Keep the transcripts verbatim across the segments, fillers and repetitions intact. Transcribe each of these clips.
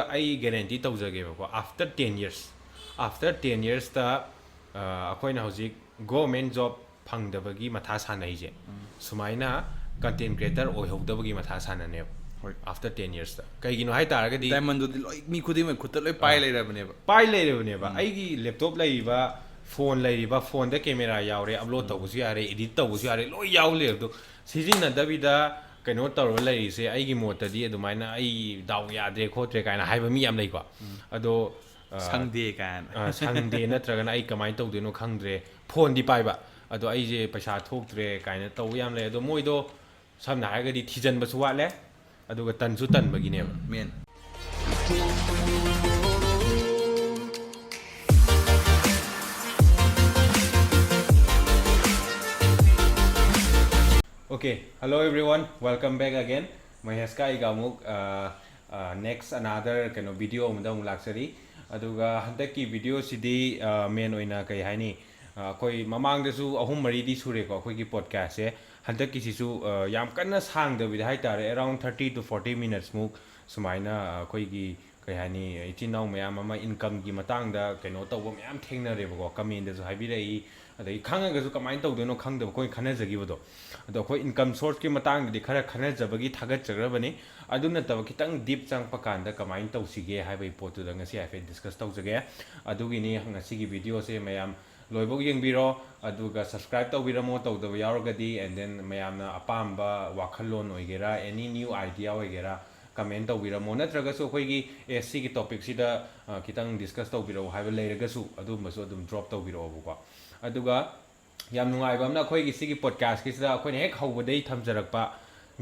ꯑꯩ guarantee ꯇꯧꯖꯒꯦꯕꯀꯣ, after ten years, after ten yearsꯇ ꯑꯩꯈꯣꯏꯅ ꯍꯧꯖꯤꯛ government job ꯐꯪꯗꯕꯒꯤ ꯃꯊꯥ ꯁꯥꯟꯅꯩꯁꯦ, ꯁꯨꯃꯥꯏꯅ content creator ꯑꯣꯏꯍꯧꯗꯕꯒꯤ ꯃꯊꯥ ꯁꯥꯟꯅꯅꯦꯕ꯫ ꯍꯣꯏ꯫ After ten yearsꯇ ꯀꯩꯒꯤꯅꯣ ꯍꯥꯏ ꯇꯥꯔꯒꯗꯤ, Diamondꯗꯨꯗꯤ ꯂꯣꯏ, ꯃꯤ ꯈꯨꯗꯤꯡꯃꯛ ꯈꯨꯠꯇ ꯂꯣꯏ ꯄꯥꯏ ꯂꯩꯔꯕꯅꯦꯕ꯫ ꯄꯥꯏ ꯂꯩꯔꯕꯅꯦꯕ꯫ ꯑꯩꯒꯤ laptop ꯂꯩꯔꯤꯕ, phone ꯂꯩꯔꯤꯕ, phoneꯗ camera ꯌꯥꯎꯔꯦ, upload ꯇꯧꯕꯁꯨ ꯌꯥꯔꯦ, edit ꯇꯧꯕꯁꯨ ꯌꯥꯔꯦ, ꯂꯣꯏ ꯌꯥꯎ ꯂꯩꯔꯕꯗꯣ, ꯁꯤꯖꯤꯟꯅꯗꯕꯤꯗ ꯀꯩꯅꯣ ꯇꯧꯔꯒ ꯂꯩꯔꯤꯁꯦ, ꯑꯩꯒꯤ ꯃꯣꯠꯇꯗꯤ ꯑꯗꯨꯃꯥꯏꯅ ꯑꯩ ꯗꯥꯎ ꯌꯥꯗ꯭ꯔꯦ ꯈꯣꯠꯇ꯭ꯔꯦ ꯀꯥꯏꯅ ꯍꯥꯏꯕ ꯃꯤ ꯌꯥꯝ ꯂꯩꯀꯣ꯫ ꯑꯗꯣ ꯑ, ꯁꯪꯗꯦ ꯀꯥꯏꯅ꯫ ꯑ, ꯁꯪꯗꯦ ꯅꯠꯇ꯭ꯔꯒꯅ ꯑꯩ ꯀꯃꯥꯏꯅ ꯇꯧꯗꯣꯏꯅꯣ ꯈꯪꯗ꯭ꯔꯦ, phoneꯗꯤ ꯄꯥꯏꯕ, ꯑꯗꯣ ꯑꯩꯁꯦ ꯄꯩꯁꯥ ꯊꯣꯛꯇ꯭ꯔꯦ ꯀꯥꯏꯅ ꯇꯧꯕ ꯌꯥꯝ ꯂꯩ꯫ ꯑꯗꯣ ꯃꯣꯏꯗꯣ ꯁꯝꯅ ꯍꯥꯏꯔꯒꯗꯤ ꯊꯤꯖꯤꯟꯕꯁꯨ ꯋꯥꯠꯂꯦ, ꯑꯗꯨꯒ ꯇꯟꯁꯨ ꯇꯟꯕꯒꯤꯅꯦꯕ꯫ Main꯫ Okay, hello everyone, welcome back again. ꯃꯍꯦꯁꯀ ꯑꯩꯒ ꯑꯃꯨꯛ next another ꯀꯩꯅꯣ video ꯑꯃꯗ ꯑꯃꯨꯛ ꯂꯥꯛꯆꯔꯤ꯫ ꯑꯗꯨꯒ ꯍꯟꯗꯛꯀꯤ videoꯁꯤꯗꯤ main ꯑꯣꯏꯅ ꯀꯩ ꯍꯥꯏꯅꯤ, ꯑꯩꯈꯣꯏ ꯃꯃꯥꯡꯗꯁꯨ ꯑꯍꯨꯝ ꯃꯔꯤꯗꯤ ꯁꯨꯔꯦꯀꯣ ꯑꯩꯈꯣꯏꯒꯤ podcastꯁꯦ꯫ ꯍꯟꯗꯛꯀꯤꯁꯤꯁꯨ ꯌꯥꯝ ꯀꯟꯅ ꯁꯥꯡꯗꯕꯤꯗ ꯍꯥꯏꯇꯥꯔꯦ, around thirty to forty minutesꯃꯨꯛ ꯁꯨꯃꯥꯏꯅ ꯑꯩꯈꯣꯏꯒꯤ ꯀꯩ ꯍꯥꯏꯅꯤ, ꯏꯆꯤꯟ ꯏꯅꯥꯎ ꯃꯌꯥꯝ ꯑꯃ incomeꯒꯤ ꯃꯇꯥꯡꯗ ꯀꯩꯅꯣ ꯇꯧꯕ ꯃꯌꯥꯝ ꯊꯦꯡꯅꯔꯦꯕꯀꯣ, commentꯗꯁꯨ ꯍꯥꯏꯕꯤꯔꯛꯏ, ꯑꯗꯒꯤ ꯈꯪꯉꯒꯁꯨ ꯀꯃꯥꯏꯅ ꯇꯧꯗꯣꯏꯅꯣ ꯈꯪꯗꯕ ꯑꯩꯈꯣꯏ ꯈꯟꯅꯖꯈꯤꯕꯗꯣ꯫ ꯑꯗꯣ ꯑꯩꯈꯣꯏ income sourceꯀꯤ ꯃꯇꯥꯡꯗꯗꯤ ꯈꯔ ꯈꯟꯅꯖꯕꯒꯤ ꯊꯥꯒꯠꯆꯈ꯭ꯔꯕꯅꯤ꯫ ꯑꯗꯨ ꯅꯠꯇꯕ ꯈꯤꯇꯪ deep ꯆꯪꯉꯛꯄ ꯀꯥꯟꯗ ꯀꯃꯥꯏꯅ ꯇꯧꯁꯤꯒꯦ ꯍꯥꯏꯕꯒꯤ ꯄꯣꯠꯇꯨꯗ ꯉꯁꯤ ꯍꯥꯏꯐꯦꯠ discuss ꯇꯧꯖꯒꯦ꯫ ꯑꯗꯨꯒꯤꯅꯤ ꯉꯁꯤꯒꯤ videoꯁꯦ ꯃꯌꯥꯝ ꯂꯣꯏꯐꯥꯎ ꯌꯦꯡꯕꯤꯔꯣ, ꯑꯗꯨꯒ subscribe ꯇꯧꯕꯤꯔꯝꯃꯣ ꯇꯧꯗꯕ ꯌꯥꯎꯔꯒꯗꯤ, and then ꯃꯌꯥꯝꯅ ꯑꯄꯥꯝꯕ ꯋꯥꯈꯜꯂꯣꯟ ꯑꯣꯏꯒꯦꯔꯥ, any new idea ꯑꯣꯏꯒꯦꯔꯥ, comment ꯇꯧꯕꯤꯔꯝꯃꯣ, ꯅꯠꯇ꯭ꯔꯒꯁꯨ ꯑꯩꯈꯣꯏꯒꯤ ꯑꯦ ꯁꯤꯒꯤ topicꯁꯤꯗ ꯈꯤꯇꯪ discuss ꯇꯧꯕꯤꯔꯛꯑꯣ ꯍꯥꯏꯕ ꯂꯩꯔꯒꯁꯨ ꯑꯗꯨꯒꯨꯝꯕꯁꯨ ꯑꯗꯨꯝ drop ꯇꯧꯕꯤꯔꯛꯑꯣꯕꯀꯣ꯫ ꯑꯗꯨꯒ ꯌꯥꯝ ꯅꯨꯡꯉꯥꯏꯕ ꯑꯃꯅ ꯑꯩꯈꯣꯏꯒꯤ ꯁꯤꯒꯤ podcastꯀꯤꯁꯤꯗ ꯑꯩꯈꯣꯏꯅ ꯍꯦꯛ ꯍꯧꯕꯗꯒꯤ ꯊꯝꯖꯔꯛꯄ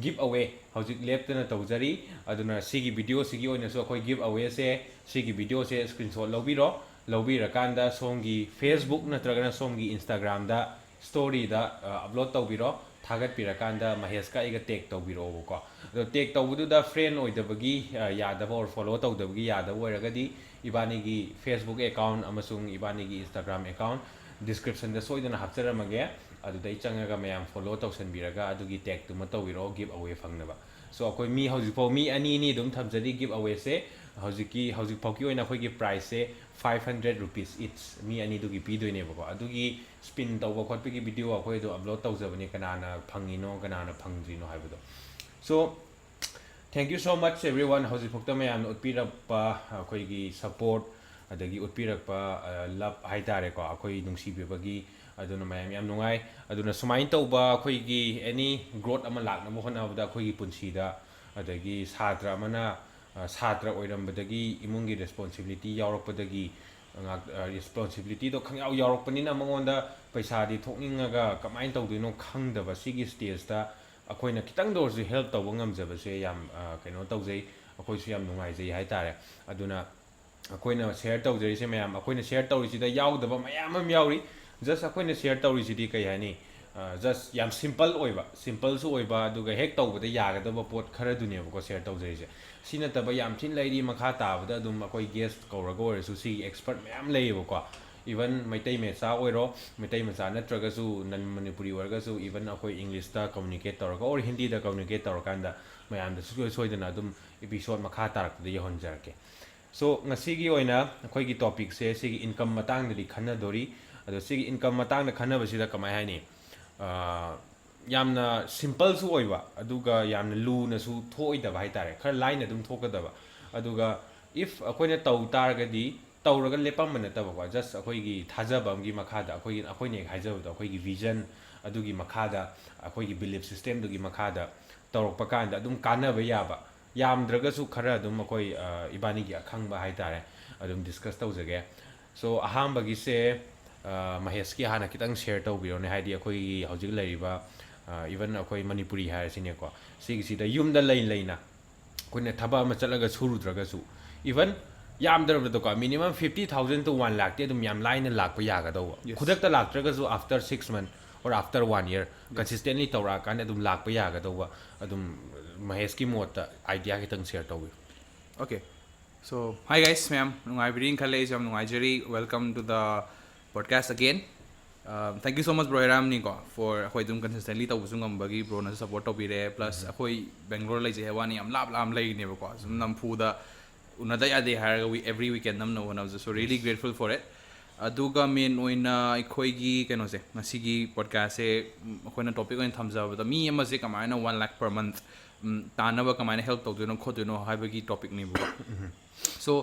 give away ꯍꯧꯖꯤꯛ ꯂꯦꯞꯇꯅ ꯇꯧꯖꯔꯤ꯫ ꯑꯗꯨꯅ ꯁꯤꯒꯤ videoꯁꯤꯒꯤ ꯑꯣꯏꯅꯁꯨ ꯑꯩꯈꯣꯏ give awayꯁꯦ, ꯁꯤꯒꯤ videoꯁꯦ screenshot ꯂꯧꯕꯤꯔꯣ, ꯂꯧꯕꯤꯔꯀꯥꯟꯗ ꯁꯣꯝꯒꯤ Facebook ꯅꯠꯇ꯭ꯔꯒꯅ ꯁꯣꯝꯒꯤ Instagramꯗ storyꯗ upload ꯇꯧꯕꯤꯔꯣ꯫ ꯊꯥꯒꯠꯄꯤꯔꯀꯥꯟꯗ ꯃꯍꯦꯁꯀ ꯑꯩꯒ tag ꯇꯧꯕꯤꯔꯛꯑꯣꯕꯀꯣ꯫ ꯑꯗꯣ tag ꯇꯧꯕꯗꯨꯗ friend ꯑꯣꯏꯗꯕꯒꯤ ꯌꯥꯗꯕ or follow ꯇꯧꯗꯕꯒꯤ ꯌꯥꯗꯕ ꯑꯣꯏꯔꯒꯗꯤ ꯏꯕꯥꯅꯤꯒꯤ Facebook account ꯑꯃꯁꯨꯡ ꯏꯕꯥꯅꯤꯒꯤ Instagram account descriptionꯗ ꯁꯣꯏꯗꯅ ꯍꯥꯞꯆꯔꯝꯃꯒꯦ꯫ ꯑꯗꯨꯗꯩ ꯆꯪꯉꯒ ꯃꯌꯥꯝ follow ꯇꯧꯁꯟꯕꯤꯔꯒ ꯑꯗꯨꯒꯤ tagꯇꯨꯃ ꯇꯧꯕꯤꯔꯛꯑꯣ give away ꯐꯪꯅꯕ꯫ So ꯑꯩꯈꯣꯏ ꯃꯤ ꯍꯧꯖꯤꯛꯐꯥꯎ ꯃꯤ ꯑꯅꯤ ꯑꯅꯤ ꯑꯗꯨꯝ ꯊꯝꯖꯔꯤ ꯒꯤꯐ ꯑꯋꯦꯁꯦ꯫ ꯍꯧꯖꯤꯛꯀꯤ ꯍꯧꯖꯤꯛꯐꯥꯎꯒꯤ ꯑꯣꯏꯅ ꯑꯩꯈꯣꯏꯒꯤ ꯄ꯭ꯔꯥꯏꯁꯁꯦ five hundred rupees each, ꯃꯤ ꯑꯅꯤꯗꯨꯒꯤ ꯄꯤꯗꯣꯏꯅꯦꯕꯀꯣ꯫ ꯑꯗꯨꯒꯤ ꯁ꯭ꯄꯤꯟ ꯇꯧꯕ ꯈꯣꯠꯄꯒꯤ ꯚꯤꯗꯤꯑꯣ ꯑꯩꯈꯣꯏ ꯑꯗꯨꯝ ꯑꯞꯂꯣꯗ ꯇꯧꯖꯕꯅꯤ, ꯀꯅꯥꯅ ꯐꯪꯉꯤꯅꯣ ꯀꯅꯥꯅ ꯐꯪꯗ꯭ꯔꯤꯅꯣ ꯍꯥꯏꯕꯗꯣ꯫ So thank you so much everyone, ꯍꯧꯖꯤꯛꯐꯥꯎꯗ ꯃꯌꯥꯝꯅ ꯎꯠꯄꯤꯔꯛꯄ ꯑꯩꯈꯣꯏꯒꯤ ꯁꯄꯣꯔꯠ, ꯑꯗꯒꯤ ꯎꯠꯄꯤꯔꯛꯄ ꯂꯕ ꯍꯥꯏꯇꯥꯔꯦꯀꯣ, ꯑꯩꯈꯣꯏ ꯅꯨꯡꯁꯤꯕꯤꯕꯒꯤ꯫ ꯑꯗꯨꯅ ꯃꯌꯥꯝ ꯌꯥꯝ ꯅꯨꯡꯉꯥꯏ꯫ ꯑꯗꯨꯅ ꯁꯨꯃꯥꯏꯅ ꯇꯧꯕ ꯑꯩꯈꯣꯏꯒꯤ ꯑꯦꯅꯤ ꯒ꯭ꯔꯣꯠ ꯑꯃ ꯂꯥꯛꯅꯕ ꯍꯣꯠꯅꯕꯗ ꯑꯩꯈꯣꯏꯒꯤ ꯄꯨꯟꯁꯤꯗ, ꯑꯗꯒꯤ ꯁꯥꯇ꯭ꯔ ꯑꯃꯅ ꯑ, ꯁꯥꯇ꯭ꯔ ꯑꯣꯏꯔꯝꯕꯗꯒꯤ ꯏꯃꯨꯡꯒꯤ ꯔꯦꯁꯄꯣꯟꯁꯤꯕꯤꯂꯤꯇꯤ ꯌꯥꯎꯔꯛꯄꯗꯒꯤ ꯉꯥꯛ-, ꯑ, ꯔꯦꯁꯄꯣꯟꯁꯤꯕꯤꯂꯤꯇꯤꯗꯣ ꯈꯪꯌꯥꯎ ꯌꯥꯎꯔꯛꯄꯅꯤꯅ ꯃꯉꯣꯟꯗ ꯄꯩꯁꯥꯗꯤ ꯊꯣꯛꯅꯤꯡꯉꯒ ꯀꯃꯥꯏꯅ ꯇꯧꯗꯣꯏꯅꯣ ꯈꯪꯗꯕ ꯁꯤꯒꯤ ꯁ꯭ꯇꯦꯖꯇ ꯑꯩꯈꯣꯏꯅ ꯈꯤꯇꯪꯗ ꯑꯣꯏꯔꯁꯨ ꯍꯦꯜꯞ ꯇꯧꯕ ꯉꯝꯖꯕꯁꯦ ꯌꯥꯝ, ꯑ, ꯀꯩꯅꯣ ꯇꯧꯖꯩ꯫ ꯑꯩꯈꯣꯏꯁꯨ ꯌꯥꯝ ꯅꯨꯡꯉꯥꯏꯖꯩ ꯍꯥꯏꯇꯥꯔꯦ꯫ ꯑꯗꯨꯅ ꯑꯩꯈꯣꯏꯅ ꯁꯤꯌꯔ ꯇꯧꯖꯔꯤꯁꯦ ꯃꯌꯥꯝ, ꯑꯩꯈꯣꯏꯅ ꯁꯤꯌꯔ ꯇꯧꯔꯤꯁꯤꯗ ꯌꯥꯎꯗꯕ ꯃꯌꯥꯝ ꯑꯃ ꯌꯥꯎꯔꯤ꯫ ꯖꯁ ꯑꯩꯈꯣꯏꯅ ꯁꯤꯌꯔ ꯇꯧꯔꯤꯁꯤꯗꯤ ꯀꯩ ꯍꯥꯏꯅꯤ, ꯖꯁ ꯌꯥꯝ ꯁꯤꯝꯄꯜ ꯑꯣꯏꯕ, ꯁꯤꯝꯄꯜꯁꯨ ꯑꯣꯏꯕ, ꯑꯗꯨꯒ ꯍꯦꯛ ꯇꯧꯕꯗ ꯌꯥꯒꯗꯕ ꯄꯣꯠ ꯈꯔꯗꯨꯅꯦꯕꯀꯣ ꯁꯤꯌꯔ ꯇꯧꯖꯔꯤꯁꯦ꯫ ꯁꯤ ꯅꯠꯇꯕ ꯌꯥꯝ ꯊꯤꯅ ꯂꯩꯔꯤ, ꯃꯈꯥ ꯇꯥꯕꯗ ꯑꯗꯨꯝ ꯑꯩꯈꯣꯏ ꯒꯦꯁ ꯀꯧꯔꯒ ꯑꯣꯏꯔꯁꯨ ꯁꯤꯒꯤ ꯑꯦꯛꯁꯄꯔꯠ ꯃꯌꯥꯝ ꯂꯩꯌꯦꯕꯀꯣ꯫ ꯏꯚꯟ ꯃꯩꯇꯩ ꯃꯆꯥ ꯑꯣꯏꯔꯣ, ꯃꯩꯇꯩ ꯃꯆꯥ ꯅꯠꯇ꯭ꯔꯒꯁꯨ ꯅꯟ ꯃꯅꯤꯄꯨꯔꯤ ꯑꯣꯏꯔꯒꯁꯨ, ꯏꯚꯟ ꯑꯩꯈꯣꯏ ꯏꯪꯂꯤꯁꯇ ꯀꯝꯃꯨꯅꯤꯀꯦꯠ ꯇꯧꯔꯒ ꯑꯣꯔ ꯍꯤꯟꯗꯤꯗ ꯀꯝꯃꯨꯅꯤꯀꯦꯠ ꯇꯧꯔꯀꯥꯟꯗ ꯃꯌꯥꯝꯗ ꯁꯨꯡꯁꯣꯏ ꯁꯣꯏꯗꯅ ꯑꯗꯨꯝ ꯏꯄꯤꯁꯣꯠ ꯃꯈꯥ ꯇꯥꯔꯛꯄꯗ ꯌꯧꯍꯟꯖꯔꯛꯀꯦ꯫ ꯁꯣ ꯉꯁꯤꯒꯤ ꯑꯣꯏꯅ ꯑꯩꯈꯣꯏꯒꯤ ꯇꯣꯄꯤꯛꯁꯦ ꯁꯤꯒꯤ ꯏꯟꯀꯝ ꯃꯇꯥꯡꯗꯗꯤ ꯈꯟꯅꯗꯣꯔꯤ꯫ ꯑꯗꯣ ꯁꯤꯒꯤ ꯏꯟꯀꯝ ꯃꯇꯥꯡꯗ ꯈꯟꯅꯕꯁꯤꯗ ꯀꯃꯥꯏ ꯍꯥꯏꯅꯤ? ꯑ, ꯌꯥꯝꯅ ꯁꯤꯝꯄꯜꯁꯨ ꯑꯣꯏꯕ, ꯑꯗꯨꯒ ꯌꯥꯝꯅ ꯂꯨꯅꯁꯨ ꯊꯣꯛꯑꯣꯏꯗꯕ ꯍꯥꯏꯇꯥꯔꯦ, ꯈꯔ ꯂꯥꯏꯅ ꯑꯗꯨꯝ ꯊꯣꯛꯀꯗꯕ꯫ ꯑꯗꯨꯒ ꯏꯐ ꯑꯩꯈꯣꯏꯅ ꯇꯧ ꯇꯥꯔꯒꯗꯤ, ꯇꯧꯔꯒ ꯂꯦꯞꯄꯝꯕ ꯅꯠꯇꯕꯀꯣ, ꯖꯁ ꯑꯩꯈꯣꯏꯒꯤ ꯊꯥꯖꯕ ꯑꯃꯒꯤ ꯃꯈꯥꯗ, ꯑꯩꯈꯣꯏꯒꯤ, ꯑꯩꯈꯣꯏꯅ ꯍꯦꯛ ꯍꯥꯏꯖꯕꯗꯣ, ꯑꯩꯈꯣꯏꯒꯤ ꯚꯤꯖꯟ ꯑꯗꯨꯒꯤ ꯃꯈꯥꯗ, ꯑꯩꯈꯣꯏꯒꯤ ꯕꯤꯂꯤꯐ ꯁꯤꯁꯇꯦꯝꯗꯨꯒꯤ ꯃꯈꯥꯗ ꯇꯧꯔꯛꯄ ꯀꯥꯟꯗ ꯑꯗꯨꯝ ꯀꯥꯟꯅꯕ ꯌꯥꯕ, ꯌꯥꯝꯗ꯭ꯔꯒꯁꯨ ꯈꯔ ꯑꯗꯨꯝ ꯑꯩꯈꯣꯏ, ꯑ, ꯏꯕꯥꯅꯤꯒꯤ ꯑꯈꯪꯕ ꯍꯥꯏꯇꯥꯔꯦ, ꯑꯗꯨꯝ ꯗꯤꯁꯀꯁ ꯇꯧꯖꯒꯦ꯫ ꯁꯣ ꯑꯍꯥꯟꯕꯒꯤꯁꯦ, ꯑ, ꯃꯍꯦꯁꯀꯤ ꯍꯥꯟꯅ ꯈꯤꯇꯪ ꯁꯤꯌꯔ ꯇꯧꯕꯤꯔꯣꯅꯦ, ꯍꯥꯏꯗꯤ ꯑꯩꯈꯣꯏꯒꯤ ꯍꯧꯖꯤꯛ ꯂꯩꯔꯤꯕ, ꯑ, ꯏꯚꯟ ꯑꯩꯈꯣꯏ ꯃꯅꯤꯄꯨꯔꯤ ꯍꯥꯏꯔꯁꯤꯅꯦꯀꯣ, ꯁꯤꯒꯤꯁꯤꯗ ꯌꯨꯝꯗ ꯂꯩ ꯂꯩꯅ ꯑꯩꯈꯣꯏꯅ ꯊꯕꯛ ꯑꯃ ꯆꯠꯂꯒ ꯁꯨꯔꯨꯗ꯭ꯔꯒꯁꯨ, ꯏꯚꯟ ꯌꯥꯝꯗ꯭ꯔꯕꯗꯀꯣ, minimum fifty thousand to one lakh ꯇꯤ ꯑꯗꯨꯝ ꯌꯥꯝ ꯂꯥꯏꯅ ꯂꯥꯛꯄ ꯌꯥꯒꯗꯧꯕ꯫ Yes. ꯈꯨꯗꯛꯇ ꯂꯥꯛꯇ꯭ꯔꯒꯁꯨ after six month or after one year, yes, consistently ꯇꯧꯔꯛꯑꯀꯥꯟꯗ ꯑꯗꯨꯝ ꯂꯥꯛꯄ ꯌꯥꯒꯗꯧꯕ꯫ ꯑꯗꯨꯝ ꯃꯍꯦꯁꯀꯤ ꯃꯣꯠꯇ ꯑꯥꯏꯗꯤꯌꯥ ꯈꯤꯇꯪ ꯁꯤꯌꯔ ꯇꯧꯕꯤꯌꯨ꯫ Okay. So, hi guys, ꯃꯌꯥꯝ ꯅꯨꯡꯉꯥꯏꯕꯤꯔꯤꯅ ꯈꯜꯂꯦ꯫ ꯑꯩꯁꯨ ꯌꯥꯝ ꯅꯨꯡꯉꯥꯏꯖꯔꯤ꯫ Welcome to the podcast again. Thank you so much, bro ꯍꯦꯔꯥꯝꯅꯤꯀꯣ, for ꯑꯩꯈꯣꯏ ꯑꯗꯨꯝ consistently ꯇꯧꯕꯁꯨ ꯉꯝꯕꯒꯤ ꯕ꯭ꯔꯣꯅꯁꯨ support ꯇꯧꯕꯤꯔꯦ. Plus ꯑꯩꯈꯣꯏ ꯕꯦꯡꯒ꯭ꯂꯣꯔ ꯂꯩꯖꯩ ꯍꯥꯏꯕ ꯋꯥꯅꯤ, ꯌꯥꯝ ꯂꯥꯞ ꯂꯥꯞꯅ ꯂꯩꯔꯤꯅꯦꯕꯀꯣ, ꯁꯨꯝ ꯅꯝꯐꯨꯗ ꯎꯅꯗ ꯌꯥꯗꯦ ꯍꯥꯏꯔꯒ we every weekend ꯅꯝꯅ ꯍꯣꯠꯅꯕꯁꯦ, so really grateful for it. ꯑꯗꯨꯒ ꯃꯦꯟ ꯑꯣꯏꯅ ꯑꯩꯈꯣꯏꯒꯤ ꯀꯩꯅꯣꯁꯦ, ꯉꯁꯤꯒꯤ ꯄꯣꯗꯀꯥꯁꯁꯦ ꯑꯩꯈꯣꯏꯅ ꯇꯣꯄꯤꯛ ꯑꯣꯏꯅ ꯊꯝꯖꯕꯗ, ꯃꯤ ꯑꯃꯁꯦ ꯀꯃꯥꯏꯅ one lakh per month ꯇꯥꯟꯅꯕ ꯀꯃꯥꯏꯅ help ꯇꯧꯗꯣꯏꯅꯣ ꯈꯣꯠꯇꯣꯏꯅꯣ ꯍꯥꯏꯕꯒꯤ ꯇꯣꯄꯤꯛꯅꯦꯕꯀꯣ. So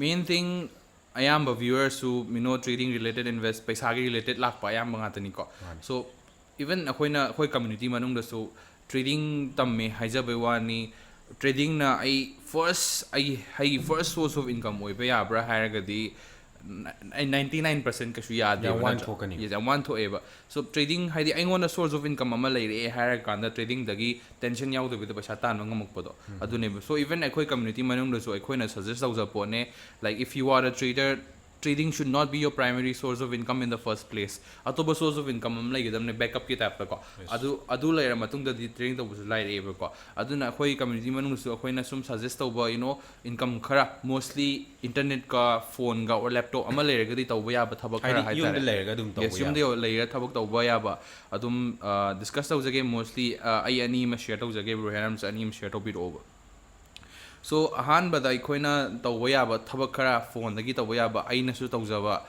main thing, ꯑꯌꯥꯝꯕ ꯚ꯭ꯌꯨꯋꯔꯁꯨ ꯃꯤꯅꯣ trading related, invest, ꯄꯩꯁꯥꯒꯤ related ꯂꯥꯛꯄ ꯑꯌꯥꯝꯕ ꯉꯥꯛꯇꯅꯤꯀꯣ. So even ꯑꯩꯈꯣꯏꯅ ꯑꯩꯈꯣꯏ community ꯃꯅꯨꯡꯗꯁꯨ trading ꯇꯝꯃꯦ ꯍꯥꯏꯖꯕꯩ ꯋꯥꯅꯤ, trading ꯅ ꯑꯩ first, ꯑꯩ ꯑꯩꯒꯤ first source of income ꯑꯣꯏꯕ ꯌꯥꯕ꯭ꯔꯥ ꯍꯥꯏꯔꯒꯗꯤ, ꯅ- ꯑꯩ ninety nine percent ꯀꯩꯁꯨ ꯌꯥꯗꯦꯕ, ꯌꯥꯝ ꯋꯥꯅ ꯅꯠꯇ꯭ꯔꯥ? ꯊꯣꯛꯀꯅꯤ. Yes, ꯌꯥꯝ ꯋꯥꯅ ꯊꯣꯛꯑꯦꯕ. So trading ꯍꯥꯏꯗꯤ ꯑꯩꯉꯣꯟꯗ source of income ꯑꯃ ꯂꯩꯔꯛꯑꯦ ꯍꯥꯏꯔ ꯀꯥꯟꯗ trading ꯗꯒꯤ tension ꯌꯥꯎꯗꯕꯤꯗ ꯄꯩꯁꯥ ꯇꯥꯟꯕ ꯉꯝꯃꯛꯄꯗꯣ, ꯑꯗꯨꯅꯦꯕ. So even ꯑꯩꯈꯣꯏ community ꯃꯅꯨꯡꯗꯁꯨ ꯑꯩꯈꯣꯏꯅ suggest ꯇꯧꯖꯕ ꯄꯣꯠꯅꯦ, like, if you are a trader, trading should not be your primary source of income in the first place. ꯑꯇꯣꯞꯄ source of income ꯑꯃ ꯂꯩꯒꯗꯕꯅꯦ, backup ꯀꯤ type ꯇꯀꯣ. ꯑꯗꯨ ꯑꯗꯨ ꯂꯩꯔ ꯃꯇꯨꯡꯗꯗꯤ trading ꯇꯧꯕꯁꯨ ꯂꯥꯏꯔꯛꯑꯦꯕꯀꯣ. ꯑꯗꯨꯅ ꯑꯩꯈꯣꯏ community ꯃꯅꯨꯡꯗꯁꯨ ꯑꯩꯈꯣꯏꯅ ꯁꯨꯝ suggest ꯇꯧꯕ, you know, income ꯈꯔ, mostly internet ꯀ phone ꯒ or laptop ꯑꯃ ꯂꯩꯔꯒꯗꯤ ꯇꯧꯕ ꯌꯥꯕ ꯊꯕꯛ ꯈꯔ ꯍꯥꯏꯗꯤ ꯌꯨꯝꯗ ꯍꯥꯏꯇꯥꯔꯦ. ꯂꯩꯔꯒ ꯑꯗꯨꯝ ꯇꯧꯕ Yes, ꯌꯨꯝꯗ ꯌꯥꯕ. ꯂꯩꯔ ꯊꯕꯛ ꯇꯧꯕ ꯌꯥꯕ ꯑꯗꯨꯝ discuss ꯇꯧꯖꯒꯦ. Mostly ꯑꯩ ꯑꯅꯤ ꯑꯃ share ꯇꯧꯖꯒꯦ, ꯕ꯭ꯔꯣ ꯍꯦꯔꯥꯝꯁꯨ ꯑꯅꯤ ꯑꯃ share ꯇꯧꯕꯤꯔꯛꯑꯣꯕ. So ꯑꯍꯥꯟꯕꯗ ꯑꯩꯈꯣꯏꯅ ꯇꯧꯕ ꯌꯥꯕ ꯊꯕꯛ ꯈꯔ, phone ꯗꯒꯤ ꯇꯧꯕ ꯌꯥꯕ, ꯑꯩꯅꯁꯨ ꯇꯧꯖꯕ,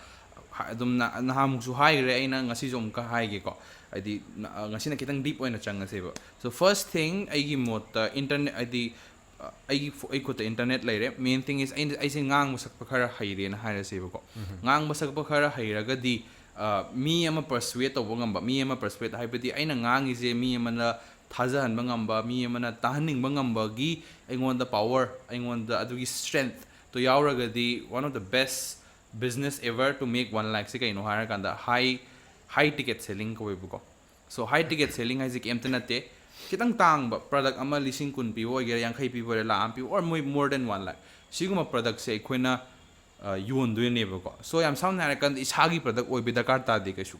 ꯍ- ꯑꯗꯨꯝ ꯅ- ꯅꯍꯥꯟꯃꯨꯛꯁꯨ ꯍꯥꯏꯈ꯭ꯔꯦ, ꯑꯩꯅ ꯉꯁꯤꯁꯨ ꯑꯃꯨꯛꯀ ꯍꯥꯏꯒꯦꯀꯣ. ꯍꯥꯏꯗꯤ ꯅ- ꯑ, ꯉꯁꯤꯅ ꯈꯤꯇꯪ deep ꯑꯣꯏꯅ ꯆꯪꯉꯁꯦꯕ. So first thing, ꯑꯩꯒꯤ ꯃꯣꯠꯇ internet, ꯍꯥꯏꯗꯤ ꯑ, ꯑꯩꯒꯤ ꯐꯣ- ꯑꯩ ꯈꯨꯠꯇ internet ꯂꯩꯔꯦ. Main thing is ꯑꯩꯅ ꯑꯩꯁꯦ ꯉꯥꯡꯕ ꯁꯛꯄ ꯈꯔ ꯍꯩꯔꯦꯅ ꯍꯥꯏꯔꯁꯦꯕꯀꯣ. ꯉꯥꯡꯕ ꯁꯛꯄ ꯈꯔ ꯍꯩꯔꯒꯗꯤ ꯑ, ꯃꯤ ꯑꯃ persuade ꯇꯧꯕ ꯉꯝꯕ, ꯃꯤ ꯑꯃ persuade ꯍꯥꯏꯕꯗꯤ ꯑꯩꯅ ꯉꯥꯡꯉꯤꯁꯦ ꯃꯤ ꯑꯃꯅ ꯊꯥꯖꯍꯟꯕ ꯉꯝꯕ, ꯃꯤ ꯑꯃꯅ ꯇꯥꯍꯟꯅꯤꯡꯕ ꯉꯝꯕꯒꯤ ꯑꯩꯉꯣꯟꯗ power, ꯑꯩꯉꯣꯟꯗ ꯑꯗꯨꯒꯤ strength ꯇꯣ ꯌꯥꯎꯔꯒꯗꯤ, one of the best business ever to make one lakh ꯁꯦ ꯀꯩꯅꯣ ꯍꯥꯏꯔꯀꯥꯟꯗ high high ticket selling ꯀꯧꯋꯦꯕꯀꯣ. So high ticket selling ꯍꯥꯏꯁꯦ ꯀꯩꯝꯇ ꯅꯠꯇꯦ, ꯈꯤꯇꯪ ꯇꯥꯡꯕ product ꯑꯃ ꯂꯤꯁꯤꯡ ꯀꯨꯟ ꯄꯤꯕ ꯑꯣꯏꯒꯦꯔꯥ, ꯌꯥꯡꯈꯩ ꯄꯤꯕ ꯑꯣꯏꯒꯦꯔꯥ, ꯂꯥꯛ ꯑꯃ ꯄꯤꯕ, or more than one lakh, ꯁꯤꯒꯨꯝꯕ product ꯁꯦ ꯑꯩꯈꯣꯏꯅ ꯑ, ꯌꯣꯟꯗꯣꯏꯅꯦꯕꯀꯣ. So ꯌꯥꯝ ꯁꯝꯅ ꯍꯥꯏꯔꯀꯥꯟꯗ ꯏꯁꯥꯒꯤ product ꯑꯣꯏꯕꯩ ꯗꯔꯀꯥꯔ ꯇꯥꯗꯦ ꯀꯩꯁꯨ.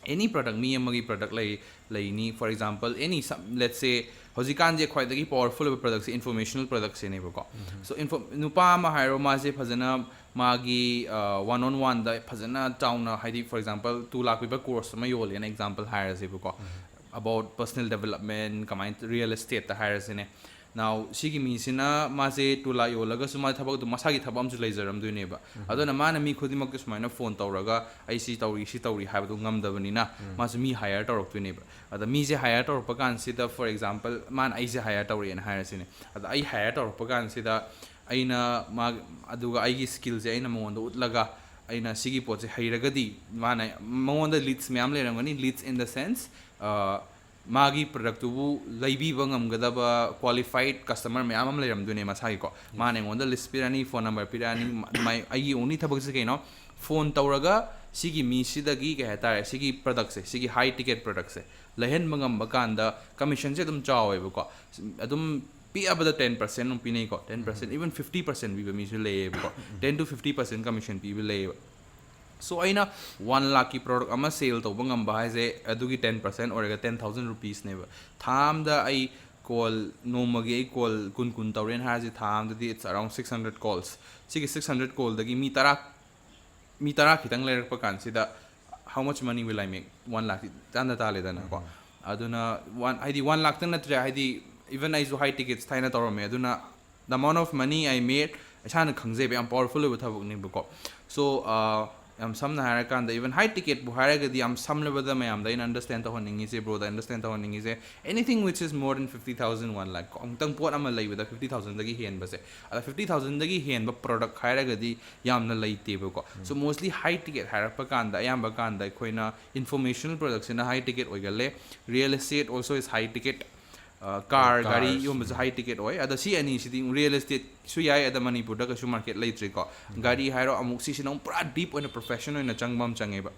any product, ꯃꯤ ꯑꯃꯒꯤ product ꯂꯩ ꯂꯩꯅꯤ. For example, any some, let's say, ꯍꯧꯖꯤꯛꯀꯥꯟꯁꯦ ꯈ꯭ꯋꯥꯏꯗꯒꯤ powerful ꯑꯣꯏꯕ product ꯁꯦ informational product ꯁꯤꯅꯦꯕꯀꯣ. So info ꯅꯨꯄꯥ ꯑꯃ ꯍꯥꯏꯔꯣ, ꯃꯥꯁꯦ ꯐꯖꯅ ꯃꯥꯒꯤ one on one ꯗ ꯐꯖꯅ ꯆꯥꯎꯅ, ꯍꯥꯏꯗꯤ for example two ꯂꯥꯛ ꯄꯤꯕ course ꯑꯃ ꯌꯣꯜꯂꯦꯅ example ꯍꯥꯏꯔꯁꯦꯕꯀꯣ, about personal development, ꯀꯃꯥꯏꯅ real estate ꯇ ꯍꯥꯏꯔꯁꯤꯅꯦ. Now ꯁꯤꯒꯤ ꯃꯤꯁꯤꯅ ꯃꯥꯁꯦ two ꯂꯥꯛ ꯌꯣꯜꯂꯒꯁꯨ ꯃꯥ ꯊꯕꯛꯇꯨ ꯃꯁꯥꯒꯤ ꯊꯕꯛ ꯑꯃꯁꯨ ꯂꯩꯖꯔꯝꯗꯣꯏꯅꯦꯕ. ꯑꯗꯨꯅ ꯃꯥꯅ ꯃꯤ ꯈꯨꯗꯤꯡꯃꯛꯇ ꯁꯨꯃꯥꯏꯅ phone ꯇꯧꯔꯒ ꯑꯩ ꯁꯤ ꯇꯧꯔꯤ, ꯁꯤ ꯇꯧꯔꯤ ꯍꯥꯏꯕꯗꯨ ꯉꯝꯗꯕꯅꯤꯅ ꯃꯥꯁꯨ ꯃꯤ hire ꯇꯧꯔꯛꯇꯣꯏꯅꯦꯕ. ꯑꯗ ꯃꯤꯁꯦ hire ꯇꯧꯔꯛꯄ ꯀꯥꯟꯁꯤꯗ, for example, ꯃꯥꯅ ꯑꯩꯁꯦ hire ꯇꯧꯔꯛꯑꯦꯅ ꯍꯥꯏꯔꯁꯤꯅꯦ. ꯑꯗ ꯑꯩ hire ꯇꯧꯔꯛꯄ ꯀꯥꯟꯁꯤꯗ ꯑꯩꯅ ꯃꯥ, ꯑꯗꯨꯒ ꯑꯩꯒꯤ skill ꯁꯦ ꯑꯩꯅ ꯃꯉꯣꯟꯗ ꯎꯠꯂꯒ, ꯑꯩꯅ ꯁꯤꯒꯤ ꯄꯣꯠꯁꯦ ꯍꯩꯔꯒꯗꯤ, ꯃꯥꯅ, ꯃꯉꯣꯟꯗ leads ꯃꯌꯥꯝ ꯂꯩꯔꯝꯒꯅꯤ, leads in the sense, ꯃꯥꯒꯤ product ꯇꯨꯕꯨ ꯂꯩꯕꯤꯕ ꯉꯝꯒꯗꯕ qualified customer ꯃꯌꯥꯝ ꯑꯃ ꯂꯩꯔꯝꯗꯣꯏꯅꯦ ꯃꯁꯥꯒꯤꯀꯣ. ꯃꯥꯅ ꯑꯩꯉꯣꯟꯗ list ꯄꯤꯔꯛꯑꯅꯤ, phone number ꯄꯤꯔꯛꯑꯅꯤ, ꯃ-, my ꯑꯩꯒꯤ only ꯊꯕꯛꯁꯦ ꯀꯩꯅꯣ, phone ꯇꯧꯔꯒ ꯁꯤꯒꯤ ꯃꯤꯁꯤꯗꯒꯤ, ꯀꯩ ꯍꯥꯏꯇꯥꯔꯦ, ꯁꯤꯒꯤ product ꯁꯦ, ꯁꯤꯒꯤ high ticket product ꯁꯦ ꯂꯩꯍꯟꯕ ꯉꯝꯕ ꯀꯥꯟꯗ commission ꯁꯦ ꯑꯗꯨꯝ ꯆꯥꯎꯋꯦꯕꯀꯣ. ꯑꯗꯨꯝ ꯄꯤꯛꯑꯕꯗ ten percent ꯑꯗꯨꯝ ꯄꯤꯅꯩꯀꯣ, ten percent, even fifty percent ꯄꯤꯕ ꯃꯤꯁꯨ ꯂꯩꯌꯦꯕꯀꯣ. Ten to fifty percent commission ꯄꯤꯕ ꯂꯩꯌꯦꯕ. So ꯑꯩꯅ one ꯂꯥꯛꯀꯤ product ꯑꯃ sell ꯇꯧꯕ ꯉꯝꯕ ꯍꯥꯏꯁꯦ ꯑꯗꯨꯒꯤ ten percent ꯑꯣꯏꯔꯒ ten thousand rupees ꯅꯦꯕ. ꯊꯥ ꯑꯃꯗ ꯑꯩ call, ꯅꯣꯡꯃꯒꯤ ꯑꯩ call ꯀꯨꯟ ꯀꯨꯟ ꯇꯧꯔꯦꯅ ꯍꯥꯏꯔꯁꯦ, ꯊꯥ ꯑꯃꯗꯗꯤ it's around six hundred calls. ꯁꯤꯒꯤ six hundred call ꯗꯒꯤ ꯃꯤ ꯇꯔꯥ, ꯃꯤ ꯇꯔꯥ ꯈꯤꯇꯪ ꯂꯩꯔꯛꯄ ꯀꯥꯟꯁꯤꯗ, how much money will I make? One ꯂꯥꯛꯇꯤ ꯇꯥꯟꯗ ꯇꯥꯜꯂꯦꯗꯅꯀꯣ. ꯑꯗꯨꯅ one, ꯍꯥꯏꯗꯤ one ꯂꯥꯛꯇꯪ ꯅꯠꯇ꯭ꯔꯦ, ꯍꯥꯏꯗꯤ even ꯑꯩꯁꯨ high tickets ꯊꯥꯏꯅ ꯇꯧꯔꯝꯃꯦ. ꯑꯗꯨꯅ the amount of money I made, ꯏꯁꯥꯅ ꯈꯪꯖꯩꯕ, ꯌꯥꯝ powerful ꯑꯣꯏꯕ ꯊꯕꯛꯅꯦꯕꯀꯣ. So ꯌꯥꯝ ꯁꯝꯅ ꯍꯥꯏꯔꯀꯥꯟꯗ, even high ticket ꯄꯨ ꯍꯥꯏꯔꯒꯗꯤ, ꯌꯥꯝ ꯁꯝꯂꯕꯗ ꯃꯌꯥꯝꯗ ꯑꯩꯅ understand ꯇꯧꯍꯟꯅꯤꯡꯉꯤꯁꯦ, bro the understand ꯇꯧꯍꯟꯅꯤꯡꯉꯤꯁꯦ, anything which is more than fifty thousand, one lakh ꯀꯣ, ꯑꯃꯨꯛꯇꯪ ꯄꯣꯠ ꯑꯃ ꯂꯩꯕꯗ fifty thousand ꯗꯒꯤ ꯍꯦꯟꯕꯁꯦ, ꯑꯗ fifty thousand ꯗꯒꯤ ꯍꯦꯟꯕ product ꯍꯥꯏꯔꯒꯗꯤ ꯌꯥꯝꯅ ꯂꯩꯇꯦꯕꯀꯣ. So mostly high ticket ꯍꯥꯏꯔꯛꯄ ꯀꯥꯟꯗ, ꯑꯌꯥꯝꯕ ꯀꯥꯟꯗ ꯑꯩꯈꯣꯏꯅ informational product ꯁꯤꯅ high ticket ꯑꯣꯏꯒꯜꯂꯦ. Real estate also is high ticket. Car, ꯒꯥꯔꯤ ꯌꯣꯟꯕꯁꯨ high ticket ꯑꯣꯏ꯫ ꯑꯗ ꯁꯤ ꯑꯅꯤꯁꯤꯗꯤ real estate ꯁꯨ ꯌꯥꯏ, ꯑꯗ ꯃꯅꯤꯄꯨꯔꯗ ꯀꯩꯁꯨ market ꯂꯩꯇ꯭ꯔꯤꯀꯣ꯫ ꯒꯥꯔꯤ ꯍꯥꯏꯔꯣ, ꯑꯃꯨꯛ ꯁꯤꯁꯤꯅ ꯑꯃꯨꯛ ꯄꯨꯔꯥ deep ꯑꯣꯏꯅ profession ꯑꯣꯏꯅ ꯆꯪꯕ ꯑꯃ ꯆꯪꯉꯦꯕ꯫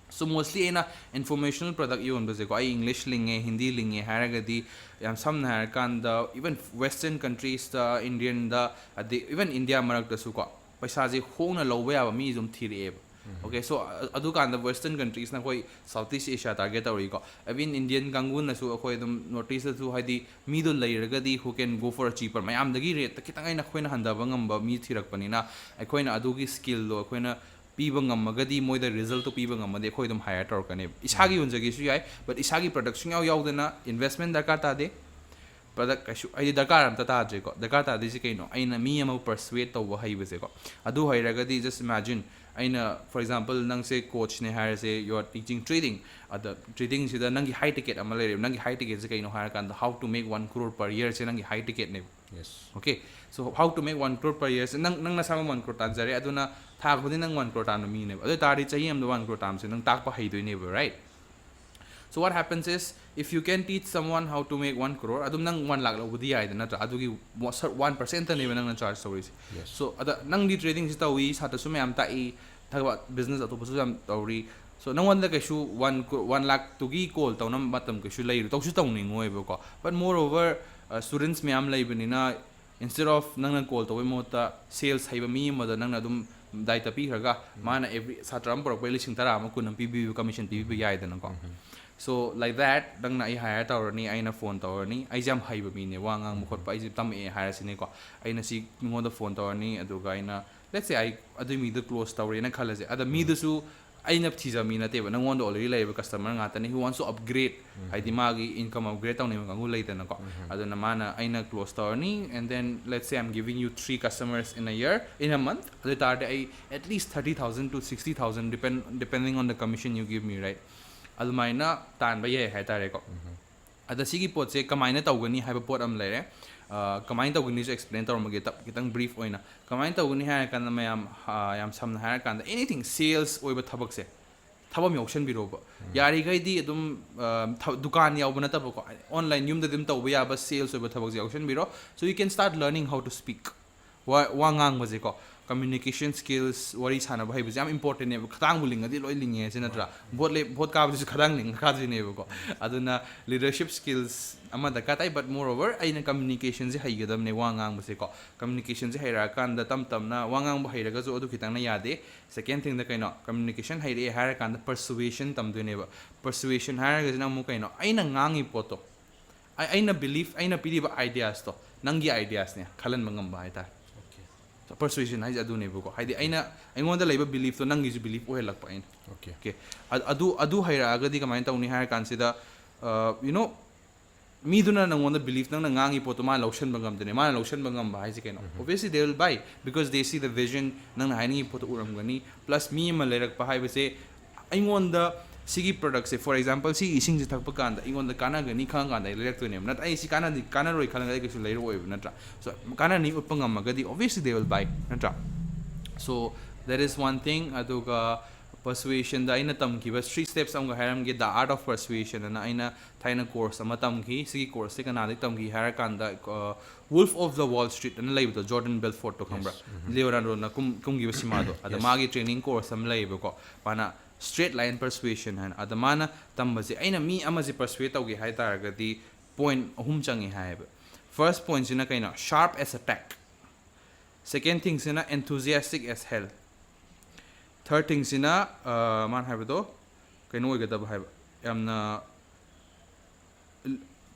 So mostly ꯑꯩꯅ informational product ꯌꯣꯟꯕꯁꯦꯀꯣ, ꯑꯩ English ꯂꯤꯡꯉꯦ, ꯍꯤꯟꯗꯤ ꯂꯤꯡꯉꯦ ꯍꯥꯏꯔꯒꯗꯤ, ꯌꯥꯝ ꯁꯝꯅ ꯍꯥꯏꯔꯀꯥꯟꯗ even western countries ꯇ, Indian ꯗ, ꯑꯗꯩ even India ꯃꯔꯛꯇꯁꯨꯀꯣ, ꯄꯩꯁꯥꯁꯦ ꯍꯣꯡꯅ ꯂꯧꯕ ꯌꯥꯕ ꯃꯤ ꯑꯗꯨꯝ ꯊꯤꯔꯛꯑꯦꯕ꯫ Okay, so ꯑꯗꯨꯀꯥꯟꯗ Western countries ꯅ ꯑꯩꯈꯣꯏ South East Asia target ꯇꯧꯔꯤꯀꯣ. Even Indian ꯀꯥꯡꯕꯨꯅꯁꯨ ꯑꯩꯈꯣꯏ ꯑꯗꯨꯝ North East ꯇꯁꯨ, ꯍꯥꯏꯗꯤ ꯃꯤꯗꯣ ꯂꯩꯔꯒꯗꯤ who can go for a cheaper, ꯃꯌꯥꯝꯗꯒꯤ rate ꯇ ꯈꯤꯇꯪ ꯑꯩꯅ ꯑꯩꯈꯣꯏꯅ ꯍꯟꯊꯕ ꯉꯝꯕ ꯃꯤ ꯊꯤꯔꯛꯄꯅꯤꯅ, ꯑꯩꯈꯣꯏꯅ ꯑꯗꯨꯒꯤ skill ꯗꯣ ꯑꯩꯈꯣꯏꯅ ꯄꯤꯕ ꯉꯝꯃꯒꯗꯤ, ꯃꯣꯏꯗ result ꯇꯣ ꯄꯤꯕ ꯉꯝꯃꯗꯤ, ꯑꯩꯈꯣꯏ ꯑꯗꯨꯝ hire ꯇꯧꯔꯛꯀꯅꯦꯕ꯫ ꯏꯁꯥꯒꯤ ꯌꯣꯟꯖꯒꯦꯁꯨ ꯌꯥꯏ, but ꯏꯁꯥꯒꯤ product ꯁꯨꯡꯌꯥꯎ ꯌꯥꯎꯗꯅ investment ꯗꯔꯀꯥꯔ ꯇꯥꯗꯦ꯫ Product ꯀꯩꯁꯨ ꯑꯩꯗꯤ ꯗꯔꯀꯥꯔ ꯑꯝꯇ ꯇꯥꯗ꯭ꯔꯦꯀꯣ꯫ ꯗꯔꯀꯥꯔ ꯇꯥꯗꯣꯏꯁꯦ ꯀꯩꯅꯣ? ꯑꯩꯅ ꯃꯤ ꯑꯃ persuade ꯇꯧꯕ ꯍꯩꯕꯁꯦꯀꯣ꯫ ꯑꯗꯨ ꯍꯩꯔꯒꯗꯤ, just imagine, ꯑꯩꯅ, for example, ꯅꯪꯁꯦ coach ꯅꯦ ꯍꯥꯏꯔꯁꯦ, you are teaching trading꯫ ꯑꯗ trading ꯁꯤꯗ ꯅꯪꯒꯤ high ticket ꯑꯃ ꯂꯩꯔꯦꯕ꯫ ꯅꯪꯒꯤ high ticket ꯁꯦ ꯀꯩꯅꯣ ꯍꯥꯏꯔꯀꯥꯟꯗ, how to make one crore per year ꯁꯦ ꯅꯪꯒꯤ high ticket ꯅꯦꯕ꯫ Yes. Okay, so how to make one crore per year ꯁꯦ ꯅꯪ, ꯅꯪ ꯅꯁꯥꯃꯛ one crore ꯇꯥꯟꯖꯔꯦ, ꯑꯗꯨꯅ ꯊꯥ ꯈꯨꯗꯤꯡ ꯅꯪ one crore ꯇꯥꯟꯕ ꯃꯤꯅꯦꯕ꯫ ꯑꯗꯨ ꯑꯣꯏ ꯇꯥꯔꯗꯤ ꯆꯍꯤ ꯑꯃꯗ one crore ꯇꯥꯟꯕꯁꯦ ꯅꯪ ꯇꯥꯛꯄ ꯍꯩꯗꯣꯏꯅꯦꯕ, right? So what happens is, if you can teach someone how to make one crore, ꯑꯗꯨꯝ ꯅꯪ one lakh ꯂꯧꯕꯗꯤ ꯌꯥꯏꯗ, ꯅꯠꯇ꯭ꯔꯥ? ꯑꯗꯨꯒꯤ one percent ꯇꯅꯦꯕ ꯅꯪꯅ charge ꯇꯧꯔꯤꯁꯦ꯫ Yes. So ꯑꯗ ꯅꯪꯗꯤ trading ꯁꯤ ꯇꯧꯏ, ꯁꯥꯇ꯭ꯔꯁꯨ ꯃꯌꯥꯝ ꯇꯥꯛꯏ, ꯊꯕꯛ business ꯑꯇꯣꯞꯄꯁꯨ ꯌꯥꯝ ꯇꯧꯔꯤ꯫ So ꯅꯪꯉꯣꯟꯗ ꯀꯩꯁꯨ one crore, one lakh ꯇꯨꯒꯤ call ꯇꯧꯅꯕ ꯃꯇꯝ ꯀꯩꯁꯨ ꯂꯩꯔꯣꯏ, ꯇꯧꯁꯨ ꯇꯧꯅꯤꯡꯉꯣꯏꯕꯀꯣ꯫ But moreover, students ꯃꯌꯥꯝ ꯂꯩꯕꯅꯤꯅ, instead of ꯅꯪꯅ call ꯇꯧꯕꯩ ꯃꯍꯨꯠꯇ sales ꯍꯩꯕ ꯃꯤ ꯑꯃꯗ ꯅꯪꯅ ꯑꯗꯨꯝ ꯗꯥꯏꯇ ꯄꯤꯈ꯭ꯔꯒ, ꯃꯥꯅ every ꯁꯥꯇ꯭ꯔ ꯑꯃ ꯄꯨꯔꯛꯄꯩ ꯂꯤꯁꯤꯡ ꯇꯔꯥ ꯑꯃ, ꯀꯨꯟ ꯑꯃ ꯄꯤꯕꯤꯕ, commission ꯄꯤꯕꯤꯕ ꯌꯥꯏꯗꯅꯀꯣ꯫ So like that, ꯅꯪꯅ ꯑꯩ hire ꯇꯧꯔꯅꯤ, ꯑꯩꯅ phone ꯇꯧꯔꯅꯤ, ꯑꯩꯁꯦ ꯌꯥꯝ ꯍꯩꯕ ꯃꯤꯅꯦ, ꯋꯥ ꯉꯥꯡꯕ ꯈꯣꯠꯄ ꯑꯩꯁꯦ ꯇꯝꯃꯛꯑꯦ ꯍꯥꯏꯔꯁꯤꯅꯦꯀꯣ꯫ ꯑꯩꯅ ꯁꯤ ꯃꯤꯉꯣꯟꯗ phone ꯇꯧꯔꯅꯤ, ꯑꯗꯨꯒ ꯑꯩꯅ, let's say, ꯑꯩ ꯑꯗꯨꯏ ꯃꯤꯗꯣ close ꯇꯧꯔꯦꯅ ꯈꯜꯂꯁꯦ꯫ ꯑꯗ ꯃꯤꯗꯨꯁꯨ ꯑꯩꯅ ꯊꯤꯖꯕ ꯃꯤ ꯅꯠꯇꯦꯕ, ꯅꯪꯉꯣꯟꯗ already ꯂꯩꯔꯤꯕ customer ꯉꯥꯛꯇꯅꯤ, who wants to upgrade, ꯍꯥꯏꯗꯤ ꯃꯥꯒꯤ income upgrade ꯇꯧꯅꯤꯡꯕ ꯀꯥꯡꯕꯨ ꯂꯩꯗꯅꯀꯣ꯫ ꯑꯗꯨꯅ ꯃꯥꯅ, ꯑꯩꯅ close ꯇꯧꯔꯅꯤ, and then let's say I'm giving you three customers in a year, in a month, ꯑꯗꯨ ꯑꯣꯏ ꯇꯥꯔꯗꯤ ꯑꯩ at least thirty thousand to sixty thousand, depend, depending on the commission you give me, right? ꯑꯗꯨꯃꯥꯏꯅ ꯇꯥꯟꯕ ꯌꯥꯏ ꯍꯥꯏꯇꯥꯔꯦꯀꯣ꯫ ꯑꯗ ꯁꯤꯒꯤ ꯄꯣꯠꯁꯦ ꯀꯃꯥꯏꯅ ꯇꯧꯒꯅꯤ ꯍꯥꯏꯕ ꯄꯣꯠ ꯑꯃ ꯂꯩꯔꯦ꯫ ꯑ, ꯀꯃꯥꯏꯅ ꯇꯧꯒꯅꯤꯁꯨ explain ꯇꯧꯔꯝꯃꯒꯦ, ꯇꯞ-, ꯈꯤꯇꯪ brief ꯑꯣꯏꯅ꯫ ꯀꯃꯥꯏꯅ ꯇꯧꯒꯅꯤ ꯍꯥꯏꯔꯀꯥꯟꯗ, ꯃꯌꯥꯝ, ꯑ, ꯌꯥꯝ ꯁꯝꯅ ꯍꯥꯏꯔꯀꯥꯟꯗ, anything sales ꯑꯣꯏꯕ ꯊꯕꯛꯁꯦ, ꯊꯕꯛ ꯑꯃ ꯌꯥꯎꯁꯟꯕꯤꯔꯣꯕ꯫ ꯌꯥꯔꯤꯈꯩꯗꯤ ꯑꯗꯨꯝ, ꯑ, ꯊ-, ꯗꯨꯀꯥꯟ ꯌꯥꯎꯕ ꯅꯠꯇꯕꯀꯣ, online ꯌꯨꯝꯗ ꯑꯗꯨꯝ ꯇꯧꯕ ꯌꯥꯕ sales ꯑꯣꯏꯕ ꯊꯕꯛꯁꯦ ꯌꯥꯎꯁꯟꯕꯤꯔꯣ꯫ So you can start learning how to speak. ꯋꯥ, ꯋꯥ ꯉꯥꯡꯕꯁꯦꯀꯣ꯫ communication skills, ꯋꯥꯔꯤ ꯁꯥꯟꯅꯕ ꯍꯩꯕꯁꯦ ꯌꯥꯝ important ꯅꯦꯕ꯫ ꯈꯗꯥꯡꯕꯨ ꯂꯤꯡꯉꯗꯤ ꯂꯣꯏ ꯂꯤꯡꯉꯦ ꯍꯥꯏꯁꯦ ꯅꯠꯇ꯭ꯔꯥ? ꯚꯣꯠ ꯂꯦꯞ ꯚꯣꯠ ꯀꯥꯕꯗꯨꯁꯨ ꯈꯗꯥꯡ ꯂꯤꯡꯉ ꯀꯥꯗꯣꯏꯅꯦꯕꯀꯣ꯫ ꯑꯗꯨꯅ leadership skills ꯑꯃ ꯗꯔꯀꯥꯔ ꯇꯥꯏ꯫ But moreover, ꯑꯩꯅ communication ꯁꯦ ꯍꯩꯒꯗꯕꯅꯦ, ꯋꯥ ꯉꯥꯡꯕꯁꯦꯀꯣ꯫ Communication ꯁꯦ ꯍꯩꯔꯛꯑꯀꯥꯟꯗ ꯇꯞ ꯇꯞꯅ ꯋꯥ ꯉꯥꯡꯕ ꯍꯩꯔꯒꯁꯨ ꯑꯗꯨ ꯈꯤꯇꯪꯅ ꯌꯥꯗꯦ꯫ Second thing ꯗ ꯀꯩꯅꯣ, communication ꯍꯩꯔꯛꯑꯦ ꯍꯥꯏꯔꯀꯥꯟꯗ persuasion ꯇꯝꯗꯣꯏꯅꯦꯕ꯫ Persuasion ꯍꯥꯏꯔꯒꯁꯤꯅ ꯑꯃꯨꯛ ꯀꯩꯅꯣ, ꯑꯩꯅ ꯉꯥꯡꯉꯤ ꯄꯣꯠꯇꯣ, ꯑꯩ- ꯑꯩꯅ belief, ꯑꯩꯅ ꯄꯤꯔꯤꯕ ideas ꯇꯣ ꯅꯪꯒꯤ ideas ꯅꯦ ꯈꯜꯍꯟꯕ ꯉꯝꯕ ꯍꯥꯏꯇꯥꯔꯦ꯫ Persuasion ꯍꯥꯏꯁꯦ ꯑꯗꯨꯅꯦꯕꯀꯣ, ꯍꯥꯏꯗꯤ ꯑꯩꯅ, ꯑꯩꯉꯣꯟꯗ ꯂꯩꯕ belief ꯇꯣ ꯅꯪꯒꯤꯁꯨ belief ꯑꯣꯏꯍꯜꯂꯛꯄ ꯑꯩꯅ꯫ Okay. Okay. ꯑ- ꯑꯗꯨ ꯑꯗꯨ ꯍꯩꯔꯛꯑꯒꯗꯤ ꯀꯃꯥꯏꯅ ꯇꯧꯅꯤ ꯍꯥꯏꯔ ꯀꯥꯟꯁꯤꯗ, you know, ꯃꯤꯗꯨꯅ ꯅꯪꯉꯣꯟꯗ belief, ꯅꯪꯅ ꯉꯥꯡꯉꯤ ꯄꯣꯠꯇꯣ ꯃꯥꯅ ꯂꯧꯁꯟꯕ ꯉꯝꯗꯣꯏꯅꯦ꯫ ꯃꯥꯅ ꯂꯧꯁꯟꯕ ꯉꯝꯕ ꯍꯥꯏꯁꯦ ꯀꯩꯅꯣ? Obviously they will buy, because they see the vision. ꯅꯪꯅ ꯍꯥꯏꯅꯤꯡꯉꯤ ꯄꯣꯠꯇꯣ ꯎꯔꯝꯒꯅꯤ꯫ Plus ꯃꯤ ꯑꯃ ꯂꯩꯔꯛꯄ ꯍꯥꯏꯕꯁꯦ ꯑꯩꯉꯣꯟꯗ ꯁꯤꯒꯤ product ꯁꯦ, for example, ꯁꯤꯒꯤ ꯏꯁꯤꯡꯁꯦ ꯊꯛꯄ ꯀꯥꯟꯗ ꯑꯩꯉꯣꯟꯗ ꯀꯥꯟꯅꯒꯅꯤ ꯈꯪꯉꯀꯥꯟꯗ ꯑꯩ ꯂꯩꯔꯛꯇꯣꯏꯅꯦꯕ꯫ ꯅꯠꯇ꯭ꯔ ꯑꯩ ꯁꯤ ꯀꯥꯟꯅꯗꯤ, ꯀꯥꯟꯅꯔꯣꯏ ꯈꯜꯂꯒꯗꯤ ꯑꯩ ꯀꯩꯁꯨ ꯂꯩꯔꯛꯑꯣꯏꯕ ꯅꯠꯇ꯭ꯔꯥ? So ꯀꯥꯟꯅꯅꯤ ꯎꯠꯄ ꯉꯝꯃꯒꯗꯤ obviously they will buy, ꯅꯠꯇ꯭ꯔꯥ? So that is one thing. ꯑꯗꯨꯒ persuasion ꯗ ꯑꯩꯅ ꯇꯝꯈꯤꯕ three steps ꯑꯃꯒ ꯍꯥꯏꯔꯝꯒꯦ꯫ The Art of Persuasion ꯑꯅ ꯑꯩꯅ ꯊꯥꯏꯅ course ꯑꯃ ꯇꯝꯈꯤ꯫ ꯁꯤꯒꯤ course ꯁꯦ ꯀꯅꯥꯗꯒꯤ ꯇꯝꯈꯤ ꯍꯥꯏꯔ ꯀꯥꯟꯗ, ꯑ, Wolf of the Wall Street ꯑꯅ ꯂꯩꯕꯗꯣ, Jordan Belfort ꯇꯣ ꯈꯪꯕ꯭ꯔꯥ? Yes. ꯎꯝ. Leonardo ꯅ ꯀꯨꯝ ꯀꯨꯝꯈꯤꯕ ꯁꯤꯃꯥꯗꯣ꯫ ꯑꯗ Yes. ꯃꯥꯒꯤ training course ꯑꯃ ꯂꯩꯌꯦꯕꯀꯣ꯫ ꯃꯥꯅ Straight Line Persuasion ꯍꯥꯏꯅ꯫ ꯑꯗ ꯃꯥꯅ ꯇꯝꯕꯁꯦ, ꯑꯩꯅ ꯃꯤ ꯑꯃꯁꯦ persuade ꯇꯧꯒꯦ ꯍꯥꯏ ꯇꯥꯔꯒꯗꯤ point ꯑꯍꯨꯝ ꯆꯪꯉꯤ ꯍꯥꯏꯌꯦꯕ꯫ First point ꯁꯤꯅ ꯀꯩꯅꯣ? Sharp as a tack. Second thing ꯁꯤꯅ enthusiastic as hell. Third thing ꯁꯤꯅ, ꯑ, ꯃꯥꯅ ꯍꯥꯏꯕꯗꯣ ꯀꯩꯅꯣ ꯑꯣꯏꯒꯗꯕ ꯍꯥꯏꯕ, ꯌꯥꯝꯅ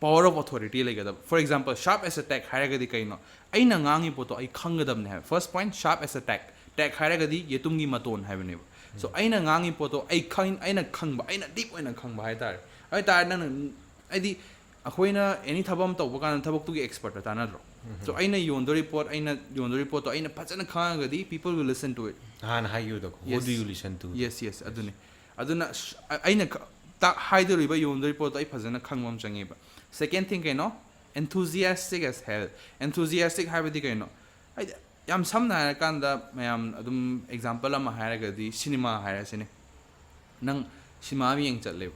power of authority ꯂꯩꯒꯗꯕ꯫ For example, sharp as a tack ꯍꯥꯏꯔꯒꯗꯤ ꯀꯩꯅꯣ? ꯑꯩꯅ ꯉꯥꯡꯉꯤ ꯄꯣꯠꯇꯣ ꯑꯩ ꯈꯪꯒꯗꯕꯅꯦ ꯍꯥꯏꯕ꯫ First point, sharp as a tack. Tack ꯍꯥꯏꯔꯒꯗꯤ ꯌꯦꯇꯨꯝꯒꯤ ꯃꯇꯣꯟ ꯍꯥꯏꯕꯅꯦꯕ꯫ So ꯑꯩꯅ ꯉꯥꯡꯉꯤ ꯄꯣꯠꯇꯣ ꯑꯩ ꯈꯪ ꯑꯩꯅ ꯈꯪꯕ, ꯑꯩꯅ deep ꯑꯣꯏꯅ ꯈꯪꯕ ꯍꯥꯏꯇꯥꯔꯦ꯫ ꯑꯗꯨ ꯑꯣꯏꯇꯥꯔꯗꯤ ꯅꯪꯅ, ꯍꯥꯏꯗꯤ ꯑꯩꯈꯣꯏꯅ any ꯊꯕꯛ ꯑꯃ ꯇꯧꯕ ꯀꯥꯟꯗ ꯊꯕꯛꯇꯨꯒꯤ expert ꯇ ꯇꯥꯟꯅꯗ꯭ꯔꯣ? So ꯑꯩꯅ ꯌꯣꯟꯗꯣꯔꯤ ꯄꯣꯠ, ꯑꯩꯅ ꯌꯣꯟꯗꯣꯔꯤ ꯄꯣꯠꯇꯣ ꯑꯩꯅ ꯐꯖꯅ ꯈꯪꯉꯒꯗꯤ people will listen to it. ꯅꯍꯥꯟ ꯍꯥꯏꯈꯤꯕꯗꯣ, what Yes. do you listen to? Yes, yes, ꯑꯗꯨꯅꯤ꯫ ꯑꯗꯨꯅ ꯁ- ꯑ- ꯑꯩꯅ ꯈ- ꯇꯥ- ꯍꯥꯏꯗꯣꯔꯤꯕ, ꯌꯣꯟꯗꯣꯔꯤ ꯄꯣꯠꯇꯣ ꯑꯩ ꯐꯖꯅ ꯈꯪꯕ ꯑꯃ ꯆꯪꯉꯦꯕ꯫ Second thing ꯀꯩꯅꯣ? Enthusiastic as hell. Enthusiastic ꯍꯥꯏꯕꯗꯤ ꯀꯩꯅꯣ? ꯍꯥꯏꯗꯤ ꯌꯥꯝ ꯁꯝꯅ ꯍꯥꯏꯔꯀꯥꯟꯗ, ꯃꯌꯥꯝ ꯑꯗꯨꯝ example ꯑꯃ ꯍꯥꯏꯔꯒꯗꯤ ꯁꯤꯅꯦꯃꯥ ꯍꯥꯏꯔꯁꯤꯅꯦ꯫ ꯅꯪ ꯁꯤꯅꯦꯃꯥ ꯑꯃ ꯌꯦꯡ ꯆꯠꯂꯦꯕ꯫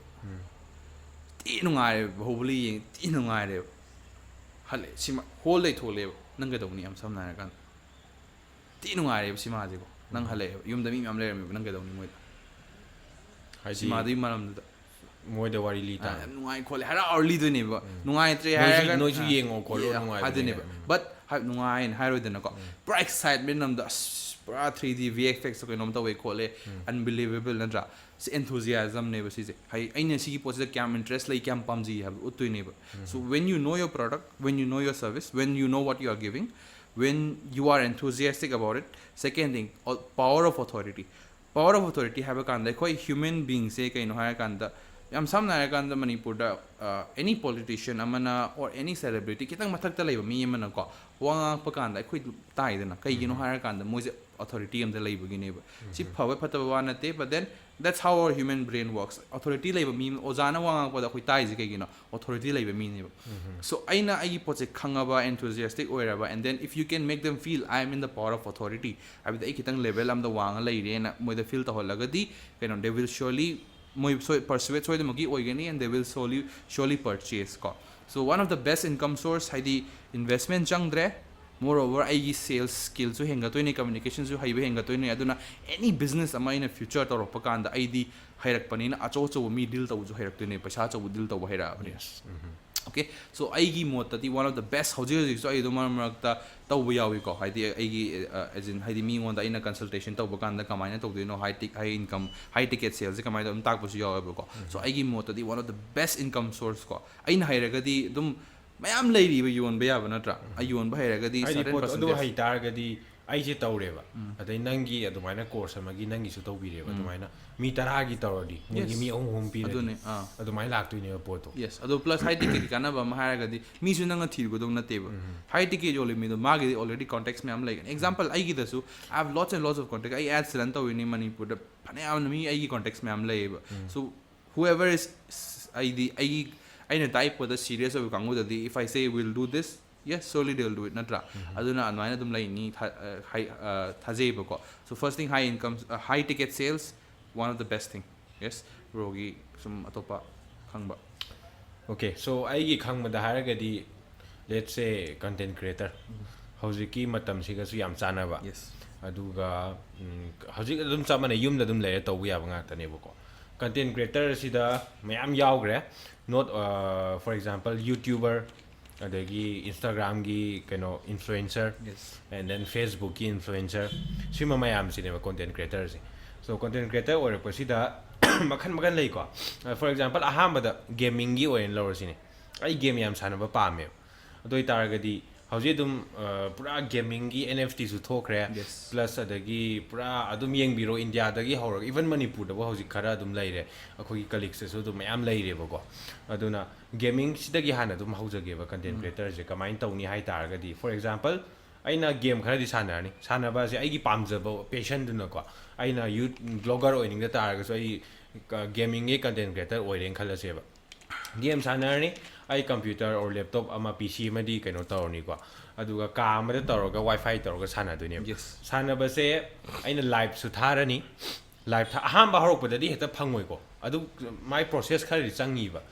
ꯊꯤ ꯅꯨꯡꯉꯥꯏꯔꯦꯕ, ꯕꯥꯍꯨꯕꯂꯤ ꯌꯦꯡ ꯊꯤ ꯅꯨꯡꯉꯥꯏꯔꯦꯕ꯫ ꯍꯜꯂꯦ, ꯁꯤꯃ ꯍꯣꯜꯗꯩ ꯊꯣꯛꯂꯛꯑꯦꯕ꯫ ꯅꯪ ꯀꯩꯗꯧꯅꯤ ꯌꯥꯝ ꯁꯝꯅ ꯍꯥꯏꯔꯀꯥꯟꯗ? ꯊꯤ ꯅꯨꯡꯉꯥꯏꯔꯦꯕ ꯁꯤꯃꯥꯁꯦꯀꯣ꯫ ꯅꯪ ꯍꯜꯂꯛꯑꯦꯕ, ꯌꯨꯝꯗ ꯃꯤ ꯃꯌꯥꯝ ꯂꯩꯔꯝꯃꯦꯕ, ꯅꯪ ꯀꯩꯗꯧꯅꯤ ꯃꯣꯏꯗ? ꯍꯥꯏꯗꯤ ꯁꯤꯃꯥꯗꯨꯒꯤ ꯃꯔꯝꯗꯨꯗ ꯃꯣꯏꯗ ꯋꯥꯔꯤ ꯂꯤ ꯑꯥ, ꯇꯥꯔꯦ꯫ ꯌꯥꯝ ꯅꯨꯡꯉꯥꯏ ꯈꯣꯠꯂꯦ, ꯍꯔꯥꯎ ꯍꯔꯥꯎ ꯂꯤꯗꯣꯏꯅꯦꯕ꯫ ꯅꯨꯡꯉꯥꯏꯇ꯭ꯔꯦ ꯅꯣꯏꯁꯨ- ꯍꯥꯏꯔꯒ ꯅꯣꯏꯁꯨ ꯑꯥ, ꯌꯦꯡꯉꯣ ꯈꯣꯠꯂꯣ, yeah, ꯅꯨꯡꯉꯥꯏꯕꯅꯦ ꯑꯗꯨꯅꯦꯕ꯫ ꯀꯥꯏꯅ꯫ But ꯍꯥꯏ ꯅꯨꯡꯉꯥꯏꯅ ꯍꯥꯏꯔꯣꯏꯗꯅꯀꯣ꯫ ꯄꯨꯔꯥ excitement ꯑꯝꯗ, ꯑꯁ, ꯄꯨꯔꯥ three D V F X ꯀꯩꯅꯣꯝ ꯇꯧꯋꯦ ꯈꯣꯠꯂꯦ, unbelievable ꯅꯠꯇ꯭ꯔꯥ? ꯁꯤ enthusiasmꯅꯦꯕ ꯁꯤꯁꯦ꯫ ꯍꯥꯏ ꯑꯩꯅ ꯁꯤꯒꯤ ꯄꯣꯠꯁꯤꯗ ꯀꯌꯥꯝ interest ꯂꯩ, ꯀꯌꯥꯝ ꯄꯥꯝꯖꯩ ꯍꯥꯏꯕ ꯎꯠꯇꯣꯏꯅꯦꯕ꯫ So when you know your product, when you know your service, when you know what you are giving, when you are enthusiastic about it, second thing, power of authority. Power of authority ꯍꯥꯏꯕ ꯀꯥꯟꯗ ꯑꯩꯈꯣꯏ human beingꯁꯦ ꯀꯩꯅꯣ ꯍꯥꯏꯔꯀꯥꯟꯗ, ꯌꯥꯝ ꯁꯝꯅ ꯍꯥꯏꯔꯀꯥꯟꯗ ꯃꯅꯤꯄꯨꯔꯗ, ꯑ, any politician ꯑꯃꯅ or any celebrity, ꯈꯤꯇꯪ ꯃꯊꯛꯇ ꯂꯩꯕ ꯃꯤ ꯑꯃꯅꯀꯣ ꯋꯥ ꯉꯥꯡꯉꯛꯄ ꯀꯥꯟꯗ ꯑꯩꯈꯣꯏ ꯇꯥꯏꯗꯅ꯫ ꯀꯩꯒꯤꯅꯣ ꯍꯥꯏꯔꯀꯥꯟꯗ ꯃꯣꯏꯁꯦ authority ꯑꯝꯗ ꯂꯩꯕꯒꯤꯅꯦꯕ꯫ ꯁꯤ ꯐꯕ ꯐꯠꯇꯕ ꯋꯥ ꯅꯠꯇꯦ, but then that's how our human brain works. Authority ꯂꯩꯕ ꯃꯤ, ꯑꯣꯖꯥꯅ ꯋꯥ ꯉꯥꯡꯉꯛꯄꯗ ꯑꯩꯈꯣꯏ ꯇꯥꯏꯁꯦ ꯀꯩꯒꯤꯅꯣ? Authority ꯂꯩꯕ ꯃꯤꯅꯦꯕ꯫ So ꯑꯩꯅ ꯑꯩꯒꯤ ꯄꯣꯠꯁꯦ ꯈꯪꯉꯕ, enthusiastic ꯑꯣꯏꯔꯕ, and then if you can make them feel I am in the power of authority, ꯍꯥꯏꯕꯗꯤ ꯑꯩ ꯈꯤꯇꯪ level ꯑꯝꯗ ꯋꯥꯡꯉ ꯂꯩꯔꯦꯅ ꯃꯣꯏꯗ feel ꯇꯧꯍꯜꯂꯒꯗꯤ, ꯀꯩꯅꯣ, they will surely, ꯃꯣꯏ ꯁꯣꯏ-, persuade ꯁꯣꯏꯗꯅꯃꯛꯀꯤ ꯑꯣꯏꯒꯅꯤ, and they will surely, surely purchase ꯀꯣ꯫ So one of the best income source, ꯍꯥꯏꯗꯤ investment ꯆꯪꯗ꯭ꯔꯦ, moreover ꯑꯩꯒꯤ sales skillꯁꯨ ꯍꯦꯟꯒꯠꯇꯣꯏꯅꯦ, communicationꯁꯨ ꯍꯩꯕ ꯍꯦꯟꯒꯠꯇꯣꯏꯅꯦ꯫ ꯑꯗꯨꯅ any business ꯑꯃ ꯑꯩꯅ future ꯇꯧꯔꯛꯄ ꯀꯥꯟꯗ ꯑꯩꯗꯤ ꯍꯩꯔꯛꯄꯅꯤꯅ ꯑꯆꯧ ꯑꯆꯧꯕ ꯃꯤ deal ꯇꯧꯕꯁꯨ ꯍꯩꯔꯛꯇꯣꯏꯅꯦ, ꯄꯩꯁꯥ ꯑꯆꯧꯕ deal ꯇꯧꯕ ꯍꯩꯔꯛꯑꯕꯅꯤꯅ꯫ Okay, so ꯑꯩꯒꯤ ꯃꯣꯠꯇꯗꯤ one of the best, ꯍꯧꯖꯤꯛ ꯍꯧꯖꯤꯛꯁꯨ ꯑꯩ ꯑꯗꯨꯝ ꯃꯔꯛ ꯃꯔꯛꯇ ꯇꯧꯕ ꯌꯥꯎꯏꯀꯣ, ꯍꯥꯏꯗꯤ ꯑꯩꯒꯤ, ꯑ, as in, ꯍꯥꯏꯗꯤ ꯃꯤꯉꯣꯟꯗ ꯑꯩꯅ consultation ꯇꯧꯕ ꯀꯥꯟꯗ ꯀꯃꯥꯏꯅ ꯇꯧꯗꯣꯏꯅꯣ, high tic-, high income, high ticket salesꯁꯦ ꯀꯃꯥꯏꯅ ꯇꯧ-, ꯑꯗꯨꯝ ꯇꯥꯛꯄꯁꯨ ꯌꯥꯎꯋꯦꯕꯀꯣ꯫ So ꯑꯩꯒꯤ ꯃꯣꯠꯇꯗꯤ one of the best income source ꯀꯣ, ꯑꯩꯅ ꯍꯩꯔꯒꯗꯤ ꯑꯗꯨꯝ ꯃꯌꯥꯝ ꯂꯩꯔꯤꯕ ꯌꯣꯟꯕ ꯌꯥꯕ ꯅꯠꯇ꯭ꯔꯥ? ꯑꯩ ꯌꯣꯟꯕ ꯍꯩꯔꯒꯗꯤ ꯍꯥꯏꯗꯤ certain ꯄꯣꯠꯇꯣ ꯑꯗꯨ percentage ꯍꯩ ꯇꯥꯔꯒꯗꯤ ꯑꯩꯁꯦ ꯇꯧꯔꯦꯕ, ꯑꯗꯩ ꯅꯪꯒꯤ ꯑꯗꯨꯃꯥꯏꯅ course ꯑꯃꯒꯤ ꯅꯪꯒꯤꯁꯨ ꯇꯧꯕꯤꯔꯦꯕ꯫ ꯑꯗꯨꯃꯥꯏꯅ ꯃꯤ ꯇꯔꯥꯒꯤ ꯇꯧꯔꯗꯤ ꯃꯣꯏꯒꯤ Yes. ꯃꯤ ꯑꯍꯨꯝ ꯑꯍꯨꯝ ꯄꯤꯔꯗꯤ ꯑꯗꯨꯅꯦ, ꯑꯥ꯫ ꯑꯗꯨꯃꯥꯏꯅ ꯂꯥꯛꯇꯣꯏꯅꯦꯕ ꯄꯣꯠꯇꯣ꯫ Yes, ꯑꯗꯣ plus high ticketꯀꯤ ꯀꯥꯟꯅꯕ ꯑꯃ ꯍꯥꯏꯔꯒꯗꯤ ꯃꯤꯁꯨ ꯅꯪꯅ ꯊꯤꯔꯨꯒꯗꯧ ꯅꯠꯇꯦꯕ꯫ High ticket ꯌꯣꯜꯂꯤ ꯃꯤꯗꯣ ꯃꯥꯒꯤꯗꯤ already contacts ꯃꯌꯥꯝ ꯂꯩꯒꯅꯤ꯫ Example ꯑꯩꯒꯤꯗꯁꯨ I have lots and lots of contact. ꯑꯩ ads run ꯇꯧꯔꯤꯅꯤ ꯃꯅꯤꯄꯨꯔꯗ, ꯐꯅꯌꯥꯝꯅ ꯃꯤ ꯑꯩꯒꯤ contacts ꯃꯌꯥꯝ ꯂꯩꯌꯦꯕ꯫ So whoever is, ꯑꯩꯗꯤ ꯑꯩꯒꯤ, ꯑꯩꯅ ꯇꯥꯛꯏ ꯄꯣꯠꯇ serious ꯑꯣꯏꯕ ꯀꯥꯡꯕꯨꯗꯗꯤ, if I say will do this, yes, surely they will do it, ꯅꯠꯇ꯭ꯔꯥ? ꯑꯗꯨꯅ ꯑꯗꯨꯃꯥꯏꯅ ꯑꯗꯨꯝ ꯂꯩꯅꯤ, ꯊꯥ-, ꯑ, ꯍꯥꯏ-, ꯑ, ꯊꯥꯖꯩꯕꯀꯣ꯫ So first thing, high income, uh, high ticket sales, one of the best thing. Yes, broꯒꯤ ꯁꯨꯝ ꯑꯇꯣꯞꯄ ꯈꯪꯕ? Okay, so ꯑꯩꯒꯤ ꯈꯪꯕꯗ ꯍꯥꯏꯔꯒꯗꯤ, let's say content creator, ꯍꯧꯖꯤꯛꯀꯤ ꯃꯇꯝꯁꯤꯒꯁꯨ ꯌꯥꯝ ꯆꯥꯟꯅꯕ꯫ Yes. ꯑꯗꯨꯒ ꯎꯝ, ꯍꯧꯖꯤꯛ ꯑꯗꯨꯝ ꯆꯞ ꯃꯥꯟꯅꯩ, ꯌꯨꯝꯗ ꯑꯗꯨꯝ ꯂꯩꯔ ꯇꯧꯕ ꯌꯥꯕ ꯉꯥꯛꯇꯅꯦꯕꯀꯣ꯫ Content creator ꯑꯁꯤꯗ ꯃꯌꯥꯝ ꯌꯥꯎꯈ꯭ꯔꯦ, not for example YouTuber, ꯑꯗꯒꯤ Instagramꯒꯤ ꯀꯩꯅꯣ influencer, Yes. and then Facebookꯀꯤ influencer, ꯁꯤꯒꯨꯝꯕ ꯃꯌꯥꯝꯁꯤꯅꯦꯕ content creatorꯁꯦ꯫ So content creator ꯑꯣꯏꯔꯛꯄꯁꯤꯗ ꯃꯈꯟ ꯃꯈꯟ ꯂꯩꯀꯣ꯫ For example ꯑꯍꯥꯟꯕꯗ gamingꯒꯤ ꯑꯣꯏꯅ ꯂꯧꯔꯁꯤꯅꯦ꯫ ꯑꯩ game ꯌꯥꯝ ꯁꯥꯟꯅꯕ ꯄꯥꯝꯃꯦꯕ꯫ ꯑꯗꯨ ꯑꯣꯏꯇꯥꯔꯒꯗꯤ ꯍꯧꯖꯤꯛ ꯑꯗꯨꯝ ꯄꯨꯔꯥ gamingꯒꯤ NFTꯁꯨ ꯊꯣꯛꯈ꯭ꯔꯦ꯫ Yes. Plus ꯑꯗꯒꯤ ꯄꯨꯔꯥ ꯑꯗꯨꯝ ꯌꯦꯡꯕꯤꯔꯣ, ꯏꯟꯗꯤꯌꯥꯗꯒꯤ ꯍꯧꯔꯒ even ꯃꯅꯤꯄꯨꯔꯗꯕꯨ ꯍꯧꯖꯤꯛ ꯈꯔ ꯑꯗꯨꯝ ꯂꯩꯔꯦ, ꯑꯩꯈꯣꯏꯒꯤ colleaguesꯇꯁꯨ ꯑꯗꯨꯝ ꯃꯌꯥꯝ ꯂꯩꯔꯦꯕꯀꯣ꯫ ꯑꯗꯨꯅ gamingꯁꯤꯗꯒꯤ ꯍꯥꯟꯅ ꯑꯗꯨꯝ ꯍꯧꯖꯒꯦꯕ꯫ Content creatorꯁꯦ ꯀꯃꯥꯏꯅ ꯇꯧꯅꯤ ꯍꯥꯏ ꯇꯥꯔꯒꯗꯤ, for example ꯑꯩꯅ game ꯈꯔꯗꯤ ꯁꯥꯟꯅꯔꯅꯤ꯫ ꯁꯥꯟꯅꯕꯁꯦ ꯑꯩꯒꯤ ꯄꯥꯝꯖꯕ passionꯗꯨꯅꯀꯣ, ꯑꯩꯅ youth blogger ꯑꯣꯏꯅꯤꯡꯗ ꯇꯥꯔꯒꯁꯨ ꯑꯩ gamingꯒꯤ content creator ꯑꯣꯏꯔꯦꯅ ꯈꯜꯂꯁꯦꯕ꯫ Game ꯁꯥꯟꯅꯔꯅꯤ, ꯑꯩ computer or laptop ꯑꯃ, PC ꯑꯃꯗꯤ ꯀꯩꯅꯣ ꯇꯧꯔꯅꯤꯀꯣ꯫ ꯑꯗꯨꯒ ꯀꯥ ꯑꯃꯗ ꯇꯧꯔꯒ Wi-Fi ꯇꯧꯔꯒ ꯁꯥꯟꯅꯗꯣꯏꯅꯦꯕ꯫ Yes. ꯁꯥꯟꯅꯕꯁꯦ ꯑꯩꯅ liveꯁꯨ ꯊꯥꯔꯅꯤ꯫ Live ꯊꯥ ꯑꯍꯥꯟꯕ ꯍꯧꯔꯛꯄꯗꯗꯤ ꯍꯦꯛꯇ ꯐꯪꯉꯣꯏꯀꯣ꯫ ꯑꯗꯨ ꯃꯥꯏ process ꯈꯔꯗꯤ ꯆꯪꯉꯤꯕ꯫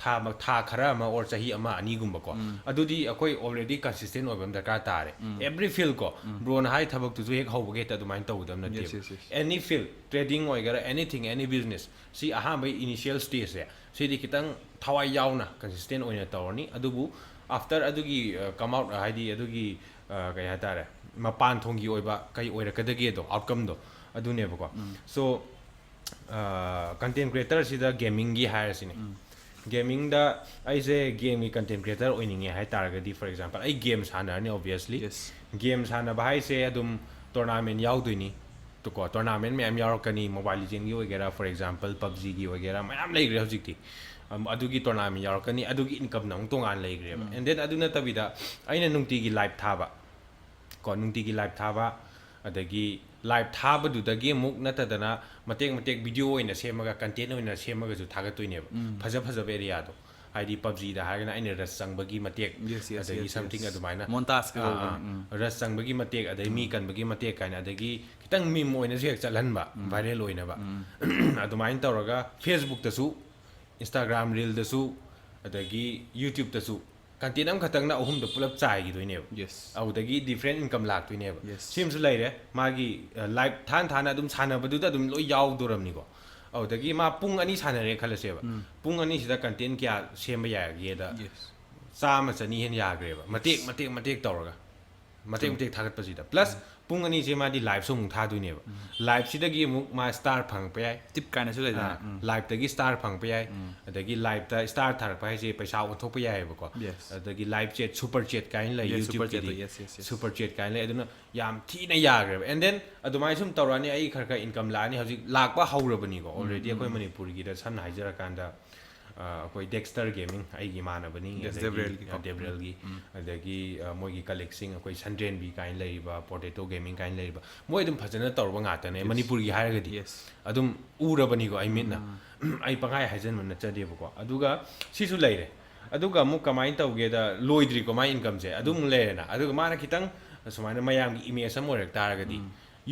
ꯊꯥ ꯊꯥ ꯈꯔ ꯑꯃ or ꯆꯍꯤ ꯑꯃ ꯑꯅꯤꯒꯨꯝꯕꯀꯣ꯫ ꯑꯗꯨꯗꯤ ꯑꯩꯈꯣꯏ already consistent ꯑꯣꯏꯕ ꯑꯃ ꯗꯔꯀꯥꯔ ꯇꯥꯔꯦ꯫ Every field ꯀꯣ, broꯅ ꯍꯥꯏ ꯊꯕꯛꯇꯨꯁꯨ ꯍꯦꯛ ꯍꯧꯕꯒ ꯍꯦꯛꯇ ꯑꯗꯨꯃꯥꯏꯅ ꯇꯧꯒꯗꯕ ꯅꯠꯇꯦꯕ꯫ Yes, yes, yes. Any field, trading ꯑꯣꯏꯒꯦꯔꯥ, anything, any business, ꯁꯤ ꯑꯍꯥꯟꯕꯒꯤ initial stageꯁꯦ ꯁꯤꯗꯤ ꯈꯤꯇꯪ ꯊꯋꯥꯏ ꯌꯥꯎꯅ consistent ꯑꯣꯏꯅ ꯇꯧꯔꯅꯤ꯫ ꯑꯗꯨꯕꯨ after ꯑꯗꯨꯒꯤ come out, ꯍꯥꯏꯗꯤ ꯑꯗꯨꯒꯤ ꯀꯩ ꯍꯥꯏꯇꯥꯔꯦ, ꯃꯄꯥꯟ ꯊꯣꯡꯒꯤ ꯑꯣꯏꯕ ꯀꯩ ꯑꯣꯏꯔꯛꯀꯗꯒꯦꯗꯣ, outcomeꯗꯣ ꯑꯗꯨꯅꯦꯕꯀꯣ꯫ So content creatorꯁꯤꯗ gamingꯒꯤ ꯍꯥꯏꯔꯁꯤꯅꯦ꯫ Gamingꯗ ꯑꯩꯁꯦ gameꯒꯤ content creator ꯑꯣꯏꯅꯤꯡꯉꯦ ꯍꯥꯏ ꯇꯥꯔꯒꯗꯤ, for example ꯑꯩ game ꯁꯥꯟꯅꯔꯅꯤ obviously꯫ Yes. Game ꯁꯥꯟꯅꯕ ꯍꯥꯏꯁꯦ ꯑꯗꯨꯝ tournament ꯌꯥꯎꯗꯣꯏꯅꯤ꯫ ꯀꯣ, tournament ꯃꯌꯥꯝ ꯌꯥꯎꯔꯛꯀꯅꯤ, Mobile Legendꯒꯤ ꯑꯣꯏꯒꯦꯔꯥ, for example PUBGꯒꯤ ꯑꯣꯏꯒꯦꯔꯥ, ꯃꯌꯥꯝ ꯂꯩꯈ꯭ꯔꯦ ꯍꯧꯖꯤꯛꯇꯤ꯫ ꯑꯗꯨꯒꯤ tournament ꯌꯥꯎꯔꯛꯀꯅꯤ, ꯑꯗꯨꯒꯤ incomeꯅ ꯑꯃꯨꯛ ꯇꯣꯉꯥꯟꯅ ꯂꯩꯈ꯭ꯔꯦꯕ꯫ And then ꯑꯗꯨ ꯅꯠꯇꯕꯤꯗ ꯑꯩꯅ ꯅꯨꯡꯇꯤꯒꯤ live ꯊꯥꯕ, ꯀꯣ, ꯅꯨꯡꯇꯤꯒꯤ live ꯊꯥꯕ, ꯑꯗꯒꯤ live ꯊꯥꯕꯗꯨꯗꯒꯤ ꯑꯃꯨꯛ ꯅꯠꯇꯗꯅ ꯃꯇꯦꯛ ꯃꯇꯦꯛ video ꯑꯣꯏꯅ ꯁꯦꯝꯃꯒ, content ꯑꯣꯏꯅ ꯁꯦꯝꯃꯒꯁꯨ ꯊꯥꯒꯠꯇꯣꯏꯅꯦꯕ꯫ ꯐꯖ ꯐꯖꯕ areaꯗꯣ, ꯍꯥꯏꯗꯤ PUBGꯗ ꯍꯥꯏꯔꯒꯅ ꯑꯩꯅ rush ꯆꯪꯕꯒꯤ ꯃꯇꯦꯛ, Yes, yes, ꯑꯗꯒꯤ yes, something yes. ꯑꯗꯨꯃꯥꯏꯅ꯫ Montageꯀ ꯑꯥ, ꯇꯧꯕꯅꯦ꯫ ꯑꯥ. Rush ꯆꯪꯕꯒꯤ ꯃꯇꯦꯛ, ꯑꯗꯩ ꯃꯤ ꯀꯟꯕꯒꯤ ꯃꯇꯦꯛ ꯀꯥꯏꯅ, ꯑꯗꯒꯤ ꯈꯤꯇꯪ meme ꯑꯣꯏꯅꯁꯨ ꯍꯦꯛ ꯆꯠꯍꯟꯕ, viral ꯑꯣꯏꯅꯕ꯫ ꯑꯗꯨꯃꯥꯏꯅ ꯇꯧꯔꯒ Facebookꯇꯁꯨ, Instagram reelꯗꯁꯨ, ꯑꯗꯒꯤ YouTubeꯇꯁꯨ content ꯑꯃꯈꯛꯇꯪꯅ ꯑꯍꯨꯝꯗꯣ ꯄꯨꯂꯞ ꯆꯥꯏꯈꯤꯗꯣꯏꯅꯦꯕ꯫ Yes. ꯑꯗꯨꯗꯒꯤ different income ꯂꯥꯛꯇꯣꯏꯅꯦꯕ꯫ Yes. ꯁꯤꯃꯁꯨ ꯂꯩꯔꯦ꯫ ꯃꯥꯒꯤ live ꯊꯥꯅ ꯊꯥꯅ ꯑꯗꯨꯝ ꯁꯥꯟꯅꯕꯗꯨꯗ ꯑꯗꯨꯝ ꯂꯣꯏ ꯌꯥꯎꯗꯣꯔꯝꯅꯤꯀꯣ꯫ ꯑꯗꯨꯗꯒꯤ ꯃꯥ ꯄꯨꯡ ꯑꯅꯤ ꯁꯥꯟꯅꯔꯦ ꯈꯜꯂꯁꯦꯕ꯫ ꯎꯝ. ꯄꯨꯡ ꯑꯅꯤꯁꯤꯗ content ꯀꯌꯥ ꯁꯦꯝꯕ ꯌꯥꯒꯦꯗ Yes. ꯆꯥꯝꯃ ꯆꯅꯤ ꯍꯦꯟꯅ ꯌꯥꯈ꯭ꯔꯦꯕ, ꯃꯇꯦꯛ ꯃꯇꯦꯛ ꯃꯇꯦꯛ ꯇꯧꯔꯒ, ꯃꯇꯦꯛ ꯃꯇꯦꯛ ꯊꯥꯒꯠꯄꯁꯤꯗ꯫ Plus ꯄꯨꯡ ꯑꯅꯤꯁꯦ ꯃꯥꯗꯤ liveꯁꯨ ꯑꯃꯨꯛ ꯊꯥꯗꯣꯏꯅꯦꯕ꯫ Liveꯁꯤꯗꯒꯤ ꯑꯃꯨꯛ ꯃꯥ star ꯐꯪꯉꯛꯄ ꯌꯥꯏ꯫ Tip ꯀꯥꯏꯅꯁꯨ ꯂꯩꯗꯅ꯫ ꯑꯥ, liveꯇꯒꯤ star ꯐꯪꯉꯛꯄ ꯌꯥꯏ꯫ ꯑꯗꯒꯤ liveꯇ star ꯊꯥꯔꯛꯄ ꯍꯥꯏꯁꯦ ꯄꯩꯁꯥ ꯑꯣꯟꯊꯣꯛꯄ ꯌꯥꯏꯑꯕꯀꯣ꯫ Yes. ꯑꯗꯒꯤ live chat, super chat ꯀꯥꯏꯅ ꯂꯩ Yes, super YouTubeꯀꯤꯗꯤ꯫ Chat, yes, yes, yes. Super chat ꯀꯥꯏꯅ ꯂꯩ꯫ ꯑꯗꯨꯅ ꯌꯥꯝ ꯊꯤꯅ ꯌꯥꯈ꯭ꯔꯦꯕ꯫ And then ꯑꯗꯨꯃꯥꯏꯅ ꯁꯨꯝ ꯇꯧꯔꯛꯑꯅꯤ, ꯑꯩ ꯈꯔ ꯈꯔ income ꯂꯥꯛꯑꯅꯤ꯫ ꯍꯧꯖꯤꯛ ꯂꯥꯛꯄ ꯍꯧꯔꯕꯅꯤꯀꯣ already꯫ ꯑꯩꯈꯣꯏ ꯃꯅꯤꯄꯨꯔꯒꯤꯗ ꯁꯝꯅ ꯍꯥꯏꯖꯔꯀꯥꯟꯗ, ꯑ, ꯑꯩꯈꯣꯏ Dexter Gaming, ꯑꯩꯒꯤ ꯏꯃꯥꯟꯅꯕꯅꯤ꯫ Yes, ꯑꯗꯒꯤ, Devrelꯒꯤꯀꯣ꯫ ꯑ, Devrelꯒꯤ꯫ ꯑꯗꯒꯤ, ꯑ, ꯃꯣꯏꯒꯤ colleagueꯁꯤꯡ, ꯑꯩꯈꯣꯏ ꯁꯟꯗ꯭ꯔꯦꯟꯕꯤ ꯀꯥꯏꯅ ꯂꯩꯔꯤꯕ, Potato Gaming ꯀꯥꯏꯅ ꯂꯩꯔꯤꯕ, ꯃꯣꯏ ꯑꯗꯨꯝ ꯐꯖꯅ ꯇꯧꯔꯕ ꯉꯥꯛꯇꯅꯦ꯫ ꯃꯅꯤꯄꯨꯔꯒꯤ ꯍꯥꯏꯔꯒꯗꯤ Yes. ꯑꯗꯨꯝ ꯎꯔꯕꯅꯤꯀꯣ ꯑꯩ ꯃꯤꯠꯅ꯫ ꯑꯩ ꯄꯪꯍꯥꯏ ꯍꯥꯏꯖꯟꯕ ꯅꯠꯆꯗꯦꯕꯀꯣ꯫ ꯑꯗꯨꯒ ꯁꯤꯁꯨ ꯂꯩꯔꯦ꯫ ꯑꯗꯨꯒ ꯑꯃꯨꯛ ꯀꯃꯥꯏꯅ ꯇꯧꯒꯦꯗ, ꯂꯣꯏꯗ꯭ꯔꯤꯀꯣ ꯃꯥꯏ incomeꯁꯦ꯫ ꯑꯗꯨꯝ ꯂꯩꯔꯦꯅ꯫ ꯑꯗꯨꯒ ꯃꯥꯅ ꯈꯤꯇꯪ ꯁꯨꯃꯥꯏꯅ ꯃꯌꯥꯝꯒꯤ image ꯑꯃ ꯑꯣꯏꯔꯛ ꯇꯥꯔꯒꯗꯤ,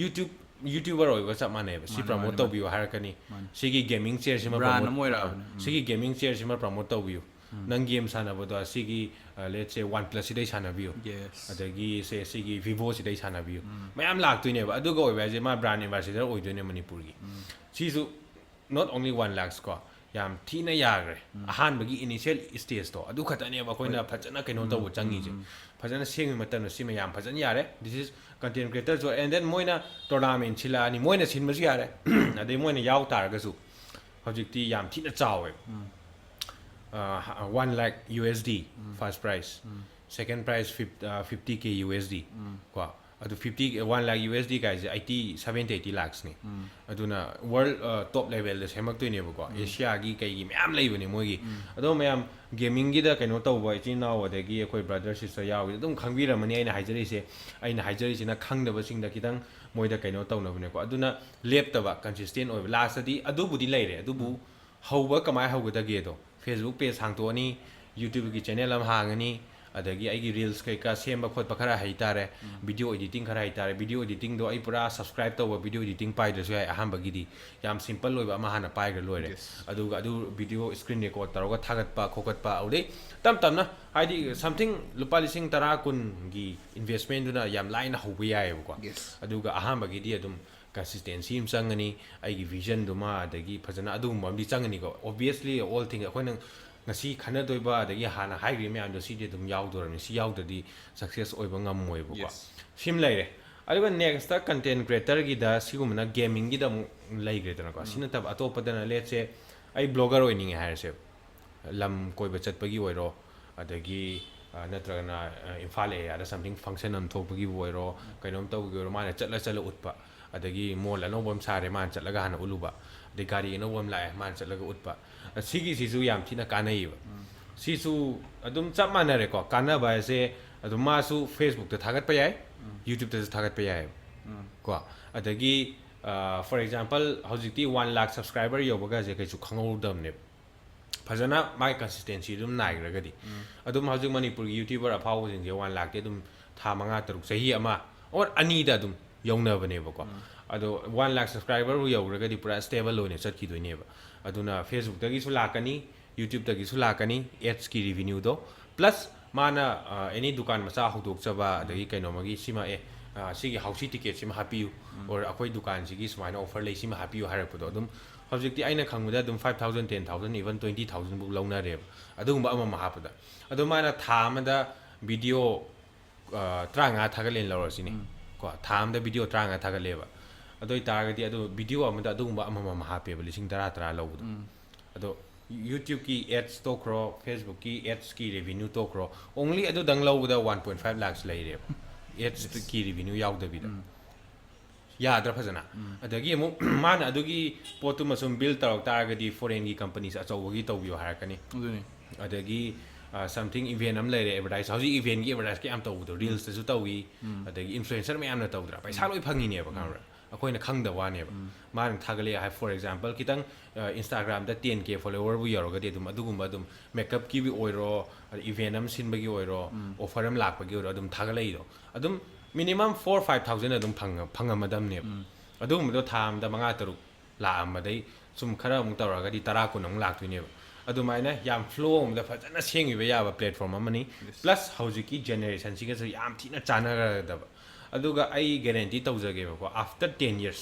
YouTube, YouTuber ꯑꯣꯏꯕꯒ ꯆꯞ ꯃꯥꯟꯅꯩꯕ꯫ ꯁꯤ ꯃꯥꯅꯦ, promote ꯃꯥꯅꯦ, ꯇꯧꯕꯤꯌꯨ ꯍꯥꯏꯔꯛꯀꯅꯤ꯫ ꯃꯥꯅꯦ꯫ ꯁꯤꯒꯤ gaming chairꯁꯤꯃ Brand promote, ꯑꯃ ꯑꯣꯏꯔꯛꯑꯕꯅꯦ꯫ ꯑ, ꯁꯤꯒꯤ gaming chairꯁꯤꯃ promote ꯇꯧꯕꯤꯌꯨ꯫ ꯅꯪ game ꯁꯥꯟꯅꯕꯗꯣ ꯑꯁꯤꯒꯤ, ꯑ, let's say OnePlusꯁꯤꯗꯩ ꯁꯥꯟꯅꯕꯤꯌꯨ꯫ Yes. ꯑꯗꯒꯤ ꯁꯦ ꯁꯤꯒꯤ Vivoꯁꯤꯗꯩ ꯁꯥꯟꯅꯕꯤꯌꯨ꯫ ꯃꯌꯥꯝ ꯂꯥꯛꯇꯣꯏꯅꯦꯕ꯫ ꯑꯗꯨꯒ ꯑꯣꯏꯕ ꯍꯥꯏꯁꯦ ꯃꯥ brand ambassador ꯑꯣꯏꯗꯣꯏꯅꯦ ꯃꯅꯤꯄꯨꯔꯒꯤ꯫ ꯁꯤꯁꯨ not only one lakhs ꯀꯣ, ꯌꯥꯝ ꯊꯤꯅ ꯌꯥꯈ꯭ꯔꯦ꯫ ꯑꯍꯥꯟꯕꯒꯤ initial stageꯇꯣ ꯑꯗꯨ ꯈꯛꯇꯅꯦꯕ ꯑꯩꯈꯣꯏꯅ ꯐꯖꯅ ꯀꯩꯅꯣ ꯇꯧꯕ ꯆꯪꯉꯤꯁꯦ꯫ ꯐꯖꯅ ꯁꯦꯝꯕ ꯃꯇꯝꯗ ꯁꯤꯃ ꯌꯥꯝ ꯐꯖꯅ ꯌꯥꯔꯦ꯫ This is content creatorꯁꯨ꯫ And then ꯃꯣꯏꯅ tournament ꯁꯤꯜꯂꯛꯑꯅꯤ, ꯃꯣꯏꯅ ꯁꯤꯟꯕꯁꯨ ꯌꯥꯔꯦ꯫ ꯑꯗꯩ ꯃꯣꯏꯅ ꯌꯥꯎ ꯇꯥꯔꯒꯁꯨ ꯍꯧꯖꯤꯛꯇꯤ ꯌꯥꯝ ꯊꯤꯅ ꯆꯥꯎꯋꯦꯕ꯫ ꯑ, one lakh USD first prize, second prize fif-, ꯑ, fifty K USD ꯀꯣ꯫ ꯑꯗꯨ fifty, one lakh USD ꯀꯥꯏꯁꯦ eighty, seventy, eighty lakhsꯅꯤ꯫ ꯑꯗꯨꯅ world, ꯑ, top levelꯗ ꯁꯦꯝꯃꯛꯇꯣꯏꯅꯦꯕꯀꯣ꯫ Asiaꯒꯤ ꯀꯩꯒꯤ ꯃꯌꯥꯝ ꯂꯩꯕꯅꯦ ꯃꯣꯏꯒꯤ꯫ ꯑꯗꯣ ꯃꯌꯥꯝ gamingꯒꯤꯗ ꯀꯩꯅꯣ ꯇꯧꯕ ꯏꯆꯤꯟ ꯏꯅꯥꯎ, ꯑꯗꯒꯤ ꯑꯩꯈꯣꯏ brother sister ꯌꯥꯎꯕꯁꯦ ꯑꯗꯨꯝ ꯈꯪꯕꯤꯔꯝꯃꯅꯤ ꯑꯩꯅ ꯍꯥꯏꯖꯔꯤꯁꯦ꯫ ꯑꯩꯅ ꯍꯥꯏꯖꯔꯤꯁꯤꯅ ꯈꯪꯗꯕꯁꯤꯡꯗ ꯈꯤꯇꯪ ꯃꯣꯏꯗ ꯀꯩꯅꯣ ꯇꯧꯅꯕꯅꯦꯀꯣ꯫ ꯑꯗꯨꯅ ꯂꯦꯞꯇꯕ, consistent ꯑꯣꯏꯕ꯫ Lastꯇꯗꯤ ꯑꯗꯨꯕꯨꯗꯤ ꯂꯩꯔꯦ, ꯑꯗꯨꯕꯨ ꯍꯧꯕ ꯀꯃꯥꯏꯅ ꯍꯧꯒꯗꯒꯦꯗꯣ, Facebook page ꯍꯥꯡꯇꯣꯛꯑꯅꯤ, YouTubeꯀꯤ channel ꯑꯃ ꯍꯥꯡꯉꯅꯤ, ꯑꯗꯒꯤ ꯑꯩꯒꯤ reels ꯀꯩꯀꯥ ꯁꯦꯝꯕ ꯈꯣꯠꯄ ꯈꯔ ꯍꯩꯇꯥꯔꯦ, video editing ꯈꯔ ꯍꯩꯇꯥꯔꯦ꯫ Video editing ꯗꯣ ꯑꯩ ꯄꯨꯔꯥ subscribe ꯇꯧꯕ video editing ꯄꯥꯏꯗ꯭ꯔꯁꯨ ꯌꯥꯏ꯫ ꯑꯍꯥꯟꯕꯒꯤꯗꯤ ꯌꯥꯝ simple ꯑꯣꯏꯕ ꯑꯃ ꯍꯥꯟꯅ ꯄꯥꯏꯈ꯭ꯔ ꯂꯣꯏꯔꯦ꯫ Yes. ꯑꯗꯨꯒ ꯑꯗꯨ video screen record ꯇꯧꯔꯒ ꯊꯥꯒꯠꯄ ꯈꯣꯀꯠꯄ, ꯑꯗꯨꯗꯩ ꯇꯞ ꯇꯞꯅ, ꯍꯥꯏꯗꯤ something ꯂꯨꯄꯥ ꯂꯤꯁꯤꯡ ꯇꯔꯥ ꯀꯨꯟꯒꯤ investment ꯗꯨꯅ ꯌꯥꯝ ꯂꯥꯏꯅ ꯍꯧꯕ ꯌꯥꯏꯑꯕꯀꯣ꯫ Yes. ꯑꯗꯨꯒ ꯑꯍꯥꯟꯕꯒꯤꯗꯤ ꯑꯗꯨꯝ consistency ꯑꯃ ꯆꯪꯒꯅꯤ, ꯑꯩꯒꯤ vision ꯗꯨꯃ, ꯑꯗꯒꯤ ꯐꯖꯅ ꯑꯗꯨꯒꯨꯝꯕ ꯑꯃꯗꯤ ꯆꯪꯒꯅꯤꯀꯣ꯫ Obviously, all thing ꯑꯩꯈꯣꯏꯅ ꯉꯁꯤ ꯈꯟꯅꯗꯣꯏꯕ ꯑꯗꯒꯤ ꯍꯥꯟꯅ ꯍꯥꯏꯈ꯭ꯔꯤꯕ ꯃꯌꯥꯝꯗꯣ ꯁꯤꯗꯤ ꯑꯗꯨꯝ ꯌꯥꯎꯗꯣꯔꯕꯅꯤ꯫ ꯁꯤ ꯌꯥꯎꯗ꯭ꯔꯗꯤ success ꯑꯣꯏꯕ ꯉꯝꯃꯣꯏꯕꯀꯣ꯫ Yes. ꯁꯤꯃ ꯂꯩꯔꯦ꯫ ꯑꯗꯨꯒ next content creator ꯒꯤꯗ ꯁꯤꯒꯨꯝꯕꯅ gaming ꯒꯤꯗ ꯑꯃꯨꯛ ꯂꯩꯈ꯭ꯔꯦꯗꯅꯀꯣ꯫ ꯁꯤ ꯅꯠꯇꯕ ꯑꯇꯣꯞꯄꯗꯅ, let's say, ꯑꯩ blogger ꯑꯣꯏꯅꯤꯡꯉꯦ ꯍꯥꯏꯔꯁꯦ, ꯂꯝ ꯀꯣꯏꯕ ꯆꯠꯄꯒꯤ ꯑꯣꯏꯔꯣ, ꯑꯗꯒꯤ, ꯑ, ꯅꯠꯇ꯭ꯔꯒꯅ, ꯑ, ꯏꯝꯐꯥꯜ area ꯗ something function ꯑꯃ ꯊꯣꯛꯄꯒꯤꯕꯨ ꯑꯣꯏꯔꯣ, ꯀꯩꯅꯣꯝ ꯇꯧꯕꯒꯤ ꯑꯣꯏꯔꯣ, ꯃꯥꯅ ꯆꯠꯂ ꯆꯠꯂ ꯎꯠꯄ, ꯑꯗꯒꯤ mall ꯑꯅꯧꯕ ꯑꯃ ꯁꯥꯔꯦ, ꯃꯥꯅ ꯆꯠꯂꯒ ꯍꯥꯟꯅ ꯎꯠꯂꯨꯕ, ꯑꯗꯩ ꯒꯥꯔꯤ ꯑꯅꯧꯕ ꯑꯃ ꯂꯥꯛꯑꯦ, ꯃꯥꯅ ꯆꯠꯂꯒ ꯎꯠꯄ, ꯑ, ꯁꯤꯒꯤꯁꯤꯁꯨ ꯌꯥꯝ ꯊꯤꯅ ꯀꯥꯟꯅꯩꯌꯦꯕ꯫ ꯁꯤꯁꯨ ꯑꯗꯨꯝ ꯆꯞ ꯃꯥꯟꯅꯔꯦꯀꯣ꯫ ꯀꯥꯟꯅꯕ ꯍꯥꯏꯁꯦ ꯑꯗꯨꯝ ꯃꯥꯁꯨ Facebook ꯇ ꯊꯥꯒꯠꯄ ꯌꯥꯏ, YouTube ꯇꯁꯨ ꯊꯥꯒꯠꯄ ꯌꯥꯏ꯫ ꯀꯣ, ꯑꯗꯒꯤ, ꯑ, for example, ꯍꯧꯖꯤꯛꯇꯤ one lakh subscriber ꯌꯧꯕꯒꯁꯦ ꯀꯩꯁꯨ ꯈꯪꯍꯧꯗꯕꯅꯦꯕ꯫ ꯐꯖꯅ ꯃꯥꯒꯤ consistency ꯑꯗꯨꯝ ꯅꯥꯏꯈ꯭ꯔꯒꯗꯤ꯫ ꯑꯗꯨꯝ ꯍꯧꯖꯤꯛ ꯃꯅꯤꯄꯨꯔꯒꯤ YouTuber ꯑꯐꯥꯎꯕꯁꯤꯡꯁꯦ one lakh ꯇꯤ ꯑꯗꯨꯝ ꯊꯥ ꯃꯉꯥ, ꯇꯔꯨꯛ, ꯆꯍꯤ ꯑꯃ or ꯑꯅꯤꯗ ꯑꯗꯨꯝ ꯌꯧꯅꯕꯅꯦꯕꯀꯣ꯫ ꯑꯗꯣ one lakh subscriber ꯕꯨ ꯌꯧꯈ꯭ꯔꯒꯗꯤ ꯄꯨꯔꯥ stable ꯑꯣꯏꯅ ꯆꯠꯈꯤꯗꯣꯏꯅꯦꯕ꯫ ꯑꯗꯨꯅ Facebook ꯇꯒꯤꯁꯨ ꯂꯥꯛꯀꯅꯤ, YouTube ꯇꯒꯤꯁꯨ ꯂꯥꯛꯀꯅꯤ ads ꯀꯤ revenue ꯗꯣ, plus ꯃꯥꯅ, ꯑ, any ꯗꯨꯀꯥꯟ ꯃꯆꯥ ꯍꯧꯗꯣꯛꯆꯕ, ꯑꯗꯒꯤ ꯀꯩꯅꯣꯃꯒꯤ ꯁꯤꯃ, ꯑꯦ, ꯑ, ꯁꯤꯒꯤ ꯍꯧꯁꯤ ticket ꯁꯤꯃ ꯍꯥꯞꯄꯤꯌꯨ, or ꯑꯩꯈꯣꯏ ꯗꯨꯀꯥꯟꯁꯤꯒꯤ ꯁꯨꯃꯥꯏꯅ offer ꯂꯩ, ꯁꯤꯃ ꯍꯥꯞꯄꯤꯌꯨ ꯍꯥꯏꯔꯛꯄꯗꯣ, ꯑꯗꯨꯝ ꯍꯧꯖꯤꯛꯇꯤ ꯑꯩꯅ ꯈꯪꯕꯗ ꯑꯗꯨꯝ five thousand, ten thousand, even twenty thousand book ꯂꯧꯅꯔꯦꯕ ꯑꯗꯨꯒꯨꯝꯕ ꯑꯃꯃ ꯍꯥꯞꯄꯗ꯫ ꯑꯗꯣ ꯃꯥꯅ ꯊꯥ ꯑꯃꯗ video, ꯑ, ꯇꯔꯥꯃꯉꯥ ꯊꯥꯒꯠꯂꯦꯅ ꯂꯧꯔꯁꯤꯅꯦ꯫ ꯀꯣ, ꯊꯥ ꯑꯃꯗ video ꯇꯔꯥꯃꯉꯥ ꯊꯥꯒꯠꯂꯦꯕ꯫ ꯑꯗꯨ ꯑꯣꯏꯇꯥꯔꯒꯗꯤ ꯑꯗꯨ video ꯑꯃꯗ ꯑꯗꯨꯒꯨꯝꯕ ꯑꯃꯃꯝ ꯍꯥꯞꯄꯦꯕ, ꯂꯤꯁꯤꯡ ꯇꯔꯥ ꯇꯔꯥ ꯂꯧꯕꯗꯣ꯫ ꯑꯗꯣ YouTube ꯀꯤ ads ꯇꯣꯛꯈ꯭ꯔꯣ, Facebook ꯀꯤ ads ꯀꯤ revenue ꯇꯣꯛꯈ꯭ꯔꯣ, only ꯑꯗꯨꯗꯪ ꯂꯧꯕꯗ one point five lakhs ꯂꯩꯔꯦꯕ, ads ꯀꯤ revenue ꯌꯥꯎꯗꯕꯤꯗ꯫ ꯌꯥꯗ꯭ꯔꯥ ꯐꯖꯅ? ꯑꯗꯒꯤ ꯑꯃꯨꯛ ꯃꯥꯅ ꯑꯗꯨꯒꯤ ꯄꯣꯠꯇꯨꯃ ꯁꯨꯝ build ꯇꯧꯔꯛ ꯇꯥꯔꯒꯗꯤ foreign ꯒꯤ companies ꯑꯆꯧꯕꯒꯤ ꯇꯧꯕꯤꯌꯣ ꯍꯥꯏꯔꯛꯀꯅꯤ꯫ ꯑꯗꯨꯅꯤ꯫ ꯑꯗꯒꯤ, ꯑ, something event ꯑꯃ ꯂꯩꯔꯦ, advertise, ꯍꯧꯖꯤꯛ event ꯀꯤ advertise ꯀ ꯌꯥꯝ ꯇꯧꯕꯗꯣ, reels ꯇꯁꯨ ꯇꯧꯏ, ꯑꯗꯒꯤ influencer ꯃꯌꯥꯝꯅ ꯇꯧꯗ꯭ꯔꯥ, ꯄꯩꯁꯥ ꯂꯣꯏ ꯐꯪꯉꯤꯅꯦꯕ, ꯈꯪꯕ꯭ꯔꯥ? ꯑꯩꯈꯣꯏꯅ ꯈꯪꯗꯕ ꯋꯥꯅꯦꯕ꯫ ꯃꯥꯅ ꯊꯥꯒꯠꯂꯛꯑꯦ ꯍꯥꯏ, for example, ꯈꯤꯇꯪ ꯏꯟꯁꯇꯥꯒ꯭ꯔꯥꯝꯗ ten K followerꯕꯨ ꯌꯧꯔꯒꯗꯤ ꯑꯗꯨꯝ ꯑꯗꯨꯒꯨꯝꯕ ꯑꯗꯨꯝ ꯃꯦꯀꯞꯀꯤꯕꯨ ꯑꯣꯏꯔꯣ, ꯑꯗ event ꯑꯃ ꯁꯤꯟꯕꯒꯤ ꯑꯣꯏꯔꯣ, offer ꯑꯃ ꯂꯥꯛꯄꯒꯤ ꯑꯣꯏꯔꯣ, ꯑꯗꯨꯝ ꯊꯥꯒꯠꯂꯛꯏꯗꯣ ꯑꯗꯨꯝ minimum four five thousand ꯑꯗꯨꯝ ꯐꯪꯉ- ꯐꯪꯉꯝꯃꯗꯕꯅꯦꯕ꯫ ꯑꯗꯨꯒꯨꯝꯕꯗꯣ ꯊꯥ ꯑꯃꯗ ꯃꯉꯥ ꯇꯔꯨꯛ ꯂꯥꯛꯑꯝꯕꯗꯩ ꯁꯨꯝ ꯈꯔ ꯑꯃꯨꯛ ꯇꯧꯔꯒꯗꯤ ꯇꯔꯥ ꯀꯨꯟ ꯑꯃꯨꯛ ꯂꯥꯛꯇꯣꯏꯅꯦꯕ꯫ ꯑꯗꯨꯃꯥꯏꯅ ꯌꯥꯝ flow ꯑꯃꯗ ꯐꯖꯅ ꯁꯦꯝꯈꯤꯕ ꯌꯥꯕ platform ꯑꯃꯅꯤ꯫ Plus ꯍꯧꯖꯤꯛꯀꯤ generationꯁꯤꯒꯁꯨ ꯌꯥꯝ ꯊꯤꯅ ꯆꯥꯟꯅꯒꯗꯕ꯫ ꯑꯗꯨꯒ ꯑꯩ guarantee ꯇꯧꯖꯒꯦꯕꯀꯣ, after ten years,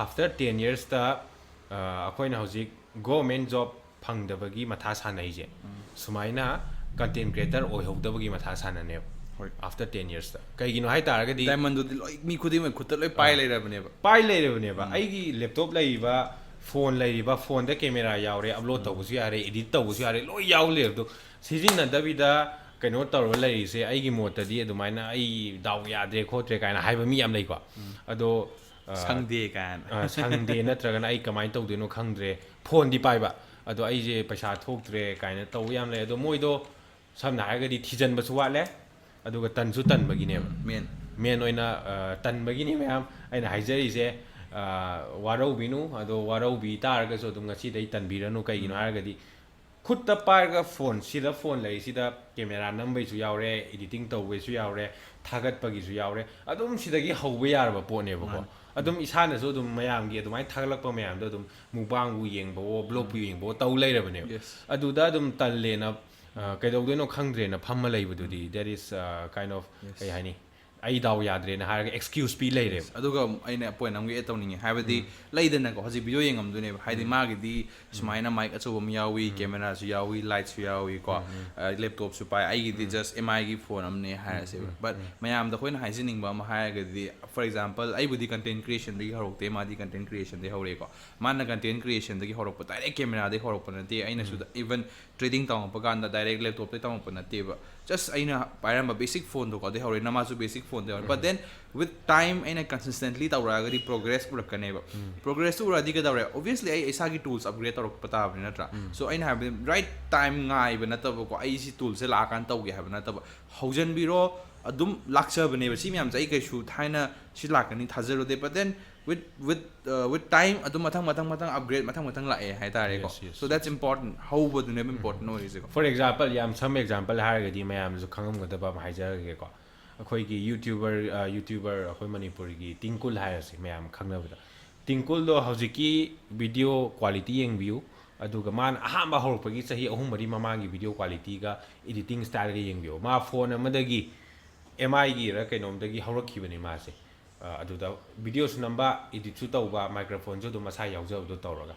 after ten yearsꯇ, ꯑ, ꯑꯩꯈꯣꯏꯅ ꯍꯧꯖꯤꯛ government job ꯐꯪꯗꯕꯒꯤ ꯃꯊꯥ ꯁꯥꯟꯅꯩꯁꯦ, ꯁꯨꯃꯥꯏꯅ content creator ꯑꯣꯏꯍꯧꯗꯕꯒꯤ ꯃꯊꯥ ꯁꯥꯟꯅꯅꯦꯕ꯫ ꯍꯣꯏ꯫ After ten yearsꯇ ꯀꯩꯒꯤꯅꯣ ꯍꯥꯏ ꯇꯥꯔꯒꯗꯤ, Diamondꯗꯨꯗꯤ ꯂꯣꯏ, ꯃꯤ ꯈꯨꯗꯤꯡꯃꯛ ꯈꯨꯠꯇ ꯂꯣꯏ ꯄꯥꯏ ꯂꯩꯔꯕꯅꯦꯕ꯫ ꯄꯥꯏ ꯂꯩꯔꯕꯅꯦꯕ꯫ ꯑꯩꯒꯤ laptop ꯂꯩꯔꯤꯕ, phone ꯂꯩꯔꯤꯕ, phoneꯗ camera ꯌꯥꯎꯔꯦ, upload ꯇꯧꯕꯁꯨ ꯌꯥꯔꯦ, edit ꯇꯧꯕꯁꯨ ꯌꯥꯔꯦ, ꯂꯣꯏ ꯌꯥꯎ ꯂꯩꯔꯕꯗꯣ ꯁꯤꯖꯤꯟꯅꯗꯕꯤꯗ ꯀꯩꯅꯣ ꯇꯧꯔꯒ ꯂꯩꯔꯤꯁꯦ꯫ ꯑꯩꯒꯤ ꯃꯣꯠꯇꯗꯤ ꯑꯗꯨꯃꯥꯏꯅ ꯑꯩ ꯗꯥꯎ ꯌꯥꯗ꯭ꯔꯦ ꯈꯣꯠꯇ꯭ꯔꯦ ꯀꯥꯏꯅ ꯍꯥꯏꯕ ꯃꯤ ꯌꯥꯝ ꯂꯩꯀꯣ꯫ ꯑꯗꯣ, ꯑ, ꯁꯪꯗꯦ ꯀꯥꯏꯅ꯫ ꯑ, ꯁꯪꯗꯦ ꯅꯠꯇ꯭ꯔꯒꯅ ꯑꯩ ꯀꯃꯥꯏꯅ ꯇꯧꯗꯣꯏꯅꯣ ꯈꯪꯗ꯭ꯔꯦ, phoneꯗꯤ ꯄꯥꯏꯕ ꯑꯗꯣ ꯑꯩꯁꯦ ꯄꯩꯁꯥ ꯊꯣꯛꯇ꯭ꯔꯦ ꯀꯥꯏꯅ ꯇꯧꯕ ꯌꯥꯝ ꯂꯩ꯫ ꯑꯗꯣ ꯃꯣꯏꯗꯣ ꯁꯝꯅ ꯍꯥꯏꯔꯒꯗꯤ ꯊꯤꯖꯤꯟꯕꯁꯨ ꯋꯥꯠꯂꯦ, ꯑꯗꯨꯒ ꯇꯟꯁꯨ ꯇꯟꯕꯒꯤꯅꯦꯕ꯫ Main꯫ Main ꯑꯣꯏꯅ, ꯑ, ꯇꯟꯕꯒꯤꯅꯤ ꯃꯌꯥꯝ ꯑꯩꯅ ꯍꯥꯏꯖꯔꯤꯁꯦ꯫ ꯑ, ꯋꯥꯔꯧꯕꯤꯅꯨ, ꯑꯗꯣ ꯋꯥꯔꯧꯕꯤ ꯇꯥꯔꯒꯁꯨ ꯑꯗꯨꯝ ꯉꯁꯤꯗꯩ ꯇꯟꯕꯤꯔꯅꯨ꯫ ꯀꯩꯒꯤꯅꯣ ꯍꯥꯏꯔꯒꯗꯤ ꯈꯨꯠꯇ ꯄꯥꯏꯔꯒ phone, ꯁꯤꯗ phone ꯂꯩꯔꯤꯁꯤꯗ camera ꯅꯝꯕꯩꯁꯨ ꯌꯥꯎꯔꯦ, editing ꯇꯧꯕꯩꯁꯨ ꯌꯥꯎꯔꯦ, ꯊꯥꯒꯠꯄꯒꯤꯁꯨ ꯌꯥꯎꯔꯦ, ꯑꯗꯨꯝ ꯁꯤꯗꯒꯤ ꯍꯧꯕ ꯌꯥꯔꯕ ꯄꯣꯠꯅꯦꯕꯀꯣ꯫ ꯃꯥꯅꯤ꯫ ꯑꯗꯨꯝ ꯏꯁꯥꯅꯁꯨ ꯑꯗꯨꯝ ꯃꯌꯥꯝꯒꯤ ꯑꯗꯨꯃꯥꯏꯅ ꯊꯥꯒꯠꯂꯛꯄ ꯃꯌꯥꯝꯗꯣ ꯑꯗꯨꯝ mukbangꯕꯨ ꯌꯦꯡꯕꯋꯣ, vlogꯄꯨ ꯌꯦꯡꯕꯋꯣ ꯇꯧ ꯂꯩꯔꯕꯅꯦꯕ꯫ Yes꯫ ꯑꯗꯨꯗ ꯑꯗꯨꯝ ꯇꯜꯂꯦꯅ, ꯑ, ꯀꯩꯗꯧꯗꯣꯏꯅꯣ ꯈꯪꯗ꯭ꯔꯦꯅ ꯐꯝꯃ ꯂꯩꯕꯗꯨꯗꯤ, that is, uh, kind of, Yes꯫ ꯀꯩ ꯍꯥꯏꯅꯤ, ꯑꯩ ꯗꯥꯎ ꯌꯥꯗ꯭ꯔꯦꯅ ꯍꯥꯏꯔꯒ excuse ꯄꯤ ꯂꯩꯔꯦꯕ꯫ ꯑꯗꯨꯒ ꯑꯩꯅ point ꯑꯃꯒ add ꯇꯧꯅꯤꯡꯉꯦ, ꯍꯥꯏꯕꯗꯤ ꯂꯩꯗꯅꯀꯣ, ꯍꯧꯖꯤꯛ video ꯌꯦꯡꯉꯝꯗꯣꯏꯅꯦꯕ, ꯍꯥꯏꯗꯤ ꯃꯥꯒꯤꯗꯤ ꯁꯨꯃꯥꯏꯅ mic ꯑꯆꯧꯕ ꯑꯃ ꯌꯥꯎꯏ, cameraꯁꯨ ꯌꯥꯎꯏ, lightꯁꯨ ꯌꯥꯎꯏ ꯀꯣ, ꯑ, laptopꯁꯨ ꯄꯥꯏ, ꯑꯩꯒꯤꯗꯤ just MIꯒꯤ phone ꯑꯃꯅꯦ ꯍꯥꯏꯔꯁꯦꯕ꯫ But ꯃꯌꯥꯝꯗ ꯑꯩꯈꯣꯏꯅ ꯍꯥꯏꯖꯅꯤꯡꯕ ꯑꯃ ꯍꯥꯏꯔꯒꯗꯤ, for example, ꯑꯩꯕꯨꯗꯤ content creationꯗꯒꯤ ꯍꯧꯔꯛꯇꯦ, ꯃꯥꯗꯤ content creationꯗꯒꯤ ꯍꯧꯔꯛꯑꯦꯀꯣ꯫ ꯃꯥꯅ content creationꯗꯒꯤ ꯍꯧꯔꯛꯄ, direct cameraꯗꯒꯤ ꯍꯧꯔꯛꯄ ꯅꯠꯇꯦ, ꯑꯩꯅꯁꯨ even trading ꯇꯝꯃꯛꯄ ꯀꯥꯟꯗ direct laptopꯇꯒꯤ ꯇꯝꯃꯛꯄ ꯅꯠꯇꯦꯕ꯫ Just ꯑꯩꯅ ꯄꯥꯏꯔꯝꯕ basic phoneꯗꯣꯀꯣ, ꯑꯗꯩ ꯍꯧꯔꯛꯑꯦ, ꯅꯃꯥꯁꯨ basic phoneꯗꯒꯤ ꯍꯧꯔꯛꯑꯦ꯫ But then with time ꯑꯩꯅ consistently ꯇꯧꯔꯛꯑꯒꯗꯤ progress ꯎꯔꯛꯀꯅꯦꯕ꯫ Progressꯇꯨ ꯎꯔꯛꯑꯗꯤ ꯀꯩꯗꯧꯔꯦ? Obviously ꯑꯩ ꯏꯁꯥꯒꯤ tools upgrade ꯇꯧꯔꯛꯄ ꯇꯥꯕꯅꯤ, ꯅꯠꯇ꯭ꯔꯥ? So ꯑꯩꯅ ꯍꯥꯏꯕꯗꯤ right time ꯉꯥꯏꯕ ꯅꯠꯇꯕꯀꯣ, ꯑꯩ ꯁꯤ toolꯁꯦ ꯂꯥꯛꯑꯀꯥꯟꯗ ꯇꯧꯒꯦ ꯍꯥꯏꯕ ꯅꯠꯇꯕ, ꯍꯧꯖꯤꯟꯕꯤꯔꯣ꯫ ꯑꯗꯨꯝ ꯂꯥꯛꯆꯕꯅꯦꯕ ꯁꯤ ꯃꯌꯥꯝꯁꯦ, ꯑꯩ ꯀꯩꯁꯨ ꯊꯥꯏꯅ ꯁꯤ ꯂꯥꯛꯀꯅꯤ ꯊꯥꯖꯔꯨꯗꯦ꯫ But then with with uh, with time ꯑꯗꯨꯝ ꯃꯊꯪ ꯃꯊꯪ ꯃꯊꯪ upgrade ꯃꯊꯪ ꯃꯊꯪ ꯂꯥꯛꯑꯦ ꯍꯥꯏꯇꯥꯔꯦꯀꯣ. Yes, yes. So that's important. ꯍꯧꯕꯗꯨꯅꯦꯕ important ꯑꯣꯏꯔꯤꯁꯦꯀꯣ. For example, ꯌꯥꯝ some example ꯍꯥꯏꯔꯒꯗꯤ ꯃꯌꯥꯝꯅꯁꯨ ꯈꯪꯉꯝꯒꯗꯕ ꯑꯃ ꯍꯥꯏꯖꯔꯒꯦꯀꯣ. ꯑꯩꯈꯣꯏꯒꯤ YouTuber, YouTuber, ꯑꯩꯈꯣꯏ ꯃꯅꯤꯄꯨꯔꯒꯤ ꯇꯤꯡꯀꯨꯜ ꯍꯥꯏꯔꯁꯤ ꯃꯌꯥꯝ ꯈꯪꯅꯕꯗ, ꯇꯤꯡꯀꯨꯜꯗꯣ ꯍꯧꯖꯤꯛꯀꯤ video quality ꯌꯦꯡꯕꯤꯌꯨ꯫ ꯑꯗꯨꯒ ꯃꯥꯅ ꯑꯍꯥꯟꯕ ꯍꯧꯔꯛꯄꯒꯤ ꯆꯍꯤ ꯑꯍꯨꯝ ꯃꯔꯤ ꯃꯃꯥꯡꯒꯤ video qualityꯒ editing styleꯒ ꯌꯦꯡꯕꯤꯌꯨ꯫ ꯃꯥ phone ꯑꯃꯗꯒꯤ, MIꯒꯤꯔ ꯀꯩꯅꯣꯝꯗꯒꯤ ꯍꯧꯔꯛꯈꯤꯕꯅꯤ ꯃꯥꯁꯦ꯫ ꯑ, ꯑꯗꯨꯗ videoꯁꯨ ꯅꯝꯕ, editꯁꯨ ꯇꯧꯕ, microphoneꯁꯨ ꯑꯗꯨꯝ ꯃꯁꯥ ꯌꯥꯎꯖꯕꯗꯣ ꯇꯧꯔꯒ꯫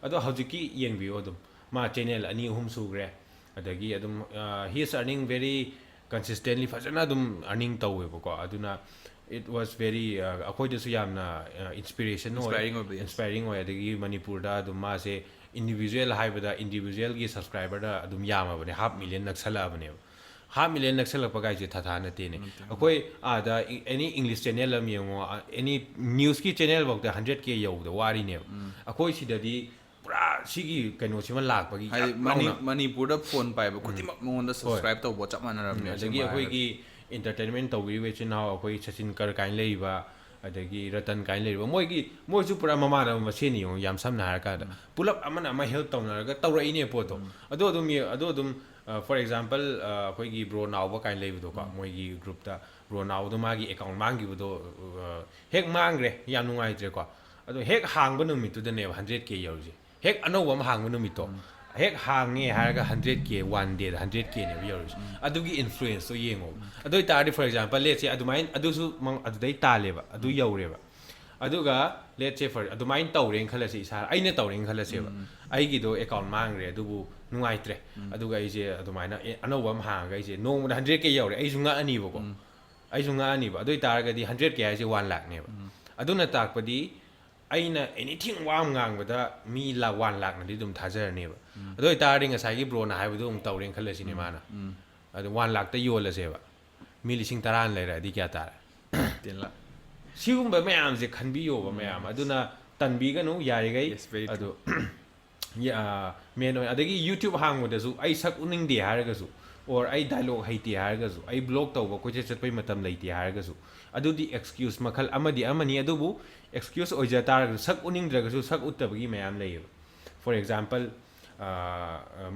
ꯑꯗꯣ ꯍꯧꯖꯤꯛꯀꯤ ꯌꯦꯡꯕꯤꯌꯨ ꯑꯗꯨꯝ, ꯃꯥ channel ꯑꯅꯤ ꯑꯍꯨꯝ ꯁꯨꯈ꯭ꯔꯦ꯫ ꯑꯗꯒꯤ ꯑꯗꯨꯝ, ꯑ, he is earning very consistently, ꯐꯖꯅ ꯑꯗꯨꯝ earning ꯇꯧꯋꯦꯕꯀꯣ꯫ ꯑꯗꯨꯅ it was very, ꯑ, ꯑꯩꯈꯣꯏꯗꯁꯨ ꯌꯥꯝꯅ, ꯑ, inspiration ꯑꯣꯏ, Inspiring ꯑꯣꯏꯕ, yes. Inspiring ꯑꯣꯏ꯫ ꯑꯗꯒꯤ ꯃꯅꯤꯄꯨꯔꯗ ꯑꯗꯨꯝ ꯃꯥꯁꯦ individual ꯍꯥꯏꯕꯗ individualꯒꯤ subscriberꯗ ꯑꯗꯨꯝ ꯌꯥꯝꯃꯕꯅꯦ, half million ꯅꯛꯁꯜꯂꯛꯑꯕꯅꯦꯕ꯫ Half million ꯅꯛꯁꯜꯂꯛꯄ ꯀꯥꯏꯁꯦ ꯊꯥꯊꯥ ꯅꯠꯇꯦꯅꯦ꯫ ꯅꯠꯇꯦ꯫ ꯑꯩꯈꯣꯏ ꯑꯥꯗ any English channel ꯑꯃ ꯌꯦꯡꯉꯣ, any newsꯀꯤ channel ꯐꯥꯎꯗ hundred K ꯌꯧꯕꯗ ꯋꯥꯔꯤꯅꯦꯕ꯫ ꯑꯩꯈꯣꯏ ꯁꯤꯗꯗꯤ ꯄꯨꯔꯥ ꯁꯤꯒꯤ ꯀꯩꯅꯣꯁꯤꯃ ꯂꯥꯛꯄꯒꯤ ꯍꯥꯏꯗꯤ ꯌꯥꯝ ꯃꯅꯤ ꯂꯥꯎꯅ ꯃꯅꯤꯄꯨꯔꯗ phone ꯄꯥꯏꯕ ꯈꯨꯗꯤꯡꯃꯛ ꯃꯉꯣꯟꯗ subscribe ꯇꯧꯕ ꯆꯞ ꯃꯥꯟꯅꯔꯕꯅꯦ꯫ ꯑꯗꯒꯤ ꯑꯁꯦꯡꯕ ꯍꯥꯏꯔꯒꯗꯤ꯫ ꯑꯩꯈꯣꯏꯒꯤ entertainment ꯇꯧꯕꯤꯔꯤꯕ ꯏꯆꯤꯟ ꯏꯅꯥꯎ ꯑꯩꯈꯣꯏ ꯁꯆꯤꯟ ꯀꯔ ꯀꯥꯏꯅ ꯂꯩꯔꯤꯕ, ꯑꯗꯒꯤ ꯔꯇꯟ ꯀꯥꯏꯅ ꯂꯩꯔꯤꯕ, ꯃꯣꯏꯒꯤ, ꯃꯣꯏꯁꯨ ꯄꯨꯔꯥ ꯃꯃꯥꯟꯅꯕ ꯃꯁꯦꯟꯅꯤ ꯌꯦꯡꯉꯣ꯫ ꯌꯥꯝ ꯁꯝꯅ ꯍꯥꯏꯔꯀꯥꯟꯗ ꯄꯨꯂꯞ ꯑꯃꯅ ꯑꯃ help ꯇꯧꯅꯔꯒ ꯇꯧꯔꯛꯏꯅꯦ ꯄꯣꯠꯇꯣ꯫ ꯑꯗꯣ ꯑꯗꯨꯝ ꯌꯦ-, ꯑꯗꯣ ꯑꯗꯨꯝ, ꯑ, for example, ꯑ, ꯑꯩꯈꯣꯏꯒꯤ bro ꯅꯥꯎꯕ ꯀꯥꯏꯅ ꯂꯩꯕꯗꯣꯀꯣ, ꯃꯣꯏꯒꯤ groupꯇ bro ꯅꯥꯎꯕꯗꯣ ꯃꯥꯒꯤ account ꯃꯥꯡꯈꯤꯕꯗꯣ, ꯑ, ꯍꯦꯛ ꯃꯥꯡꯈ꯭ꯔꯦ, ꯌꯥꯝ ꯅꯨꯡꯉꯥꯏꯇ꯭ꯔꯦꯀꯣ꯫ ꯑꯗꯣ ꯍꯦꯛ ꯍꯥꯡꯕ ꯅꯨꯃꯤꯠꯇꯨꯗꯅꯦꯕ hundred K ꯌꯧꯔꯤꯁꯦ꯫ ꯍꯦꯛ ꯑꯅꯧꯕ ꯑꯃ ꯍꯥꯡꯕ ꯅꯨꯃꯤꯠꯇꯣ, ꯍꯦꯛ ꯍꯥꯡꯉꯦ ꯍꯥꯏꯔꯒ hundred K, one dayꯗ hundred Kꯅꯦꯕ ꯌꯧꯔꯤꯁꯦ꯫ ꯑꯗꯨꯒꯤ influenceꯇꯣ ꯌꯦꯡꯉꯣꯕ꯫ ꯑꯗꯨ ꯑꯣꯏꯇꯥꯔꯗꯤ, for example, let's say ꯑꯗꯨꯃꯥꯏꯅ, ꯑꯗꯨꯁꯨ ꯃ-, ꯑꯗꯨꯗꯩ ꯇꯥꯜꯂꯦꯕ, ꯑꯗꯨ ꯌꯧꯔꯦꯕ꯫ ꯑꯗꯨꯒ let's say for ꯑꯗꯨꯃꯥꯏꯅ ꯇꯧꯔꯦꯅ ꯈꯜꯂꯁꯤ, ꯏꯁꯥ, ꯑꯩꯅ ꯇꯧꯔꯦꯅ ꯈꯜꯂꯁꯦꯕ꯫ ꯑꯩꯒꯤꯗꯣ account ꯃꯥꯡꯈ꯭ꯔꯦ, ꯑꯗꯨꯕꯨ ꯅꯨꯡꯉꯥꯏꯇ꯭ꯔꯦ꯫ ꯑꯗꯨꯒ ꯑꯩꯁꯦ ꯑꯗꯨꯃꯥꯏꯅ, ꯑꯦ, ꯑꯅꯧꯕ ꯑꯃ ꯍꯥꯡꯉꯒ ꯑꯩꯁꯦ ꯅꯣꯡꯃꯗ hundred K ꯌꯧꯔꯦ, ꯑꯩꯁꯨ ꯉꯛꯑꯅꯤꯕꯀꯣ꯫ ꯑꯩꯁꯨ ꯉꯛꯑꯅꯤꯕ꯫ ꯑꯗꯨ ꯑꯣꯏꯇꯥꯔꯒꯗꯤ hundred K ꯍꯥꯏꯁꯦ one lakhꯅꯦꯕ꯫ ꯑꯗꯨꯅ ꯇꯥꯛꯄꯗꯤ ꯑꯩꯅ anything ꯋꯥ ꯑꯃ ꯉꯥꯡꯕꯗ ꯃꯤ ꯂꯥ-, one lakhꯅꯗꯤ ꯑꯗꯨꯝ ꯊꯥꯖꯔꯅꯦꯕ꯫ ꯑꯗꯨ ꯑꯣꯏꯇꯥꯔꯗꯤ ꯉꯁꯥꯏꯒꯤ broꯅ ꯍꯥꯏꯕꯗꯣ ꯑꯃꯨꯛ ꯇꯧꯔꯦꯅ ꯈꯜꯂꯁꯤꯅꯦ ꯃꯥꯅ꯫ ꯑꯗꯨ one lakhꯇ ꯌꯣꯜꯂꯁꯦꯕ꯫ ꯃꯤ ꯂꯤꯁꯤꯡ ꯇꯔꯥꯅ ꯂꯩꯔꯛꯑꯗꯤ ꯀꯌꯥ ꯇꯥꯔꯦ? Ten lakh꯫ ꯁꯤꯒꯨꯝꯕ ꯃꯌꯥꯝꯁꯦ ꯈꯟꯕꯤꯌꯣꯕ ꯃꯌꯥꯝ꯫ ꯑꯗꯨꯅ ꯇꯟꯕꯤꯒꯅꯨ ꯌꯥꯔꯤꯈꯩ꯫ Yes, very true. ꯑꯗꯨ, ꯌꯥ-, main ꯑꯣꯏꯅ, ꯑꯗꯒꯤ YouTube ꯍꯥꯡꯕꯗꯁꯨ ꯑꯩ ꯁꯛ ꯎꯠꯅꯤꯡꯗꯦ ꯍꯥꯏꯔꯒꯁꯨ, or ꯑꯩ dialogue ꯍꯩꯇꯦ ꯍꯥꯏꯔꯒꯁꯨ, ꯑꯩ vlog ꯇꯧꯕ ꯀꯣꯏꯆꯠ ꯆꯠꯄꯩ ꯃꯇꯝ ꯂꯩꯇꯦ ꯍꯥꯏꯔꯒꯁꯨ, ꯑꯗꯨꯗꯤ excuse ꯃꯈꯜ ꯑꯃꯗꯤ ꯑꯃꯅꯤ꯫ ꯑꯗꯨꯕꯨ excuse ꯑꯣꯏꯖ ꯇꯥꯔꯒꯁꯨ, ꯁꯛ ꯎꯠꯅꯤꯡꯗ꯭ꯔꯒꯁꯨ ꯁꯛ ꯎꯠꯇꯕꯒꯤ ꯃꯌꯥꯝ ꯂꯩꯌꯦꯕ꯫ For example,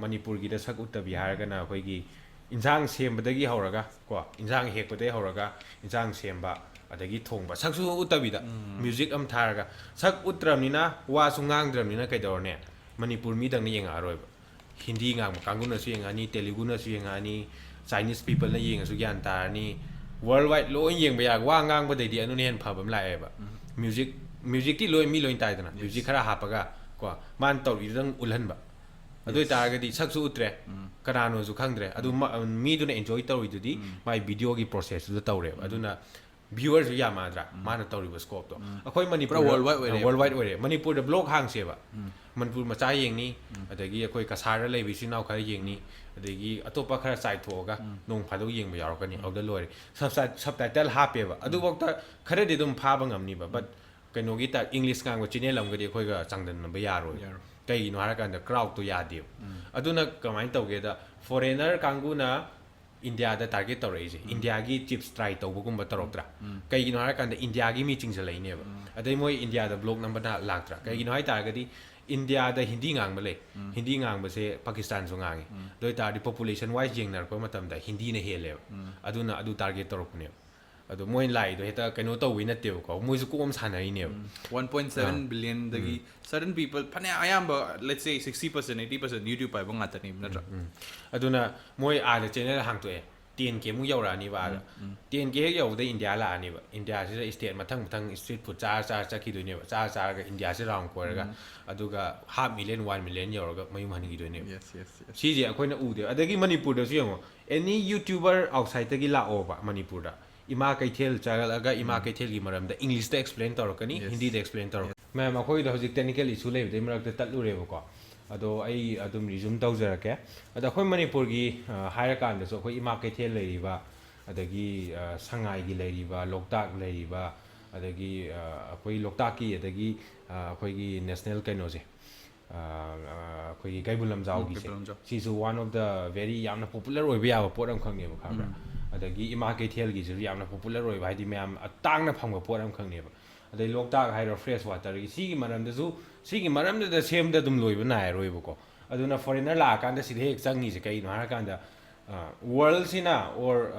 ꯃꯅꯤꯄꯨꯔꯒꯤꯗ ꯁꯛ ꯎꯠꯇꯕꯤ ꯍꯥꯏꯔꯒꯅ ꯑꯩꯈꯣꯏꯒꯤ ꯏꯟꯁꯥꯡ ꯁꯦꯝꯕꯗꯒꯤ ꯍꯧꯔꯒ ꯀꯣ, ꯏꯟꯁꯥꯡ ꯍꯦꯛꯄꯗꯒꯤ ꯍꯧꯔꯒ ꯏꯟꯁꯥꯡ ꯁꯦꯝꯕ, ꯑꯗꯒꯤ ꯊꯣꯡꯕ, ꯁꯛꯁꯨ ꯎꯠꯇꯕꯤꯗ music ꯑꯃ ꯊꯥꯔꯒ, ꯁꯛ ꯎꯠꯇ꯭ꯔꯕꯅꯤꯅ, ꯋꯥꯁꯨ ꯉꯥꯡꯗ꯭ꯔꯕꯅꯤꯅ ꯀꯩꯗꯧꯔꯅꯤ? ꯃꯅꯤꯄꯨꯔ ꯃꯤꯗꯪꯅ ꯌꯦꯡꯉꯛꯑꯔꯣꯏꯕ꯫ ꯍꯤꯟꯗꯤ ꯉꯥꯡꯕ ꯀꯥꯡꯕꯨꯅꯁꯨ ꯌꯦꯡꯉꯛꯑꯅꯤ, ꯇꯦꯂꯨꯒꯨꯅꯁꯨ ꯌꯦꯡꯉꯛꯑꯅꯤ, Chinese peopleꯅ ꯌꯦꯡꯉꯁꯨ ꯒ꯭ꯌꯥꯟ ꯇꯥꯔꯅꯤ꯫ Worldwide ꯂꯣꯏ ꯌꯦꯡꯕ ꯌꯥ, ꯋꯥ ꯉꯥꯡꯕꯗꯩꯗꯤ ꯑꯗꯨꯅ ꯍꯦꯟꯅ ꯐꯕ ꯑꯃ ꯂꯥꯛꯑꯦꯕ꯫ Music, musicꯇꯤ ꯂꯣꯏ, ꯃꯤ ꯂꯣꯏ ꯇꯥꯏꯗꯅ, music ꯈꯔ ꯍꯥꯞꯄꯒ ꯀꯣ, ꯃꯥꯅ ꯇꯧꯔꯤꯗꯨꯗꯪ ꯎꯠꯍꯟꯕ꯫ ꯑꯗꯨ ꯑꯣꯏꯇꯥꯔꯒꯗꯤ ꯁꯛꯁꯨ ꯎꯠꯇ꯭ꯔꯦ, ꯀꯅꯥꯅꯣꯁꯨ ꯈꯪꯗ꯭ꯔꯦ꯫ ꯑꯗꯨ ꯃ-, ꯃꯤꯗꯨꯅ enjoy ꯇꯧꯔꯤꯗꯨꯗꯤ ꯃꯥꯏ videoꯒꯤ processꯇꯨꯗ ꯇꯧꯔꯦꯕ꯫ ꯑꯗꯨꯅ viewerꯁꯨ ꯌꯥꯝꯃꯛꯑꯗ꯭ꯔꯥ, ꯃꯥꯅ ꯇꯧꯔꯤꯕ scopeꯇꯣ꯫ ꯑꯩꯈꯣꯏ ꯃꯅꯤꯄꯨꯔꯗ worldwide ꯑꯣꯏꯔꯦ꯫ Worldwide ꯑꯣꯏꯔꯦ꯫ ꯃꯅꯤꯄꯨꯔꯗ vlog ꯍꯥꯡꯁꯦꯕ, ꯃꯅꯤꯄꯨꯔ ꯃꯆꯥ ꯌꯦꯡꯅꯤ, ꯑꯗꯒꯤ ꯑꯩꯈꯣꯏ ꯀꯁꯥꯔꯗ ꯂꯩꯕ ꯏꯆꯤꯟ ꯏꯅꯥꯎ ꯈꯔ ꯌꯦꯡꯅꯤ, ꯑꯗꯒꯤ ꯑꯇꯣꯞꯄ ꯈꯔ ꯆꯥꯏꯊꯣꯛꯑꯒ ꯅꯣꯡ ꯐꯥꯗꯣꯛ ꯌꯦꯡꯕ ꯌꯥꯎꯔꯛꯀꯅꯤ꯫ ꯑꯗꯨꯗ ꯂꯣꯏꯔꯦ꯫ Subti-, subtitle ꯍꯥꯞꯄꯦꯕ꯫ ꯑꯗꯨꯐꯥꯎꯗ ꯈꯔꯗꯤ ꯑꯗꯨꯝ ꯐꯥꯕ ꯉꯝꯅꯤꯕ, but ꯀꯩꯅꯣꯒꯤ ꯇꯥꯏꯞ, English ꯉꯥꯡꯕ channel ꯑꯃꯒꯗꯤ ꯑꯩꯈꯣꯏꯒ ꯆꯥꯡꯗꯝꯅꯕ ꯌꯥꯔꯣꯏ꯫ ꯌꯥꯔꯣꯏ꯫ ꯀꯩꯒꯤꯅꯣ ꯍꯥꯏꯔꯀꯥꯟꯗ crowdꯇꯣ ꯌꯥꯗꯦꯕ꯫ ꯑꯗꯨꯅ ꯀꯃꯥꯏꯅ ꯇꯧꯒꯦꯗ, foreigner ꯀꯥꯡꯕꯨꯅ ꯏꯟꯗꯤꯌꯥꯗ target ꯇꯧꯔꯛꯏꯁꯦ, ꯏꯟꯗꯤꯌꯥꯒꯤ chips try ꯇꯧꯕꯒꯨꯝꯕ ꯇꯧꯔꯛꯇ꯭ꯔꯥ? ꯀꯩꯒꯤꯅꯣ ꯍꯥꯏꯔꯀꯥꯟꯗ ꯏꯟꯗꯤꯌꯥꯒꯤ ꯃꯤ ꯆꯤꯡꯁꯤꯜꯂꯛꯏꯅꯦꯕ꯫ ꯑꯗꯩ ꯃꯣꯏ ꯏꯟꯗꯤꯌꯥꯗ vlog ꯅꯝꯕꯅ ꯂꯥꯛꯇ꯭ꯔꯥ? ꯀꯩꯒꯤꯅꯣ ꯍꯥꯏꯇꯥꯔꯒꯗꯤ ꯏꯟꯗꯤꯌꯥꯗ ꯍꯤꯟꯗꯤ ꯉꯥꯡꯕ ꯂꯩ, ꯍꯤꯟꯗꯤ ꯉꯥꯡꯕꯁꯦ ꯄꯥꯀꯤꯁꯇꯥꯟꯁꯨ ꯉꯥꯡꯉꯤ꯫ ꯑꯗꯨ ꯑꯣꯏꯇꯥꯔꯗꯤ population wise ꯌꯦꯡꯅꯔꯛꯄ ꯃꯇꯝꯗ ꯍꯤꯟꯗꯤꯅ ꯍꯦꯜꯂꯦꯕ꯫ ꯑꯗꯨꯅ ꯑꯗꯨ target ꯇꯧꯔꯛꯄꯅꯦꯕ꯫ ꯑꯗꯣ ꯃꯣꯏꯅ ꯂꯥꯛꯏꯗꯣ ꯍꯦꯛꯇ ꯀꯩꯅꯣ ꯇꯧꯕꯩ ꯅꯠꯇꯦꯕꯀꯣ, ꯃꯣꯏꯁꯨ ꯀꯣꯛ ꯑꯃ ꯁꯥꯟꯅꯔꯤꯅꯦꯕ꯫ One point seven billionꯗꯒꯤ certain people ꯐꯅꯌꯥꯝ, ꯑꯌꯥꯝꯕ, let's say, sixty percent, eighty percent YouTube ꯄꯥꯏꯕ ꯉꯥꯛꯇꯅꯦꯕ, ꯅꯠꯇ꯭ꯔꯥ? ꯑꯗꯨꯅ ꯃꯣꯏ ꯑꯥꯗ channel ꯍꯥꯡꯇꯣꯛꯑꯦ, ten K ꯃꯨꯛ ꯌꯧꯔꯛꯑꯅꯤꯕ ꯑꯥꯗ꯫ Ten K ꯍꯦꯛ ꯌꯧꯕꯗ ꯏꯟꯗꯤꯌꯥ ꯂꯥꯛꯑꯅꯤꯕ꯫ ꯏꯟꯗꯤꯌꯥꯁꯤꯗ state ꯃꯊꯪ ꯃꯊꯪ street food ꯆꯥꯔ ꯆꯥꯔ ꯆꯠꯈꯤꯗꯣꯏꯅꯦꯕ꯫ ꯆꯥꯔ ꯆꯥꯔꯒ ꯏꯟꯗꯤꯌꯥꯁꯤ round ꯀꯣꯏꯔꯒ, ꯑꯗꯨꯒ half million, one million ꯌꯧꯔꯒ ꯃꯌꯨꯝ ꯍꯟꯈꯤꯗꯣꯏꯅꯦꯕ꯫ Yes, yes, yes. ꯁꯤꯁꯦ ꯑꯩꯈꯣꯏꯅ ꯎꯗꯦꯕ꯫ ꯑꯗꯒꯤ ꯃꯅꯤꯄꯨꯔꯗꯁꯨ ꯌꯦꯡꯉꯣ, any YouTuber outsideꯇꯒꯤ ꯂꯥꯛꯑꯣꯕ ꯃꯅꯤꯄꯨꯔꯗ, ꯏꯃꯥ ꯀꯩꯊꯦꯜ ꯆꯠꯂꯒ ꯏꯃꯥ ꯀꯩꯊꯦꯜꯒꯤ ꯃꯔꯝꯗ Englishꯇ explain ꯇꯧꯔꯛꯀꯅꯤ, Yes. ꯍꯤꯟꯗꯤꯗ explain ꯇꯧꯔꯛꯀꯅꯤ꯫ ꯃꯌꯥꯝ, ꯑꯩꯈꯣꯏꯗ ꯍꯧꯖꯤꯛ technical issue ꯂꯩꯕꯗꯩ ꯃꯔꯛꯇ ꯇꯠꯂꯨꯔꯦꯕꯀꯣ, ꯑꯗꯣ ꯑꯩ ꯑꯗꯨꯝ resume ꯇꯧꯖꯔꯛꯀꯦ꯫ ꯑꯗꯣ ꯑꯩꯈꯣꯏ ꯃꯅꯤꯄꯨꯔꯒꯤ, ꯑ, ꯍꯥꯏꯔꯀꯥꯟꯗꯁꯨ ꯑꯩꯈꯣꯏ ꯏꯃꯥ ꯀꯩꯊꯦꯜ ꯂꯩꯔꯤꯕ, ꯑꯗꯒꯤ, ꯑ, ꯁꯉꯥꯏꯒꯤ ꯂꯩꯔꯤꯕ, ꯂꯣꯛꯇꯥꯛ ꯂꯩꯔꯤꯕ, ꯑꯗꯒꯤ, ꯑ, ꯑꯩꯈꯣꯏ ꯂꯣꯛꯇꯥꯛꯀꯤ, ꯑꯗꯒꯤ, ꯑ, ꯑꯩꯈꯣꯏꯒꯤ national ꯀꯩꯅꯣꯁꯦ, ꯑꯩꯈꯣꯏꯒꯤ ꯀꯩꯕꯨꯜ ꯂꯝꯖꯥꯎꯒꯤꯁꯦ, ꯀꯩꯕꯨꯜ ꯂꯝꯖꯥꯎ꯫ ꯁꯤꯁꯨ one of the very ꯌꯥꯝꯅ popular ꯑꯣꯏꯕ ꯌꯥꯕ ꯄꯣꯠ ꯑꯃꯈꯛꯅꯦꯕ, ꯈꯪꯕ꯭ꯔꯥ? ꯑꯗꯒꯤ ꯏꯃꯥ ꯀꯩꯊꯦꯜꯒꯤꯁꯤꯁꯨ ꯌꯥꯝꯅ popular ꯑꯣꯏꯕ, ꯍꯥꯏꯗꯤ ꯃꯌꯥꯝ ꯇꯥꯡꯅ ꯐꯪꯕ ꯄꯣꯠ ꯑꯃꯈꯛꯅꯦꯕ꯫ ꯑꯗꯩ ꯂꯣꯛꯇꯥꯛ ꯍꯥꯏꯔꯣ, fresh waterꯒꯤ, ꯁꯤꯒꯤ ꯃꯔꯝꯗꯁꯨ, ꯁꯤꯒꯤ ꯃꯔꯝꯗꯨꯗ ꯁꯦꯝꯕꯗ ꯑꯗꯨꯝ ꯂꯣꯏꯕ ꯅꯥꯏꯔꯣꯏꯕꯀꯣ꯫ ꯑꯗꯨꯅ foreigner ꯂꯥꯛꯑꯀꯥꯟꯗ ꯁꯤꯗ ꯍꯦꯛ ꯆꯪꯉꯤꯁꯦ ꯀꯩꯅꯣ ꯍꯥꯏꯔꯀꯥꯟꯗ, worldꯁꯤꯅ or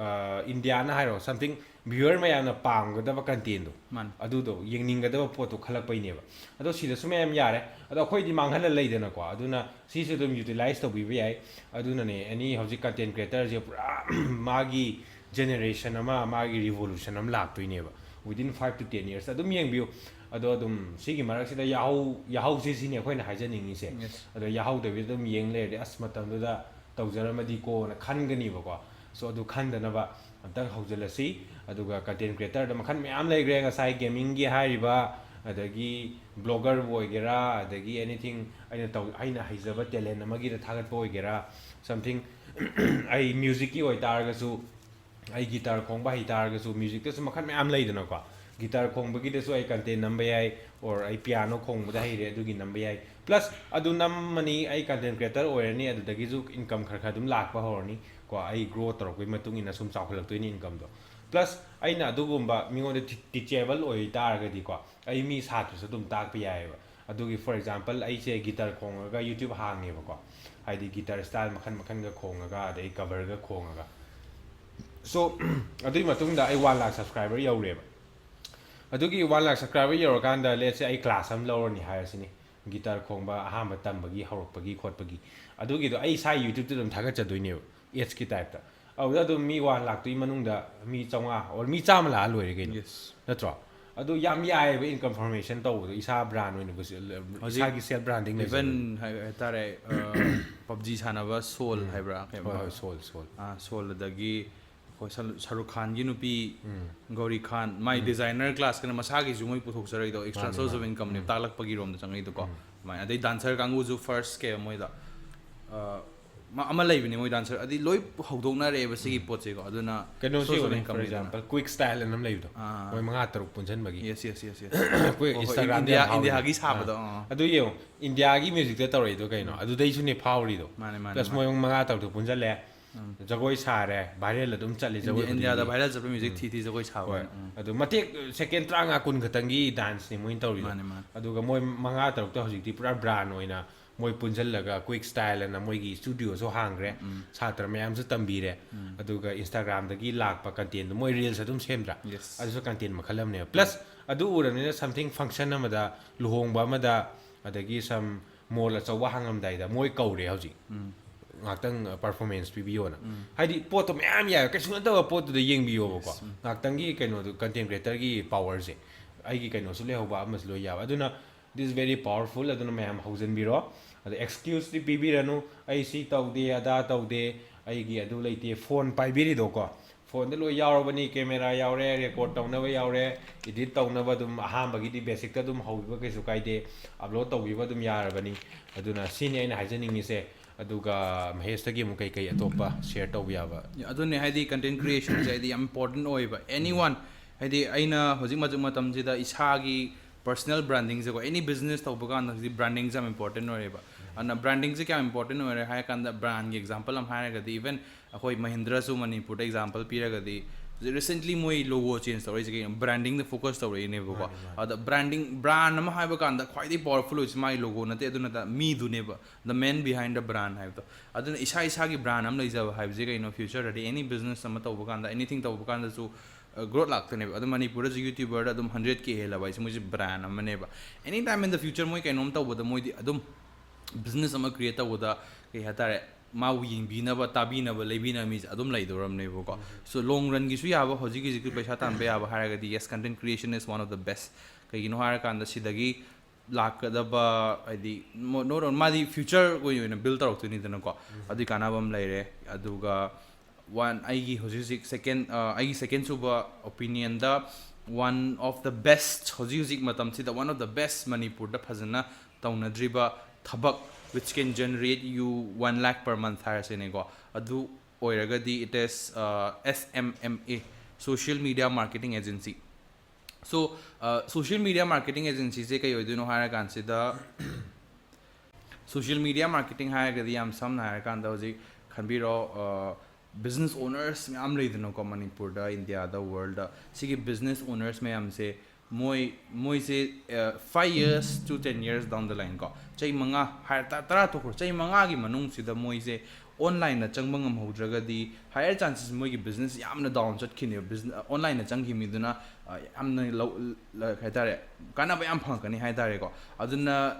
Indiaꯅ ꯍꯥꯏꯔꯣ, something viewer ꯃꯌꯥꯝꯅ ꯄꯥꯝꯒꯗꯕ contentꯗꯣ, ꯃꯥꯅꯤ꯫ ꯑꯗꯨꯗꯣ ꯌꯦꯡꯅꯤꯡꯒꯗꯕ ꯄꯣꯠꯇꯣ ꯈꯜꯂꯛꯄꯩꯅꯦꯕ꯫ ꯑꯗꯣ ꯁꯤꯗꯁꯨ ꯃꯌꯥꯝ ꯌꯥꯔꯦ꯫ ꯑꯗꯣ ꯑꯩꯈꯣꯏꯗꯤ ꯃꯥꯡꯍꯜꯂ ꯂꯩꯗꯅꯀꯣ꯫ ꯑꯗꯨꯅ ꯁꯤꯁꯨ ꯑꯗꯨꯝ utilize ꯇꯧꯕꯤꯕ ꯌꯥꯏ꯫ ꯑꯗꯨꯅꯅꯦ, any ꯍꯧꯖꯤꯛ content creatorꯁꯦ ꯄꯨꯔꯥ ꯃꯥꯒꯤ generation ꯑꯃ, ꯃꯥꯒꯤ revolution ꯑꯃ ꯂꯥꯛꯇꯣꯏꯅꯦꯕ within five to ten years꯫ ꯑꯗꯨꯝ ꯌꯦꯡꯕꯤꯌꯨ꯫ ꯑꯗꯣ ꯑꯗꯨꯝ ꯁꯤꯒꯤ ꯃꯔꯛꯁꯤꯗ ꯌꯥꯍꯧ, ꯌꯥꯍꯧꯁꯦ ꯁꯤꯅꯤ ꯑꯩꯈꯣꯏꯅ ꯍꯥꯏꯖꯅꯤꯡꯉꯤꯁꯦ꯫ Yes꯫ ꯑꯗꯣ ꯌꯥꯍꯧꯗꯕꯤꯗ ꯑꯗꯨꯝ ꯌꯦꯡ ꯂꯩꯔꯗꯤ, "ꯑꯁ, ꯃꯇꯝꯗꯨꯗ ꯇꯧꯖꯔꯝꯃꯗꯤꯀꯣꯅ" ꯈꯟꯒꯅꯤꯕꯀꯣ꯫ So ꯑꯗꯨ ꯈꯟꯗꯅꯕ ꯑꯝꯇꯪ ꯍꯧꯖꯤꯜꯂꯁꯤ꯫ ꯑꯗꯨꯒ content creatorꯗ ꯃꯈꯜ ꯃꯌꯥꯝ ꯂꯩꯈ꯭ꯔꯦ, ꯉꯁꯥꯏ gamingꯒꯤ ꯍꯥꯏꯔꯤꯕ, ꯑꯗꯒꯤ bloggerꯕꯨ ꯑꯣꯏꯒꯦꯔꯥ, ꯑꯗꯒꯤ anything ꯑꯩꯅ ꯇꯧ-, ꯑꯩꯅ ꯍꯩꯖꯕ talent ꯑꯃꯒꯤꯗ ꯊꯥꯒꯠꯄ ꯑꯣꯏꯒꯦꯔꯥ, something꯫ ꯑꯩ musicꯀꯤ ꯑꯣꯏꯇꯥꯔꯒꯁꯨ, ꯑꯩ guitar ꯈꯣꯡꯕ ꯍꯩꯇꯥꯔꯒꯁꯨ, musicꯇꯁꯨ ꯃꯈꯜ ꯃꯌꯥꯝ ꯂꯩꯗꯅꯀꯣ꯫ Guitar ꯈꯣꯡꯕꯒꯤꯗꯁꯨ ꯑꯩ content ꯅꯝꯕ ꯌꯥꯏ, or ꯑꯩ piano ꯈꯣꯡꯕꯗ ꯍꯩꯔꯦ, ꯑꯗꯨꯒꯤ ꯅꯝꯕ ꯌꯥꯏ꯫ Plus ꯑꯗꯨ ꯅꯝꯃꯅꯤ, ꯑꯩ content creator ꯑꯣꯏꯔꯅꯤ, ꯑꯗꯨꯗꯒꯤꯁꯨ income ꯈꯔ ꯈꯔ ꯑꯗꯨꯝ ꯂꯥꯛꯄ ꯍꯧꯔꯅꯤ ꯀꯣ꯫ ꯑꯩ grow ꯇꯧꯔꯛꯄꯒꯤ ꯃꯇꯨꯡ ꯏꯟꯅ ꯁꯨꯝ ꯆꯥꯎꯈꯠꯂꯛꯇꯣꯏꯅꯤ incomeꯗꯣ꯫ Plus ꯑꯩꯅ ꯑꯗꯨꯒꯨꯝꯕ ꯃꯤꯉꯣꯟꯗ tea-, teachable ꯑꯣꯏ ꯇꯥꯔꯒꯗꯤꯀꯣ, ꯑꯩ ꯃꯤ ꯁꯥꯇ꯭ꯔꯁꯨ ꯑꯗꯨꯝ ꯇꯥꯛꯄ ꯌꯥꯏꯑꯕ꯫ ꯑꯗꯨꯒꯤ, for example, ꯑꯩꯁꯦ guitar ꯈꯣꯡꯉꯒ YouTube ꯍꯥꯡꯉꯦꯕꯀꯣ, ꯍꯥꯏꯗꯤ guitar style ꯃꯈꯜ ꯃꯈꯜꯒ ꯈꯣꯡꯉꯒ, ꯑꯗꯩ coverꯒ ꯈꯣꯡꯉꯒ꯫ So ꯑꯗꯨꯒꯤ ꯃꯇꯨꯡꯗ ꯑꯩ one lakh subscriber ꯌꯧꯔꯦꯕ꯫ ꯑꯗꯨꯒꯤ one lakh subscriber ꯌꯧꯔꯀꯥꯟꯗ, let's say, ꯑꯩ class ꯑꯃ ꯂꯧꯔꯅꯤ ꯍꯥꯏꯔꯁꯤꯅꯦ, guitar ꯈꯣꯡꯕ ꯑꯍꯥꯟꯕ ꯇꯝꯕꯒꯤ, ꯍꯧꯔꯛꯄꯒꯤ ꯈꯣꯠꯄꯒꯤ꯫ ꯑꯗꯨꯒꯤꯗꯣ ꯑꯩ ꯏꯁꯥ YouTubeꯇ ꯑꯗꯨꯝ ꯊꯥꯒꯠꯆꯗꯣꯏꯅꯦꯕ, adsꯀꯤ typeꯇ꯫ ꯑꯗꯨꯗ ꯑꯗꯨꯝ ꯃꯤ one lakhꯇꯨꯒꯤ ꯃꯅꯨꯡꯗ ꯃꯤ ꯆꯥꯝꯃꯉꯥ or ꯃꯤ ꯆꯥꯝꯃ ꯂꯥꯛꯑ ꯂꯣꯏꯔꯦ ꯀꯩꯅꯣ꯫ Yes꯫ ꯅꯠꯇ꯭ꯔꯣ? ꯑꯗꯨ ꯌꯥꯝ ꯌꯥꯏꯑꯕ income formation ꯇꯧꯕꯗꯣ, ꯏꯁꯥ brand ꯑꯣꯏꯅ ꯄꯨꯁꯤ-, ꯍꯧꯖꯤꯛ ꯏꯁꯥꯒꯤ self branding ꯂꯩꯖꯕꯗꯣ꯫ Even ꯍꯥꯏ-, ꯍꯥꯏꯇꯥꯔꯦ, PUBG ꯁꯥꯟꯅꯕ Soul ꯍꯥꯏꯕ꯭ꯔꯥ, ꯀꯩ ꯍꯣꯏ, ꯍꯣꯏ, Soul, Soul꯫ ꯑꯥ, Soul, ꯑꯗꯒꯤ ꯑꯩꯈꯣꯏ ꯁꯔꯨ-, ꯁꯔꯨꯛ ꯈꯥꯟꯒꯤ ꯅꯨꯄꯤ ꯎꯝ꯫ ꯒꯧꯔꯤ ꯈꯥꯟ, ꯃꯥꯏ designer classꯀꯅ ꯃꯁꯥꯒꯤꯁꯨ ꯃꯣꯏ ꯄꯨꯊꯣꯛꯆꯔꯛꯏꯗꯣ, extra ꯃꯥꯅꯦ, source of ꯃꯥꯅꯦ꯫ incomeꯅꯦ, ꯎꯝ꯫ ꯇꯥꯛꯂꯛꯄꯒꯤꯔꯣꯝꯗ ꯆꯪꯉꯛꯏꯗꯣꯀꯣ꯫ ꯎꯝ꯫ ꯑꯗꯨꯃꯥꯏꯅ ꯑꯗꯩ dancer ꯀꯥꯡꯕꯨꯁꯨ first ꯀꯩ ꯃꯣꯏꯗ, ꯑ, ꯃ- ꯑꯃ ꯂꯩꯕꯅꯦ ꯃꯣꯏ ꯗꯥꯟꯁꯔ, ꯑꯗꯤ ꯂꯣꯏ ꯍꯧꯗꯣꯛꯅꯔꯛꯑꯦꯕ ꯁꯤꯒꯤ ꯄꯣꯠꯁꯦꯀꯣ꯫ ꯑꯗꯨꯅ ꯀꯩꯅꯣꯁꯤ source of ꯌꯦꯡꯉꯨꯅꯦ, income for ꯂꯩꯗꯅ꯫ example, quick style ꯑꯅ ꯑꯃ ꯂꯩꯕꯗꯣ, ꯑꯥ꯫ ꯃꯣꯏ ꯃꯉꯥ ꯇꯔꯨꯛ ꯄꯨꯟꯁꯤꯟꯕꯒꯤ Yes, yes, yes, yes. ꯑꯩꯈꯣꯏ ꯍꯣꯏ, ꯍꯣꯏ, Instagram ꯗ ꯏꯟꯗꯤꯌꯥ ꯌꯥꯎꯔꯤꯗꯣ꯫ ꯏꯟꯗꯤꯌꯥꯒꯤ ꯁꯥꯕꯗꯣ ꯑꯥ꯫ ꯑꯥ꯫ ꯑꯗꯨ ꯌꯦꯡꯉꯣ, ꯏꯟꯗꯤꯌꯥꯒꯤ ꯃ꯭ꯌꯨꯖꯤꯛꯇ ꯇꯧꯔꯛꯏꯗꯣ ꯀꯩꯅꯣ? ꯑꯗꯨꯗꯩꯁꯨꯅꯦ ꯐꯥꯎꯔꯤꯗꯣ꯫ ꯃꯥꯅꯦ, ꯃꯥꯅꯦ, Plus ꯃꯥꯅꯦ꯫ ꯃꯣꯏ ꯃꯉꯥ ꯇꯔꯨꯛꯇꯣ ꯄꯨꯟꯁꯤꯜꯂꯦ, ꯎꯝ꯫ ꯖꯒꯣꯏ ꯁꯥꯔꯦ, viral ꯑꯗꯨꯝ ꯆꯠꯂꯤ꯫ ꯖꯒꯣꯏ ꯏꯟꯗꯤꯌꯥꯗ ꯈꯨꯗꯤꯡꯒꯤ꯫ viral ꯆꯠꯄ ꯃ꯭ꯌꯨꯖꯤꯛ ꯎꯝ꯫ ꯊꯤ ꯊꯤ ꯖꯒꯣꯏ ꯁꯥꯕ ꯍꯣꯏ꯫ ꯑꯣꯏꯅ꯫ ꯎꯝ꯫ ꯑꯗꯨ ꯃꯇꯦꯛ ꯁꯦꯀꯦꯟ ꯇꯔꯥꯃꯉꯥ ꯀꯨꯟ ꯈꯛꯇꯪꯒꯤ ꯗꯥꯟꯁꯅꯤ ꯃꯣꯏꯅ ꯇꯧꯔꯤꯗꯣ꯫ ꯃꯥꯅꯦ, ꯃꯥꯅꯦ꯫ ꯑꯗꯨꯒ ꯃꯣꯏ ꯃꯉꯥ ꯇꯔꯨꯛꯇꯣ ꯍꯧꯖꯤꯛꯇꯤ ꯄꯨꯔꯥ ꯕ꯭ꯔꯥꯟ ꯑꯣꯏꯅ ꯃꯣꯏ ꯄꯨꯟꯁꯤꯜꯂꯒ quick style ꯑꯅ ꯃꯣꯏꯒꯤ ꯁ꯭ꯇꯨꯗꯤꯑꯣꯁꯨ ꯍꯥꯡꯈ꯭ꯔꯦ, ꯎꯝ꯫ ꯁꯥꯇ꯭ꯔ ꯃꯌꯥꯝꯁꯨ ꯇꯝꯕꯤꯔꯦ꯫ ꯎꯝ꯫ ꯑꯗꯨꯒ Instagram ꯗꯒꯤ ꯂꯥꯛꯄ content ꯗꯣ ꯃꯣꯏ reels ꯑꯗꯨꯝ ꯁꯦꯝꯗ꯭ꯔꯥ? Yes. ꯑꯗꯨꯁꯨ content ꯃꯈꯜ ꯑꯃꯅꯦꯕ꯫ Plus ꯑꯗꯨ ꯎꯔꯕꯅꯤꯅ something function ꯑꯃꯗ, ꯂꯨꯍꯣꯡꯕ ꯑꯃꯗ, ꯑꯗꯒꯤ some mall ꯑꯆꯧꯕ ꯍꯥꯡꯉꯝꯗꯥꯏꯗ ꯃꯣꯏ ꯀꯧꯔꯦ ꯍꯧꯖꯤꯛ꯫ ꯎꯝ꯫ ꯉꯥꯛꯇꯪ performance ꯄꯤꯕꯤꯌꯣꯅ꯫ ꯎꯝ꯫ ꯍꯥꯏꯗꯤ ꯄꯣꯠꯇꯣ ꯃꯌꯥꯝ ꯌꯥꯏ, ꯀꯩꯁꯨ ꯅꯠꯇꯕ ꯄꯣꯠꯇꯨꯗ ꯌꯦꯡꯕꯤꯌꯣꯕꯀꯣ꯫ Yes. ꯎꯝ꯫ ꯉꯥꯛꯇꯪꯒꯤ ꯀꯩꯅꯣꯗꯣ, content creator ꯒꯤ power ꯁꯦ, ꯑꯩꯒꯤ ꯀꯩꯅꯣꯁꯨ ꯂꯩꯍꯧꯕ, ꯑꯃꯁꯨ ꯂꯣꯏ ꯌꯥꯕ꯫ ꯑꯗꯨꯅ this very powerful꯫ ꯑꯗꯨꯅ ꯃꯌꯥꯝ ꯍꯧꯖꯤꯟꯕꯤꯔꯣ꯫ ꯑꯗ excuse ꯇꯤ ꯄꯤꯕꯤꯔꯅꯨ, "ꯑꯩ ꯁꯤ ꯇꯧꯗꯦ, ꯑꯗꯥ ꯇꯧꯗꯦ, ꯑꯩꯒꯤ ꯑꯗꯨ ꯂꯩꯇꯦ", phone ꯄꯥꯏꯕꯤꯔꯤꯗꯣꯀꯣ꯫ Phone ꯗ ꯂꯣꯏ ꯌꯥꯎꯔꯕꯅꯤ, camera ꯌꯥꯎꯔꯦ, record ꯇꯧꯅꯕ ꯌꯥꯎꯔꯦ, edit ꯇꯧꯅꯕ꯫ ꯑꯗꯨꯝ ꯑꯍꯥꯟꯕꯒꯤꯗꯤ basic ꯇ ꯑꯗꯨꯝ ꯍꯧꯕꯤꯕ ꯀꯩꯁꯨ ꯀꯥꯏꯗꯦ, upload ꯇꯧꯕꯤꯕ ꯑꯗꯨꯝ ꯌꯥꯔꯕꯅꯤ꯫ ꯑꯗꯨꯅ ꯁꯤꯅꯤ ꯑꯩꯅ ꯍꯥꯏꯖꯅꯤꯡꯉꯤꯁꯦ꯫ ꯑꯗꯨꯒ ꯃꯍꯦꯁꯇꯒꯤ ꯑꯃꯨꯛ ꯀꯩꯀꯩ ꯑꯇꯣꯞꯄ share ꯇꯧꯕ ꯌꯥꯕ? ꯑꯗꯨꯅꯦ, ꯍꯥꯏꯗꯤ content creation ꯁꯦ ꯍꯥꯏꯗꯤ ꯌꯥꯝ important ꯑꯣꯏꯕ꯫ Anyone, ꯍꯥꯏꯗꯤ ꯑꯩꯅ ꯍꯧꯖꯤꯛ ꯍꯧꯖꯤꯛ ꯃꯇꯝꯁꯤꯗ ꯏꯁꯥꯒꯤ personal branding ꯁꯦꯀꯣ, any business ꯇꯧꯕ ꯀꯥꯟꯗ ꯍꯧꯖꯤꯛ branding ꯁꯦ ꯌꯥꯝ important ꯑꯣꯏꯌꯦꯕ꯫ ꯑꯗꯨꯅ branding ꯁꯦ ꯀꯌꯥꯝ important ꯑꯣꯏꯔꯦ ꯍꯥꯏꯔ ꯀꯥꯟꯗ, brand ꯒꯤ example ꯑꯃ ꯍꯥꯏꯔꯒꯗꯤ, even ꯑꯩꯈꯣꯏ ꯃꯍꯤꯟꯗ꯭ꯔꯁꯨ ꯃꯅꯤꯄꯨꯔꯗ example ꯄꯤꯔꯒꯗꯤ, recently ꯃꯣꯏ logo change ꯇꯧꯔꯛꯏꯁꯦ ꯀꯩꯅꯣ? Branding ꯗ focus ꯇꯧꯔꯛꯏꯅꯦꯕꯀꯣ꯫ ꯃꯥꯅꯦ, ꯃꯥꯅꯦ꯫ ꯑꯗ branding, brand ꯑꯃ ꯍꯥꯏꯕ ꯀꯥꯟꯗ ꯈ꯭ꯋꯥꯏꯗꯒꯤ powerful ꯑꯣꯏꯁꯦ ꯃꯥꯒꯤ logo ꯅꯠꯇꯦ, ꯑꯗꯨ ꯅꯠꯇ ꯃꯤꯗꯨꯅꯦꯕ, the man behind the brand ꯍꯥꯏꯕꯗꯣ꯫ ꯑꯗꯨꯅ ꯏꯁꯥ ꯏꯁꯥꯒꯤ brand ꯑꯃ ꯂꯩꯖꯕ ꯍꯥꯏꯕꯁꯦ ꯀꯩꯅꯣ? Future ꯗꯗꯤ any business ꯑꯃ ꯇꯧꯕ ꯀꯥꯟꯗ, anything ꯇꯧꯕ ꯀꯥꯟꯗꯁꯨ, ꯑ, growth ꯂꯥꯛꯇꯣꯏꯅꯦꯕ꯫ ꯑꯗꯨ ꯃꯅꯤꯄꯨꯔꯗꯁꯨ YouTuber ꯗ ꯑꯗꯨꯝ hundred K ꯍꯦꯜꯂꯕ ꯍꯥꯏꯁꯦ ꯃꯣꯏꯁꯦ brand ꯑꯃꯅꯦꯕ꯫ Any time in the future ꯃꯣꯏ ꯀꯩꯅꯣꯝ ꯇꯧꯕꯗ, ꯃꯣꯏꯗꯤ ꯑꯗꯨꯝ business ꯑꯃ create ꯇꯧꯕꯗ, ꯀꯩ ꯍꯥꯏꯇꯥꯔꯦ, ꯃꯥꯕꯨ ꯌꯦꯡꯕꯤꯅꯕ, ꯇꯥꯕꯤꯅꯕ, ꯂꯩꯕꯤꯅꯕ ꯃꯤꯁꯦ ꯑꯗꯨꯝ ꯂꯩꯗꯧꯔꯕꯅꯦꯕꯀꯣ꯫ So long run ꯒꯤꯁꯨ ꯌꯥꯕ, ꯍꯧꯖꯤꯛ ꯍꯧꯖꯤꯛꯀꯤ ꯄꯩꯁꯥ ꯇꯥꯟꯕ ꯌꯥꯕ ꯍꯥꯏꯔꯒꯗꯤ, yes, content creation is one of the best꯫ ꯀꯩꯒꯤꯅꯣ ꯍꯥꯏꯔꯀꯥꯟꯗ ꯁꯤꯗꯒꯤ ꯂꯥꯛꯀꯗꯕ, ꯍꯥꯏꯗꯤ, ꯃꯣ-, not only ꯃꯥꯗꯤ future ꯑꯣꯏꯅ build ꯇꯧꯔꯛꯇꯣꯏꯅꯤꯗꯅꯀꯣ꯫ ꯑꯗꯨꯒꯤ ꯀꯥꯟꯅꯕ ꯑꯃ ꯂꯩꯔꯦ꯫ ꯑꯗꯨꯒ one, ꯑꯩꯒꯤ ꯍꯧꯖꯤꯛ ꯍꯧꯖꯤꯛ second, ꯑ, ꯑꯩꯒꯤ second ꯁꯨꯕ opinion the, one of the best, ꯍꯧꯖꯤꯛ ꯍꯧꯖꯤꯛ ꯃꯇꯝꯁꯤꯗ one of the best ꯃꯅꯤꯄꯨꯔꯗ ꯐꯖꯅ ꯇꯧꯅꯗ꯭ꯔꯤꯕ ꯊꯕꯛ which can generate you one lakh per month ꯍꯥꯏꯔꯁꯤꯅꯦꯀꯣ, ꯑꯗꯨ ꯑꯣꯏꯔꯒꯗꯤ it is S M M A, social media marketing agency. So social media marketing agencyꯁꯦ ꯀꯩ ꯑꯣꯏꯗꯣꯏꯅꯣ ꯍꯥꯏꯔ ꯀꯥꯟꯁꯤꯗ, social media marketing ꯍꯥꯏꯔꯒꯗꯤ ꯌꯥꯝ ꯁꯝꯅ ꯍꯥꯏꯔꯀꯥꯟꯗ ꯍꯧꯖꯤꯛ ꯈꯟꯕꯤꯔꯣ, business owners ꯃꯌꯥꯝ ꯂꯩꯗꯅꯀꯣ, ꯃꯅꯤꯄꯨꯔꯗ, ꯏꯟꯗꯤꯌꯥꯗ, ꯋꯥꯔꯜꯗ꯫ ꯁꯤꯒꯤ business owners ꯃꯌꯥꯝꯁꯦ ꯃꯣꯏ ꯃꯣꯏꯁꯦ five years to ten years down the line ꯀꯣ, ꯆꯍꯤ ꯃꯉꯥ ꯍꯥꯏꯔ ꯇꯔꯥ ꯊꯣꯛꯈ꯭ꯔꯣ, ꯆꯍꯤ ꯃꯉꯥꯒꯤ ꯃꯅꯨꯡꯁꯤꯗ ꯃꯣꯏꯁꯦ ꯑꯣꯟꯂꯥꯏꯟꯗ ꯆꯪꯕ ꯉꯝꯍꯧꯗ꯭ꯔꯒꯗꯤ higher chances ꯃꯣꯏꯒꯤ business ꯌꯥꯝꯅ down ꯆꯠꯈꯤꯅꯦꯕ꯫ ꯑꯣꯟꯂꯥꯏꯟꯗ ꯆꯪꯈꯤꯕ ꯃꯤꯗꯨꯅ ꯌꯥꯝꯅ ꯂꯧ ꯀꯩ ꯍꯥꯏꯇꯥꯔꯦ, ꯀꯥꯟꯅꯕ ꯌꯥꯝ ꯐꯪꯉꯛꯀꯅꯤ ꯍꯥꯏꯇꯥꯔꯦꯀꯣ꯫ ꯑꯗꯨꯅ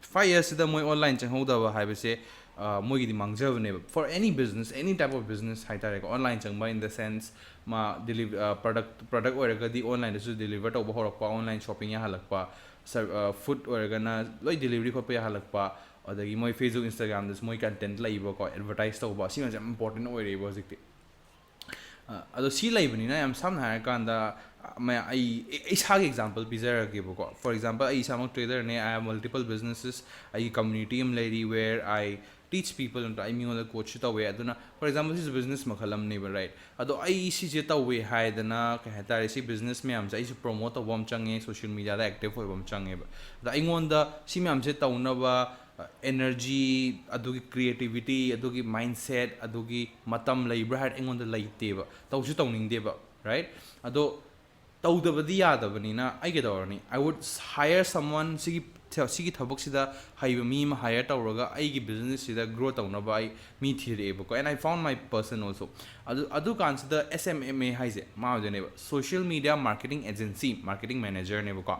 five yearsꯁꯤꯗ ꯃꯣꯏ ꯑꯣꯟꯂꯥꯏꯟ ꯆꯪꯍꯧꯗꯕ ꯍꯥꯏꯕꯁꯦ ꯃꯣꯏꯒꯤꯗꯤ ꯃꯥꯡꯖꯕꯅꯦꯕ꯫ For any business, any type of business ꯍꯥꯏꯇꯥꯔꯦꯀꯣ, ꯑꯣꯟꯂꯥꯏꯟ ꯆꯪꯕ in the sense ꯃꯥ deliver product product ꯑꯣꯏꯔꯒꯗꯤ ꯑꯣꯟꯂꯥꯏꯟꯗꯁꯨ deliver ꯇꯧꯕ ꯍꯧꯔꯛꯄ, ꯑꯣꯟꯂꯥꯏꯟ shopping ꯌꯥꯍꯜꯂꯛꯄ, food ꯑꯣꯏꯔꯒꯅ ꯂꯣꯏ delivery ꯈꯣꯠꯄ ꯌꯥꯍꯜꯂꯛꯄ, ꯑꯗꯒꯤ ꯃꯣꯏ Facebook, Instagramꯗꯁꯨ ꯃꯣꯏ content ꯂꯩꯕꯀꯣ, advertise ꯇꯧꯕ, ꯑꯁꯤ ꯃꯌꯥꯝꯁꯦ ꯌꯥꯝ important ꯑꯣꯏꯔꯛꯑꯦꯕ ꯍꯧꯖꯤꯛꯇꯤ꯫ ꯑꯗꯣ ꯁꯤ ꯂꯩꯕꯅꯤꯅ ꯌꯥꯝ ꯁꯝꯅ ꯍꯥꯏꯔꯀꯥꯟꯗ, ꯑꯩ ꯏꯁꯥꯒꯤ example ꯄꯤꯖꯔꯒꯦꯕꯀꯣ꯫ For example, ꯑꯩ ꯏꯁꯥꯃꯛ traderꯅꯦ, I have multiple businesses, ꯑꯩꯒꯤ community ꯑꯃ ꯂꯩꯔꯤ, where I teach people, ꯅꯠꯇ꯭ꯔꯥ, ꯑꯩ ꯃꯤꯉꯣꯟꯗ coachꯁꯨ ꯇꯧꯋꯦ꯫ ꯑꯗꯨꯅ for example ꯁꯤꯁꯨ business ꯃꯈꯜ ꯑꯃꯅꯦꯕ, right? ꯑꯗꯣ ꯑꯩ ꯁꯤꯁꯦ ꯇꯧꯋꯦ ꯍꯥꯏꯗꯅ ꯀꯩ ꯍꯥꯏꯇꯥꯔꯦ, ꯁꯤ business ꯃꯌꯥꯝꯁꯦ ꯑꯩꯁꯨ promote ꯇꯧꯕ ꯑꯃ ꯆꯪꯉꯦ, social mediaꯗ active ꯑꯣꯏꯕ ꯑꯃ ꯆꯪꯉꯦꯕ꯫ ꯑꯗ ꯑꯩꯉꯣꯟꯗ ꯁꯤ ꯃꯌꯥꯝꯁꯦ ꯇꯧꯅꯕ energy, ꯑꯗꯨꯒꯤ creativity, ꯑꯗꯨꯒꯤ mindset, ꯑꯗꯨꯒꯤ ꯃꯇꯝ ꯂꯩꯕ꯭ꯔꯥ ꯍꯥꯏꯔ ꯑꯩꯉꯣꯟꯗ ꯂꯩꯇꯦꯕ, ꯇꯧꯁꯨ ꯇꯧꯅꯤꯡꯗꯦꯕ, right? ꯑꯗꯣ ꯇꯧꯗꯕꯗꯤ ꯌꯥꯗꯕꯅꯤꯅ ꯑꯩ ꯀꯩꯗꯧꯔꯅꯤ? I would hire someone, ꯁꯤꯒꯤ ꯁꯤꯒꯤ ꯊꯕꯛꯁꯤꯗ ꯍꯩꯕ ꯃꯤ ꯑꯃ hire ꯇꯧꯔꯒ ꯑꯩꯒꯤ businessꯁꯤꯗ grow ꯇꯧꯅꯕ ꯑꯩ ꯃꯤ ꯊꯤꯔꯛꯑꯦꯕꯀꯣ, and I found my person also. ꯑꯗꯨ ꯑꯗꯨ ꯀꯥꯟꯁꯤꯗ S M M A ꯍꯥꯏꯁꯦ ꯃꯥ ꯑꯣꯏꯗꯣꯏꯅꯦꯕ, social media marketing agency marketing managerꯅꯦꯕꯀꯣ꯫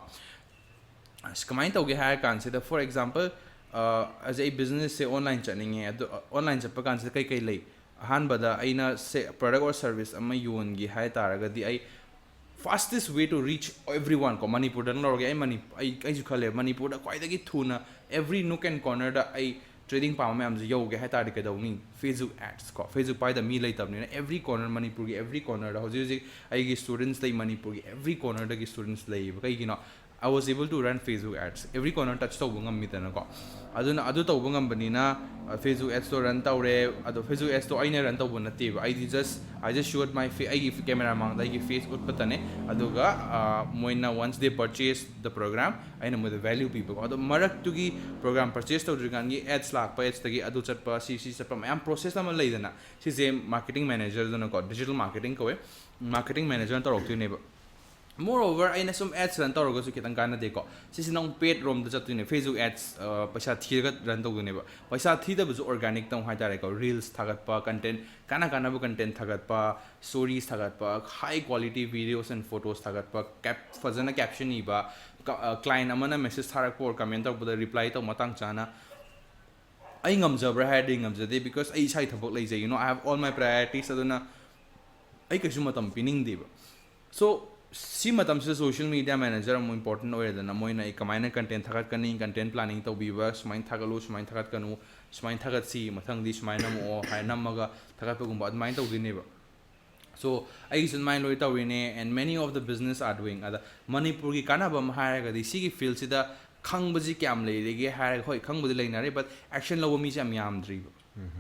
ꯑꯁ, ꯀꯃꯥꯏꯅ ꯇꯧꯒꯦ ꯍꯥꯏꯔ ꯀꯥꯟꯁꯤꯗ, for example, ꯑꯁ, ꯑꯩ businessꯁꯦ online ꯆꯠꯅꯤꯡꯉꯦ, ꯑꯗꯣ online ꯆꯠꯄ ꯀꯥꯟꯁꯤꯗ ꯀꯩ ꯀꯩ ꯂꯩ? ꯑꯍꯥꯟꯕꯗ ꯑꯩꯅ ꯁꯦ product or service ꯑꯃ ꯌꯣꯟꯒꯦ ꯍꯥꯏ ꯇꯥꯔꯒꯗꯤ, ꯑꯩ fastest way to reach everyone ꯀꯣ, ꯃꯅꯤꯄꯨꯔꯗ ꯂꯧꯔꯒꯦ꯫ ꯑꯩ ꯃꯅꯤ ꯑꯩ ꯑꯩꯁꯨ ꯈꯜꯂꯦ, ꯃꯅꯤꯄꯨꯔꯗ ꯈ꯭ꯋꯥꯏꯗꯒꯤ ꯊꯨꯅ every nook and cornerꯗ ꯑꯩ trading ꯄꯥꯝꯕ ꯃꯌꯥꯝꯁꯦ ꯌꯧꯒꯦ ꯍꯥꯏ ꯇꯥꯔꯗꯤ ꯀꯩꯗꯧꯅꯤ? Facebook ads ꯀꯣ, Facebook ꯄꯥꯏꯗꯕ ꯃꯤ ꯂꯩꯇꯕꯅꯤꯅ, every corner, ꯃꯅꯤꯄꯨꯔꯒꯤ every cornerꯗ ꯍꯧꯖꯤꯛ ꯍꯧꯖꯤꯛ ꯑꯩꯒꯤ students ꯂꯩ, ꯃꯅꯤꯄꯨꯔꯒꯤ every cornerꯗꯒꯤ students ꯂꯩꯌꯦꯕ꯫ ꯀꯩꯒꯤꯅꯣ? I was able to run Facebook ads, every corner touch ꯇꯧꯕ ꯉꯝꯃꯤꯗꯅꯀꯣ꯫ ꯑꯗꯨꯅ ꯑꯗꯨ ꯇꯧꯕ ꯉꯝꯕꯅꯤꯅ, ꯑ, Facebook adsꯇꯣ run ꯇꯧꯔꯦ꯫ ꯑꯗꯣ Facebook adsꯇꯣ ꯑꯩꯅ run ꯇꯧꯕ ꯅꯠꯇꯦꯕ, ꯑꯩꯗꯤ just, I just showed my face, ꯑꯩꯒꯤ camera ꯃꯥꯡꯗ ꯑꯩꯒꯤ face ꯎꯠꯄꯇꯅꯦ꯫ ꯑꯗꯨꯒ, ꯑ, ꯃꯣꯏꯅ once they purchase the program, ꯑꯩꯅ ꯃꯣꯏꯗ value ꯄꯤꯕꯀꯣ꯫ ꯑꯗꯣ ꯃꯔꯛꯇꯨꯒꯤ program purchase ꯇꯧꯗ꯭ꯔꯤꯀꯥꯟꯒꯤ ads ꯂꯥꯛꯄ, adsꯇꯒꯤ ꯑꯗꯨ ꯆꯠꯄ, ꯁꯤ, ꯁꯤ ꯆꯠꯄ ꯃꯌꯥꯝ process ꯑꯃ ꯂꯩꯗꯅ, ꯁꯤꯁꯦ marketing managerꯗꯨꯅꯀꯣ, digital marketing ꯀꯧꯋꯦ, marketing managerꯅ ꯇꯧꯔꯛꯇꯣꯏꯅꯦꯕ꯫ Moreover, ꯑꯩꯅ ꯁꯨꯝ ads run ꯇꯧꯔꯒꯁꯨ ꯈꯤꯇꯪ ꯀꯥꯟꯅꯗꯦꯀꯣ꯫ ꯁꯤꯁꯦ ꯅꯪ paid ꯔꯣꯝꯗ ꯆꯠꯇꯣꯏꯅꯦ, Facebook ads, ꯑ, ꯄꯩꯁꯥ ꯊꯤꯔꯒ run ꯇꯧꯗꯣꯏꯅꯦꯕ꯫ ꯄꯩꯁꯥ ꯊꯤꯗꯕꯁꯨ organic ꯇꯧ ꯍꯥꯏꯇꯥꯔꯦꯀꯣ, reels ꯊꯥꯒꯠꯄ, content, ꯀꯥꯟꯅ ꯀꯥꯟꯅꯕ content ꯊꯥꯒꯠꯄ, stories ꯊꯥꯒꯠꯄ, high quality videos and photos ꯊꯥꯒꯠꯄ, cap, ꯐꯖꯅ caption ꯏꯕ, ꯀ-, ꯑ, client ꯑꯃꯅ message ꯊꯥꯔꯛꯄ or comment ꯇꯧꯔꯛꯄꯗ reply ꯇꯧꯕ ꯃꯇꯥꯡ ꯆꯥꯅ꯫ ꯑꯩ ꯉꯝꯖꯕ꯭ꯔꯥ ꯍꯥꯏꯔꯗꯤ ꯉꯝꯖꯗꯦ, because ꯑꯩ ꯏꯁꯥꯒꯤ ꯊꯕꯛ ꯂꯩꯖꯩ, you know, I have all my priorities꯫ ꯑꯗꯨꯅ ꯑꯩ ꯀꯩꯁꯨ ꯃꯇꯝ ꯄꯤꯅꯤꯡꯗꯦꯕ꯫ So, ꯁꯤ ꯃꯇꯝꯁꯤꯗ social media manager ꯑꯃꯨꯛ important ꯑꯣꯏꯔꯦꯗꯅ, ꯃꯣꯏꯅ ꯑꯩ ꯀꯃꯥꯏꯅ content ꯊꯥꯒꯠꯀꯅꯤ, content planning ꯇꯧꯕꯤꯕ, ꯁꯨꯃꯥꯏꯅ ꯊꯥꯒꯠꯂꯨ, ꯁꯨꯃꯥꯏꯅ ꯊꯥꯒꯠꯀꯅꯨ, ꯁꯨꯃꯥꯏꯅ ꯊꯥꯒꯠꯁꯤ, ꯃꯊꯪꯗꯤ ꯁꯨꯃꯥꯏꯅ ꯅꯝꯃꯛꯑꯣ ꯍꯥꯏꯔ ꯅꯝꯃꯒ ꯊꯥꯒꯠꯄꯒꯨꯝꯕ ꯑꯗꯨꯃꯥꯏꯅ ꯇꯧꯗꯣꯏꯅꯦꯕ꯫ So, ꯑꯩꯒꯤꯁꯨ ꯑꯗꯨꯃꯥꯏꯅ ꯂꯣꯏ ꯇꯧꯔꯤꯅꯦ, and many of the business are doing꯫ ꯑꯗ ꯃꯅꯤꯄꯨꯔꯒꯤ ꯀꯥꯟꯅꯕ ꯑꯃ ꯍꯥꯏꯔꯒꯗꯤ, ꯁꯤꯒꯤ fieldꯁꯤꯗ ꯈꯪꯕꯁꯤ ꯀꯌꯥꯝ ꯂꯩꯔꯤꯒꯦ ꯍꯥꯏꯔꯒ, ꯍꯣꯏ, ꯈꯪꯕꯗꯤ ꯂꯩꯅꯔꯦ, but action ꯂꯧꯕ ꯃꯤꯁꯦ ꯌꯥꯝ ꯌꯥꯝꯗ꯭ꯔꯤꯕ꯫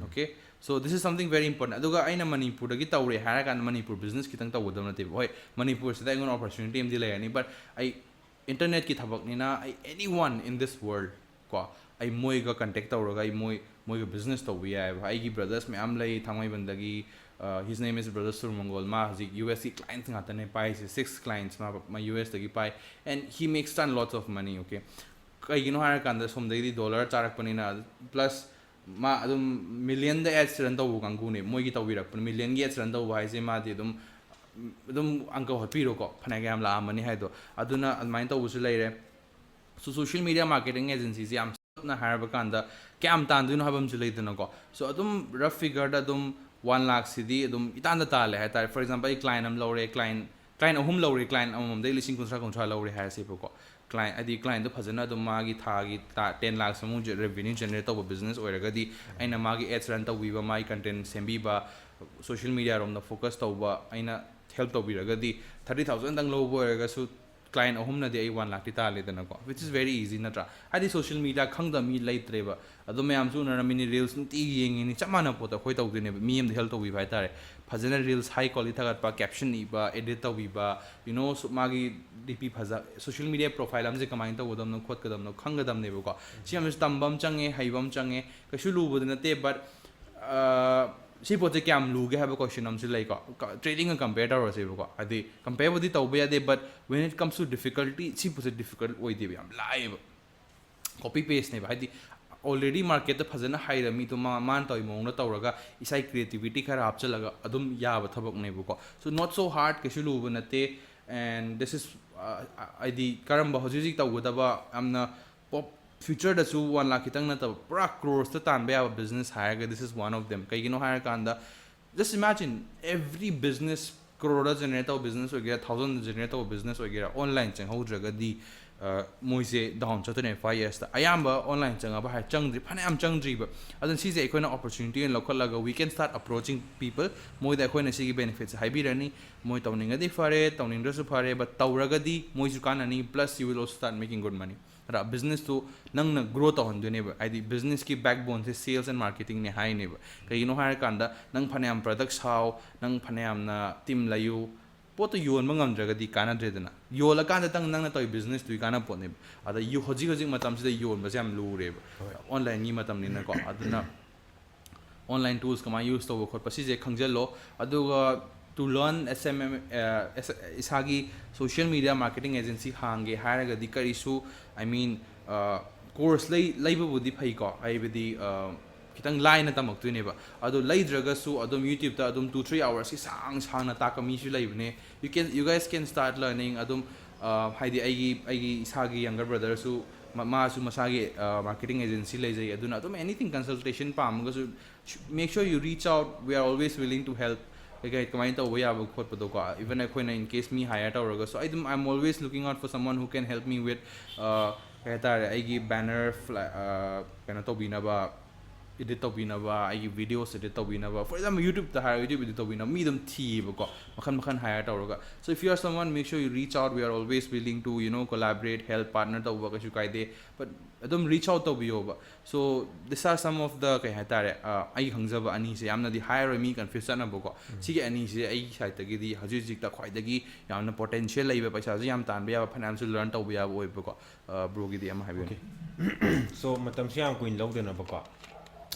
Okay, so this is something very important꯫ ꯑꯗꯨꯒ ꯑꯩꯅ ꯃꯅꯤꯄꯨꯔꯗꯒꯤ ꯇꯧꯔꯦ ꯍꯥꯏꯔꯀꯥꯟꯗ ꯃꯅꯤꯄꯨꯔ business ꯈꯤꯇꯪ ꯇꯧꯒꯗꯕ ꯅꯠꯇꯦꯕ꯫ ꯍꯣꯏ, ꯃꯅꯤꯄꯨꯔꯁꯤꯗ ꯑꯩꯉꯣꯟꯗ opportunity ꯑꯃꯗꯤ ꯂꯩꯔꯅꯤ, but ꯑꯩ internetꯀꯤ ꯊꯕꯛꯅꯤꯅ, ꯑꯩ, anyone in this world ꯀꯣ, ꯑꯩ ꯃꯣꯏꯒ contact ꯇꯧꯔꯒ ꯑꯩ ꯃꯣꯏ, ꯃꯣꯏꯒ business ꯇꯧꯕ ꯌꯥꯏꯑꯕ꯫ ꯑꯩꯒꯤ brothers ꯃꯌꯥꯝ ꯂꯩ ꯊꯥꯡꯃꯩꯕꯟꯗꯒꯤ, uh, his name is brother ꯁꯨꯔꯃꯪꯒꯣꯜ꯫ ꯃꯥ ꯍꯧꯖꯤꯛ USꯀꯤ clients ꯉꯥꯛꯇꯅꯦ ꯄꯥꯏꯁꯦ, six clients ꯃꯥ, ꯃꯥ USꯇꯒꯤ ꯄꯥꯏ, and he makes ton lots of money, okay? ꯀꯩꯒꯤꯅꯣ ꯍꯥꯏꯔꯀꯥꯟꯗ, ꯁꯣꯝꯗꯒꯤꯗꯤ dollar ꯆꯥꯔꯛꯄꯅꯤꯅ, plus ꯃꯥ ꯑꯗꯨꯝ millionꯗ ads run ꯇꯧꯕ ꯀꯥꯡꯕꯨꯅꯦ, ꯃꯣꯏꯒꯤ ꯇꯧꯕꯤꯔꯛꯄꯅꯦ꯫ Millionꯒꯤ ads run ꯇꯧꯕ ꯍꯥꯏꯁꯦ, ꯃꯥꯗꯤ ꯑꯗꯨꯝ, ꯑꯗꯨꯝ ꯑꯪꯀ ꯍꯣꯠꯄꯤꯔꯣꯀꯣ, ꯐꯅ ꯀꯌꯥꯝ ꯂꯥꯛꯑꯝꯃꯅꯤ ꯍꯥꯏꯗꯣ꯫ ꯑꯗꯨꯅ ꯑꯗꯨꯃꯥꯏꯅ ꯇꯧꯕꯁꯨ ꯂꯩꯔꯦ꯫ So, social media marketing agencyꯁꯦ ꯌꯥꯝ ꯁꯝꯅ ꯍꯥꯏꯔꯕ ꯀꯥꯟꯗ ꯀꯌꯥꯝ ꯇꯥꯟꯗꯣꯏꯅꯣ ꯍꯥꯏꯕ ꯑꯃꯁꯨ ꯂꯩꯗꯅꯀꯣ꯫ So, ꯑꯗꯨꯝ rough figureꯗ ꯑꯗꯨꯝ one lakhꯁꯤꯗꯤ ꯑꯗꯨꯝ ꯏꯇꯥꯟꯗ ꯇꯥꯜꯂꯦ ꯍꯥꯏꯇꯥꯔꯦ꯫ For example, ꯑꯩ client ꯑꯃ ꯂꯧꯔꯦ, client Client ꯑꯍꯨꯝ ꯂꯧꯔꯦ, client ꯑꯃꯃꯝꯗꯩ ꯂꯤꯁꯤꯡ ꯀꯨꯟꯊ꯭ꯔꯥ ꯀꯨꯟꯊ꯭ꯔꯥ ꯂꯧꯔꯦ ꯍꯥꯏꯔꯁꯦꯕꯀꯣ꯫ Client ꯍꯥꯏꯗꯤ clientꯗꯣ ꯐꯖꯅ ꯑꯗꯨꯝ ꯃꯥꯒꯤ ꯊꯥꯒꯤ ten lakhs ꯑꯃꯨꯛ revenue generate ꯇꯧꯕ business ꯑꯣꯏꯔꯒꯗꯤ, ꯑꯩꯅ ꯃꯥꯒꯤ ads run ꯇꯧꯕꯤꯕ, ꯃꯥꯒꯤ content ꯁꯦꯝꯕꯤꯕ, social media ꯔꯣꯝꯗ focus ꯇꯧꯕ ꯑꯩꯅ help ꯇꯧꯕꯤꯔꯒꯗꯤ, thirty thousand ꯗꯪ ꯂꯧꯕ ꯑꯣꯏꯔꯒꯁꯨ client ꯑꯍꯨꯝꯅꯗꯤ ꯑꯩ one lakhꯇꯤ ꯇꯥꯜꯂꯦꯗꯅꯀꯣ, which is very easy ꯅꯠꯇ꯭ꯔꯥ? ꯍꯥꯏꯗꯤ social media ꯈꯪꯗꯕ ꯃꯤ ꯂꯩꯇ꯭ꯔꯦꯕ꯫ ꯑꯗꯣ ꯃꯌꯥꯝꯁꯨ ꯎꯅꯔꯝꯃꯤꯅꯤ, reels ꯅꯨꯡꯇꯤꯒꯤ ꯌꯦꯡꯉꯤꯅꯤ, ꯆꯞ ꯃꯥꯟꯅ ꯄꯣꯠꯇ ꯑꯩꯈꯣꯏ ꯇꯧꯗꯣꯏꯅꯦꯕ, ꯃꯤ ꯑꯃꯗ help ꯇꯧꯕꯤꯕ ꯍꯥꯏꯇꯥꯔꯦ꯫ ꯐꯖꯅ reels high quality ꯊꯥꯒꯠꯄ, caption ꯏꯕ, edit ꯇꯧꯕꯤꯕ, you know, ꯁꯨ-, ꯃꯥꯒꯤ DP ꯐꯖ, social media profile ꯑꯃꯁꯦ ꯀꯃꯥꯏꯅ ꯇꯧꯒꯗꯕꯅꯣ ꯈꯣꯠꯀꯗꯕꯅꯣ ꯈꯪꯒꯗꯕꯅꯦꯕꯀꯣ꯫ ꯁꯤ ꯌꯥꯝꯅꯁꯨ ꯇꯝꯕ ꯑꯃ ꯆꯪꯉꯦ, ꯍꯩꯕ ꯑꯃ ꯆꯪꯉꯦ, ꯀꯩꯁꯨ ꯂꯨꯕꯗꯤ ꯅꯠꯇꯦ꯫ But ꯁꯤ ꯄꯣꯠꯁꯦ ꯀꯌꯥꯝ ꯂꯨꯒꯦ ꯍꯥꯏꯕ question ꯑꯃꯁꯨ ꯂꯩꯀꯣ꯫ Trading compare ꯇꯧꯔꯁꯦꯕꯀꯣ, ꯍꯥꯏꯗꯤ compareꯕꯨꯗꯤ ꯇꯧꯕ ꯌꯥꯗꯦ, but when it comes to difficulty, ꯁꯤ ꯄꯣꯠꯁꯦ difficult ꯑꯣꯏꯗꯦꯕ, ꯌꯥꯝ ꯂꯥꯏꯌꯦꯕ꯫ Copy pasteꯅꯦꯕ, ꯍꯥꯏꯗꯤ already marketꯇ ꯐꯖꯅ ꯍꯩꯔ ꯃꯤꯗꯣ ꯃꯥ-, ꯃꯥꯅ ꯇꯧꯔꯤ ꯃꯑꯣꯡꯗ ꯇꯧꯔꯒ ꯏꯁꯥꯒꯤ creativity ꯈꯔ ꯍꯥꯞꯆꯤꯜꯂꯒ ꯑꯗꯨꯝ ꯌꯥꯕ ꯊꯕꯛꯅꯦꯕꯀꯣ꯫ So not so hard, ꯀꯩꯁꯨ ꯂꯨꯕ ꯅꯠꯇꯦ꯫ And this is, uh, ꯍꯥꯏꯗꯤ ꯀꯔꯝꯕ ꯍꯧꯖꯤꯛ ꯍꯧꯖꯤꯛ ꯇꯧꯒꯗꯕ ꯌꯥꯝꯅ pop, futureꯗꯁꯨ one lakh ꯈꯤꯇꯪ ꯅꯠꯇꯕ ꯄꯨꯔꯥ crores ꯇ ꯇꯥꯟꯕ ꯌꯥꯕ business ꯍꯥꯏꯔꯒ this is one of them꯫ ꯀꯩꯒꯤꯅꯣ ꯍꯥꯏꯔꯀꯥꯟꯗ, just imagine, every business, crore ꯗ generate ꯇꯧꯕ business ꯑꯣꯏꯒꯦꯔꯥ, thousand ꯗ generate ꯇꯧꯕ business ꯑꯣꯏꯒꯦꯔꯥ, online ꯆꯪꯍꯧꯗ꯭ꯔꯒꯗꯤ, ꯑ, ꯃꯣꯏꯁꯦ down ꯆꯠꯇꯣꯏꯅꯦ five years ꯇ꯫ ꯑꯌꯥꯝꯕ online ꯆꯪꯉꯕ ꯍꯥꯏ ꯆꯪꯗ꯭ꯔꯤ, ꯐꯅꯌꯥꯝ ꯆꯪꯗ꯭ꯔꯤꯕ꯫ ꯑꯗꯨꯅ ꯁꯤꯁꯦ ꯑꯩꯈꯣꯏꯅ opportunity ꯑꯣꯏꯅ ꯂꯧꯈꯠꯂꯒ we can start approaching people, ꯃꯣꯏꯗ ꯑꯩꯈꯣꯏꯅ ꯁꯤꯒꯤ benefits ꯁꯦ ꯍꯥꯏꯕꯤꯔꯅꯤ, ꯃꯣꯏ ꯇꯧꯅꯤꯡꯉꯗꯤ ꯐꯔꯦ, ꯇꯧꯅꯤꯡꯗ꯭ꯔꯁꯨ ꯐꯔꯦ, but ꯇꯧꯔꯒꯗꯤ ꯃꯣꯏꯁꯨ ꯀꯥꯟꯅꯅꯤ, plus you will also start making good money꯫ ꯅꯠꯇ꯭ꯔꯥ? Business ꯇꯨ ꯅꯪꯅ grow ꯇꯧꯍꯟꯗꯣꯏꯅꯦꯕ꯫ ꯍꯥꯏꯗꯤ business ꯀꯤ backbone say sales and marketing ꯅꯦ ꯍꯥꯏꯅꯦꯕ꯫ ꯀꯩꯒꯤꯅꯣ ꯍꯥꯏꯔꯀꯥꯟꯗ, ꯅꯪ ꯐꯅꯌꯥꯝ product ꯁꯥꯎ, ꯅꯪ ꯐꯅꯌꯥꯝꯅ team ꯂꯩꯌꯨ, ꯄꯣꯠꯇꯣ ꯌꯣꯟꯕ ꯉꯝꯗ꯭ꯔꯒꯗꯤ ꯀꯥꯟꯅꯗ꯭ꯔꯦꯗꯅ꯫ ꯌꯣꯜꯂꯀꯥꯟꯗꯇꯪ ꯅꯪꯅ ꯇꯧꯔꯤ business ꯇꯨꯒꯤ ꯀꯥꯟꯅꯕ ꯄꯣꯠꯅꯦꯕ꯫ ꯑꯗ ꯌꯨ-, ꯍꯧꯖꯤꯛ ꯍꯧꯖꯤꯛ ꯃꯇꯝꯁꯤꯗ ꯌꯣꯟꯕꯁꯦ ꯌꯥꯝ ꯂꯨꯔꯦꯕ, ꯍꯣꯏ꯫ Online ꯒꯤ ꯃꯇꯝꯅꯤꯅꯀꯣ꯫ ꯑꯗꯨꯅ online tools ꯀꯃꯥꯏꯅ use ꯇꯧꯕ ꯈꯣꯠꯄ, ꯁꯤꯁꯦ ꯈꯪꯖꯤꯜꯂꯣ꯫ ꯑꯗꯨꯒ to learn S M M, ꯑ, ꯏꯁꯥꯒꯤ social media marketing agency ꯍꯥꯡꯒꯦ ꯍꯥꯏꯔꯒꯗꯤ ꯀꯔꯤꯁꯨ, I mean, ꯑ, course ꯂꯩ-, ꯂꯩꯕꯕꯨꯗꯤ ꯐꯩꯀꯣ, ꯍꯥꯏꯕꯗꯤ, ꯑ, ꯈꯤꯇꯪ ꯂꯥꯏꯅ ꯇꯝꯃꯛꯇꯣꯏꯅꯦꯕ꯫ ꯑꯗꯣ ꯂꯩꯗ꯭ꯔꯒꯁꯨ ꯑꯗꯨꯝ YouTube ꯇ ꯑꯗꯨꯝ two three hours ꯀꯤ ꯁꯥꯡ ꯁꯥꯡꯅ ꯇꯥꯛꯄ ꯃꯤꯁꯨ ꯂꯩꯕꯅꯦ꯫ You can, you guys can start learning꯫ ꯑꯗꯨꯝ, ꯑ, ꯍꯥꯏꯗꯤ ꯑꯩꯒꯤ, ꯑꯩꯒꯤ ꯏꯁꯥꯒꯤ younger brother ꯁꯨ, ꯃ-, ꯃꯥꯁꯨ ꯃꯁꯥꯒꯤ, ꯑ, marketing agency ꯂꯩꯖꯩ꯫ ꯑꯗꯨꯅ ꯑꯗꯨꯝ anything consultation ꯄꯥꯝꯃꯒꯁꯨ, make sure you reach out, we are always willing to help꯫ ꯀꯩꯀꯩ ꯀꯃꯥꯏꯅ ꯇꯧꯕ ꯌꯥꯕ ꯈꯣꯠꯄꯗꯣꯀꯣ, even ꯑꯩꯈꯣꯏꯅ in case ꯃꯤ hire ꯇꯧꯔꯒꯁꯨ, ꯑꯩ ꯑꯗꯨꯝ, I am always looking out for someone who can help me with, uh, ꯀꯩ ꯍꯥꯏꯇꯥꯔꯦ, ꯑꯩꯒꯤ banner fly, uh, ꯀꯩꯅꯣ ꯇꯧꯕꯤꯅꯕ, edit ꯇꯧꯕꯤꯅꯕ, ꯑꯩꯒꯤ videos edit ꯇꯧꯕꯤꯅꯕ, for example YouTubeꯇ ꯍꯥꯏꯔꯒ YouTube edit ꯇꯧꯕꯤꯅꯕ ꯃꯤ ꯑꯗꯨꯝ ꯊꯤꯌꯦꯕꯀꯣ, ꯃꯈꯜ ꯃꯈꯜ hire ꯇꯧꯔꯒ. So if you are someone, make sure you reach out, we are always willing to, you know, collaborate, help, partner ꯇꯧꯕ ꯀꯩꯁꯨ ꯀꯥꯏꯗꯦ, but ꯑꯗꯨꯝ reach out ꯇꯧꯕꯤꯌꯣꯕ. So these are some of the, ꯀꯩ ꯍꯥꯏꯇꯥꯔꯦ, ꯑ, ꯑꯩ ꯈꯪꯖꯕ ꯑꯅꯤꯁꯦ, ꯌꯥꯝꯅꯗꯤ ꯍꯥꯏꯔꯣꯏ, ꯃꯤ confuse ꯆꯠꯅꯕꯀꯣ. ꯁꯤꯒꯤ ꯑꯅꯤꯁꯦ ꯑꯩꯒꯤ sideꯇꯒꯤꯗꯤ ꯍꯧꯖꯤꯛ ꯍꯧꯖꯤꯛꯇ ꯈ꯭ꯋꯥꯏꯗꯒꯤ ꯌꯥꯝꯅ potential ꯂꯩꯕ, ꯄꯩꯁꯥꯁꯨ ꯌꯥꯝ ꯇꯥꯟꯕ ꯌꯥꯕ, ꯐꯥꯏꯅꯥꯟꯁꯁꯨ learn ꯇꯧꯕ ꯌꯥꯕ ꯑꯣꯏꯕꯀꯣ. ꯑ, broꯒꯤꯗꯤ ꯑꯃ ꯍꯥꯏꯕꯤꯌꯨꯅꯦ. So ꯃꯇꯝꯁꯨ ꯌꯥꯝ ꯀꯨꯏꯅ ꯂꯧꯗꯅꯕꯀꯣ,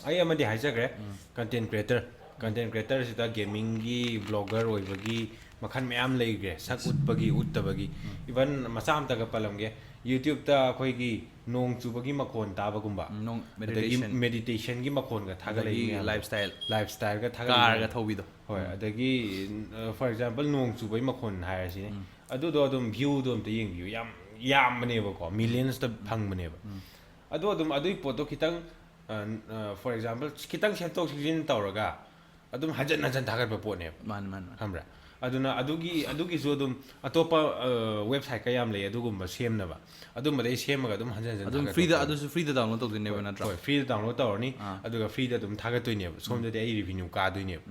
ꯑꯩ ꯑꯃꯗꯤ ꯍꯥꯏꯖꯈ꯭ꯔꯦ. Content creator, content creatorꯁꯤꯗ gamingꯒꯤ blogger ꯑꯣꯏꯕꯒꯤ ꯃꯈꯜ ꯃꯌꯥꯝ ꯂꯩꯈ꯭ꯔꯦ, ꯁꯛ ꯎꯠꯄꯒꯤ, ꯎꯠꯇꯕꯒꯤ, even ꯃꯆꯥ ꯑꯃꯇꯒ ꯄꯜꯂꯝꯒꯦ. YouTubeꯇ ꯑꯩꯈꯣꯏꯒꯤ ꯅꯣꯡ ꯆꯨꯕꯒꯤ ꯃꯈꯣꯟ ꯇꯥꯕꯒꯨꯝꯕ, ꯅꯣꯡ ꯑꯗꯒꯤ meditation, meditationꯒꯤ ꯃꯈꯣꯟꯒ ꯊꯥꯒꯠꯂꯛꯏ ꯑꯗꯒꯤ ꯃꯌꯥꯝ, lifestyle, lifestyleꯒ car ꯊꯥꯒꯠꯂꯛꯏ ꯒ ꯊꯧꯕꯤꯗꯣ. ꯍꯣꯏ. ꯑꯗꯒꯤ for example ꯅꯣꯡ ꯆꯨꯕꯒꯤ ꯃꯈꯣꯟ ꯍꯥꯏꯔꯁꯤꯅꯦ. ꯑꯗꯨꯗꯣ ꯑꯗꯨꯝ viewꯗꯣ ꯑꯝꯇ ꯌꯦꯡꯕꯤꯌꯨ, ꯌꯥꯝ ꯌꯥꯝꯕꯅꯦꯕꯀꯣ, millionsꯇ ꯐꯪꯕꯅꯦꯕ. ꯑꯗꯣ ꯑꯗꯨꯝ ꯑꯗꯨꯒꯤ ꯄꯣꯠꯇꯣ ꯈꯤꯇꯪ, for example ꯈꯤꯇꯪ ꯁꯦꯝꯗꯣꯛ ꯁꯦꯝꯖꯤꯟ ꯇꯧꯔꯒ ꯑꯗꯨꯝ ꯍꯟꯖꯟ ꯍꯟꯖꯟ ꯊꯥꯒꯠꯄ ꯄꯣꯠꯅꯦꯕ. ꯃꯥꯅꯦ, ꯃꯥꯅꯦ, ꯃꯥꯅꯦ. ꯈꯪꯕ꯭ꯔꯥ? ꯑꯗꯨꯅ ꯑꯗꯨꯒꯤ, ꯑꯗꯨꯒꯤꯁꯨ ꯑꯗꯨꯝ ꯑꯇꯣꯞꯄ website ꯀꯌꯥꯝ ꯂꯩ ꯑꯗꯨꯒꯨꯝꯕ ꯁꯦꯝꯅꯕ, ꯑꯗꯨꯝꯕꯗꯩ ꯁꯦꯝꯃꯒ ꯑꯗꯨꯝ ꯍꯟꯖꯟ ꯍꯟꯖꯟ ꯑꯗꯨꯝ ꯊꯥꯒꯠꯄ freeꯗ, ꯄꯣꯠꯅꯦꯕ. ꯑꯗꯨꯁꯨ freeꯗ download ꯇꯧꯗꯣꯏꯅꯦꯕ, ꯅꯠꯇ꯭ꯔꯥ? ꯍꯣꯏ, freeꯗ download ꯇꯧꯔꯅꯤ. ꯑꯥ. ꯑꯗꯨꯒ freeꯗ ꯑꯗꯨꯝ ꯊꯥꯒꯠꯇꯣꯏꯅꯦꯕ. ꯁꯣꯝꯗꯗꯤ ꯑꯩ revenue ꯀꯥꯗꯣꯏꯅꯦꯕ.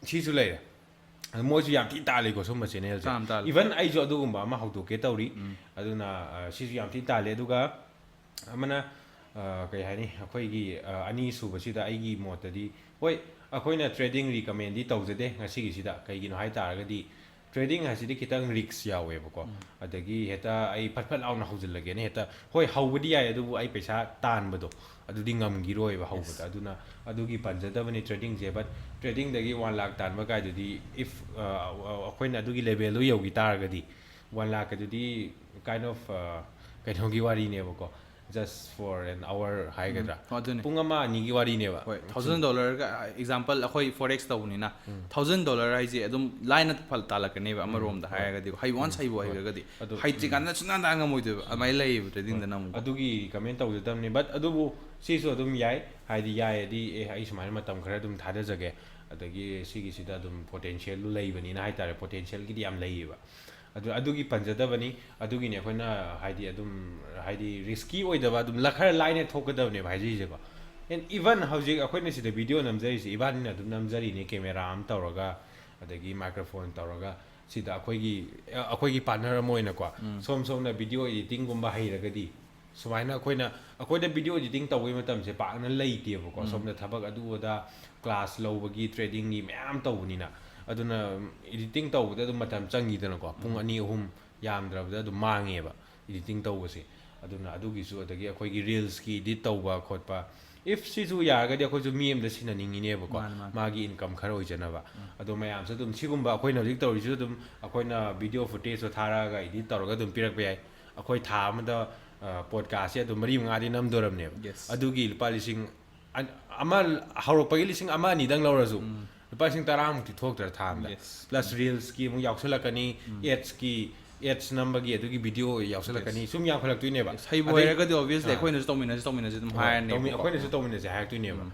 ꯁꯤꯁꯨ ꯂꯩꯔꯦ. ꯑꯗꯨ ꯃꯣꯏꯁꯨ ꯌꯥꯝ ꯊꯤ ꯇꯥꯜꯂꯤꯀꯣ ꯁꯨꯝꯕ channelꯁꯦ. ꯇꯥꯟ, ꯇꯥꯜꯂꯤ. Even ꯑꯩꯁꯨ ꯑꯗꯨꯒꯨꯝꯕ ꯑꯃ ꯍꯧꯗꯣꯛꯀꯦ ꯇꯧꯔꯤ. ꯑꯗꯨꯅ, ꯑ, ꯁꯤꯁꯨ ꯌꯥꯝ ꯊꯤ ꯇꯥꯜꯂꯤ. ꯑꯗꯨꯒ ꯑꯃꯅ, ꯑ, ꯀꯩ ꯍꯥꯏꯅꯤ, ꯑꯩꯈꯣꯏꯒꯤ, ꯑ, ꯑꯅꯤꯁꯨꯕꯁꯤꯗ ꯑꯩꯒꯤ ꯃꯣꯠꯇꯗꯤ, ꯍꯣꯏ, ꯑꯩꯈꯣꯏꯅ trading recommendꯗꯤ ꯇꯧꯖꯗꯦ ꯉꯁꯤꯒꯤꯁꯤꯗ. ꯀꯩꯒꯤꯅꯣ ꯍꯥꯏ ꯇꯥꯔꯒꯗꯤ trading ꯍꯥꯏꯁꯤꯗꯤ ꯈꯤꯇꯪ risk ꯌꯥꯎꯋꯦꯕꯀꯣ. ꯑꯗꯒꯤ ꯍꯦꯛꯇ ꯑꯩ ꯐꯠ ꯐꯠ ꯂꯥꯎꯅ ꯍꯧꯖꯤꯜꯂꯒꯦꯅ ꯍꯦꯛꯇ, ꯍꯣꯏ, ꯍꯧꯕꯗꯤ ꯌꯥꯏ, ꯑꯗꯨꯕꯨ ꯑꯩ ꯄꯩꯁꯥ ꯇꯥꯟꯕꯗꯣ ꯑꯗꯨꯗꯤ ꯉꯝꯈꯤꯔꯣꯏꯕ ꯍꯧꯕꯗ. ꯑꯗꯨꯅ ꯑꯗꯨꯒꯤ ꯄꯟꯖꯗꯕꯅꯤ tradingꯁꯦ. But tradingꯗꯒꯤ one lakh ꯇꯥꯟꯕ ꯀꯥꯏꯗꯨꯗꯤ, if, ꯑ, ꯑ, ꯑꯩꯈꯣꯏꯅ ꯑꯗꯨꯒꯤ levelꯗꯨ ꯌꯧꯈꯤ ꯇꯥꯔꯒꯗꯤ, one lakh ꯑꯗꯨꯗꯤ kind of, ꯑ, ꯀꯩꯅꯣꯒꯤ ꯋꯥꯔꯤꯅꯦꯕꯀꯣ, just for an hour ꯍꯥꯏꯒꯗ꯭ꯔꯥ, ꯎꯝ, ꯑꯗꯨꯅꯤ. ꯄꯨꯡ ꯑꯃ ꯑꯅꯤꯒꯤ ꯋꯥꯔꯤꯅꯦꯕ. ꯍꯣꯏ, thousand dollarꯒ, example, ꯑꯩꯈꯣꯏ forex ꯇꯧꯕꯅꯤꯅ, thousand dollar ꯍꯥꯏꯁꯦ ꯑꯗꯨꯝ ꯂꯥꯏꯅ ꯐꯜ ꯇꯥꯜꯂꯛꯀꯅꯦꯕ ꯑꯃꯔꯣꯝꯗ ꯍꯥꯏꯔꯒꯗꯤ, ꯍꯩ, once ꯍꯩꯕꯨ ꯍꯩꯈ꯭ꯔꯒꯗꯤ. ꯑꯗꯨ, ꯍꯩꯇ꯭ꯔꯤꯀꯥꯟꯗ ꯁꯨꯡꯇꯥꯟ ꯇꯥꯟ ꯉꯝꯃꯣꯏꯗꯣꯏꯕ, ꯑꯗꯨꯃꯥꯏꯅ ꯂꯩꯌꯦꯕ tradingꯗꯅ ꯑꯃꯨꯛ. ꯑꯗꯨꯒꯤ recommend ꯇꯧꯖꯗꯕꯅꯤ. But ꯑꯗꯨꯕꯨ ꯁꯤꯁꯨ ꯑꯗꯨꯝ ꯌꯥꯏ, ꯍꯥꯏꯗꯤ ꯌꯥꯏ ꯑꯗꯤ, ꯑꯦ, ꯑꯩ ꯁꯨꯃꯥꯏꯅ ꯃꯇꯝ ꯈꯔ ꯑꯗꯨꯝ ꯊꯥꯗꯖꯒꯦ, ꯑꯗꯒꯤ ꯁꯤꯒꯤꯁꯤꯗ ꯑꯗꯨꯝ ꯄꯣꯇꯦꯟꯁꯤꯌꯦꯜꯗꯨ ꯂꯩꯕꯅꯤꯅ ꯍꯥꯏꯇꯥꯔꯦ, ꯄꯣꯇꯦꯟꯁꯤꯌꯦꯜꯒꯤꯗꯤ ꯌꯥꯝ ꯂꯩꯌꯦꯕ꯫ ꯑꯗꯨ ꯑꯗꯨꯒꯤ ꯄꯟꯖꯗꯕꯅꯤ꯫ ꯑꯗꯨꯒꯤꯅꯤ ꯑꯩꯈꯣꯏꯅ ꯍꯥꯏꯗꯤ ꯑꯗꯨꯝ ꯍꯥꯏꯗꯤ ꯔꯤꯁꯀꯤ ꯑꯣꯏꯗꯕ, ꯑꯗꯨꯝ ꯂ- ꯈꯔ ꯂꯥꯏꯅ ꯊꯣꯛꯀꯗꯕꯅꯦꯕ ꯍꯥꯏꯖꯔꯤꯁꯦꯀꯣ꯫ And even ꯍꯧꯖꯤꯛ ꯑꯩꯈꯣꯏꯅ ꯁꯤꯗ ꯚꯤꯗꯤꯑꯣ ꯅꯝꯖꯔꯤꯁꯦ, ꯏꯕꯥꯅꯤꯅ ꯑꯗꯨꯝ ꯅꯝꯖꯔꯤꯅꯦ, ꯀꯦꯃꯦꯔꯥ ꯑꯃ ꯇꯧꯔꯒ, ꯑꯗꯒꯤ ꯃꯥꯏꯀ꯭ꯔꯣꯐꯣꯟ ꯇꯧꯔꯒ, ꯁꯤꯗ ꯑꯩꯈꯣꯏꯒꯤ ꯑꯩꯈꯣꯏꯒꯤ ꯄꯥꯔꯠꯅꯔ ꯑꯃ ꯑꯣꯏꯅꯀꯣ꯫ ꯁꯣꯝ ꯁꯣꯝꯅ ꯚꯤꯗꯤꯑꯣ ꯏꯗꯤꯇꯤꯡꯒꯨꯝꯕ ꯍꯩꯔꯒꯗꯤ, ꯁꯨꯃꯥꯏꯅ ꯑꯩꯈꯣꯏꯅ ꯑꯩꯈꯣꯏꯗ ꯚꯤꯗꯤꯑꯣ ꯏꯗꯤꯇꯤꯡ ꯇꯧꯕꯒꯤ ꯃꯇꯝꯁꯦ ꯄꯥꯛꯅ ꯂꯩꯇꯦꯕꯀꯣ꯫ ꯁꯣꯝꯗ ꯊꯕꯛ ꯑꯗꯨ ꯑꯗꯥ, ꯀ꯭ꯂꯥꯁ ꯂꯧꯕꯒꯤ, ꯇ꯭ꯔꯦꯗꯤꯡꯒꯤ ꯃꯌꯥꯝ ꯇꯧꯕꯅꯤꯅ꯫ ꯑꯗꯨꯅ ꯏꯗꯤꯇꯤꯡ ꯇꯧꯕꯗ ꯑꯗꯨꯝ ꯃꯇꯝ ꯆꯪꯉꯤꯗꯅꯀꯣ, ꯄꯨꯡ ꯑꯅꯤ ꯑꯍꯨꯝ ꯌꯥꯝꯗ꯭ꯔꯕꯗ ꯑꯗꯨꯝ ꯃꯥꯡꯉꯦꯕ ꯏꯗꯤꯇꯤꯡ ꯇꯧꯕꯁꯦ꯫ ꯑꯗꯨꯅ ꯑꯗꯨꯒꯤꯁꯨ, ꯑꯗꯒꯤ ꯑꯩꯈꯣꯏꯒꯤ ꯔꯤꯜꯁꯀꯤ ꯏꯗꯤꯠ ꯇꯧꯕ ꯈꯣꯠꯄ, ꯏꯐ ꯁꯤꯁꯨ ꯌꯥꯔꯒꯗꯤ ꯑꯩꯈꯣꯏꯁꯨ ꯃꯤ ꯑꯃꯗ ꯁꯤꯟꯅꯅꯤꯡꯉꯤꯅꯦꯕꯀꯣ, ꯃꯥꯅꯦ, ꯃꯥꯅꯦ꯫ ꯃꯥꯒꯤ ꯏꯟꯀꯝ ꯈꯔ ꯑꯣꯏꯖꯅꯕ꯫ ꯑꯗꯣ ꯃꯌꯥꯝꯁꯨ ꯑꯗꯨꯝ ꯁꯤꯒꯨꯝꯕ ꯑꯩꯈꯣꯏꯅ ꯍꯧꯖꯤꯛ ꯇꯧꯔꯤꯁꯤꯁꯨ ꯑꯗꯨꯝ ꯑꯩꯈꯣꯏꯅ ꯚꯤꯗꯤꯑꯣ ꯐꯨꯇꯦꯖꯇꯣ ꯊꯥꯔꯛꯑꯒ ꯏꯗꯤꯠ ꯇꯧꯔꯒ ꯑꯗꯨꯝ ꯄꯤꯔꯛꯄ ꯌꯥꯏ꯫ ꯑꯩꯈꯣꯏ ꯊꯥ ꯑꯃꯗ ꯄꯣꯗꯀꯥꯁꯁꯦ ꯑꯗꯨꯝ ꯃꯔꯤ ꯃꯉꯥꯗꯤ ꯅꯝꯗꯣꯔꯝꯅꯦꯕ꯫ Yes. ꯑꯗꯨꯒꯤ ꯂꯨꯄꯥ ꯂꯤꯁꯤꯡ ꯑꯃ, ꯍꯧꯔꯛꯄꯒꯤ ꯂꯤꯁꯤꯡ ꯑꯃ ꯑꯅꯤꯗꯪ ꯂꯧꯔꯁꯨ ꯂꯨꯄꯥ ꯂꯤꯁꯤꯡ ꯇꯔꯥꯃꯨꯛꯇꯤ ꯊꯣꯛꯇ꯭ꯔꯥ ꯊꯥ ꯑꯃꯗ? Yes. ꯄ꯭ꯂꯁ ꯔꯤꯜꯁꯀꯤ ꯑꯃꯨꯛ ꯌꯥꯎꯁꯜꯂꯛꯀꯅꯤ, ꯑꯦꯗꯁꯀꯤ, ꯑꯦꯗꯁ ꯅꯝꯕꯒꯤ ꯑꯗꯨꯒꯤ ꯚꯤꯗꯤꯑꯣ ꯌꯥꯎꯁꯜꯂꯛꯀꯅꯤ꯫ ꯁꯨꯝ ꯌꯥꯝꯈꯠꯂꯛꯇꯣꯏꯅꯦꯕ꯫ ꯍꯩꯕꯨ ꯑꯗꯩ- ꯍꯩꯔꯒꯗꯤ obviously ꯑꯥ꯫ ꯑꯩꯈꯣꯏꯅꯁꯨ ꯇꯧꯃꯤꯟꯅꯁꯤ ꯇꯧꯃꯤꯟꯅꯁꯤ ꯑꯗꯨꯝ ꯍꯣꯏ, ꯍꯥꯏꯔꯅꯦꯕꯀꯣ꯫ ꯇꯧꯃꯤ-, ꯑꯩꯈꯣꯏꯅꯁꯨ ꯇꯧꯃꯤꯟꯅꯁꯦ ꯍꯥꯏꯔꯛꯇꯣꯏꯅꯦꯕ꯫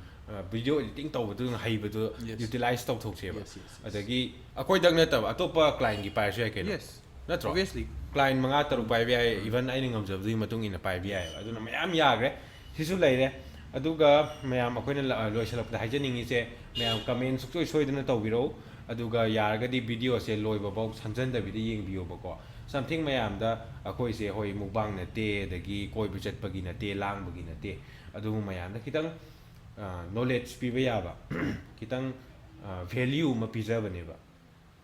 ꯚꯤꯗꯤꯑꯣ ꯏꯗꯤꯇꯤꯡ ꯇꯧꯕꯗꯨ ꯍꯩꯕꯗꯨ Yes. ꯌꯨꯇꯤꯂꯥꯏꯁ ꯇꯧꯊꯣꯛꯁꯦꯕ꯫ Yes, yes, yes. ꯑꯗꯒꯤ ꯑꯩꯈꯣꯏꯗꯪ ꯅꯠꯇꯕ ꯑꯇꯣꯞꯄ ꯀ꯭ꯂꯥꯏꯟꯒꯤ ꯄꯥꯏꯔꯁꯨ ꯌꯥꯏ ꯀꯩꯅꯣ꯫ Yes. ꯅꯠꯇ꯭ꯔꯣ? Obviously. ꯀ꯭ꯂꯥꯏꯟ ꯃꯉꯥ ꯇꯔꯨꯛ ꯄꯥꯏꯕ ꯌꯥꯏ, ꯏꯚꯟ ꯑꯩꯅ ꯉꯝꯖꯕꯗꯨꯒꯤ ꯃꯇꯨꯡ ꯏꯟꯅ ꯄꯥꯏꯕ ꯌꯥꯏꯑꯕ꯫ ꯑꯗꯨꯅ ꯃꯌꯥꯝ ꯌꯥꯈ꯭ꯔꯦ꯫ ꯁꯤꯁꯨ ꯂꯩꯔꯦ꯫ ꯑꯗꯨꯒ ꯃꯌꯥꯝ ꯑꯩꯈꯣꯏꯅ ꯂ-, ꯂꯣꯏꯁꯤꯜꯂꯛꯄꯗ ꯍꯥꯏꯖꯅꯤꯡꯉꯤꯁꯦ, ꯃꯌꯥꯝ ꯀꯃꯦꯟ ꯁꯨꯡꯁꯣꯏ ꯁꯣꯏꯗꯅ ꯇꯧꯕꯤꯔꯛꯎ꯫ ꯑꯗꯨꯒ ꯌꯥꯔꯒꯗꯤ ꯚꯤꯗꯤꯑꯣꯁꯦ ꯂꯣꯏꯕꯐꯥꯎ ꯁꯝꯖꯟꯗꯕꯤꯗ ꯌꯦꯡꯕꯤꯌꯣꯕꯀꯣ꯫ Something ꯃꯌꯥꯝꯗ ꯑꯩꯈꯣꯏꯁꯦ, ꯍꯣꯏ, ꯃꯨꯛꯕꯥꯡ ꯅꯠꯇꯦ, ꯑꯗꯒꯤ ꯀꯣꯏꯕ ꯆꯠꯄꯒꯤ ꯅꯠꯇꯦ, ꯂꯥꯡꯕꯒꯤ ꯅꯠꯇꯦ꯫ ꯑꯗꯨꯕꯨ ꯃꯌꯥꯝꯗ ꯈꯤꯇꯪ ꯅꯣꯂꯦꯖ ꯄꯤꯕ ꯌꯥꯕ, ꯈꯤꯇꯪ ꯚꯦꯂ꯭ꯌꯨ ꯑꯃ ꯄꯤꯖꯕꯅꯦꯕ꯫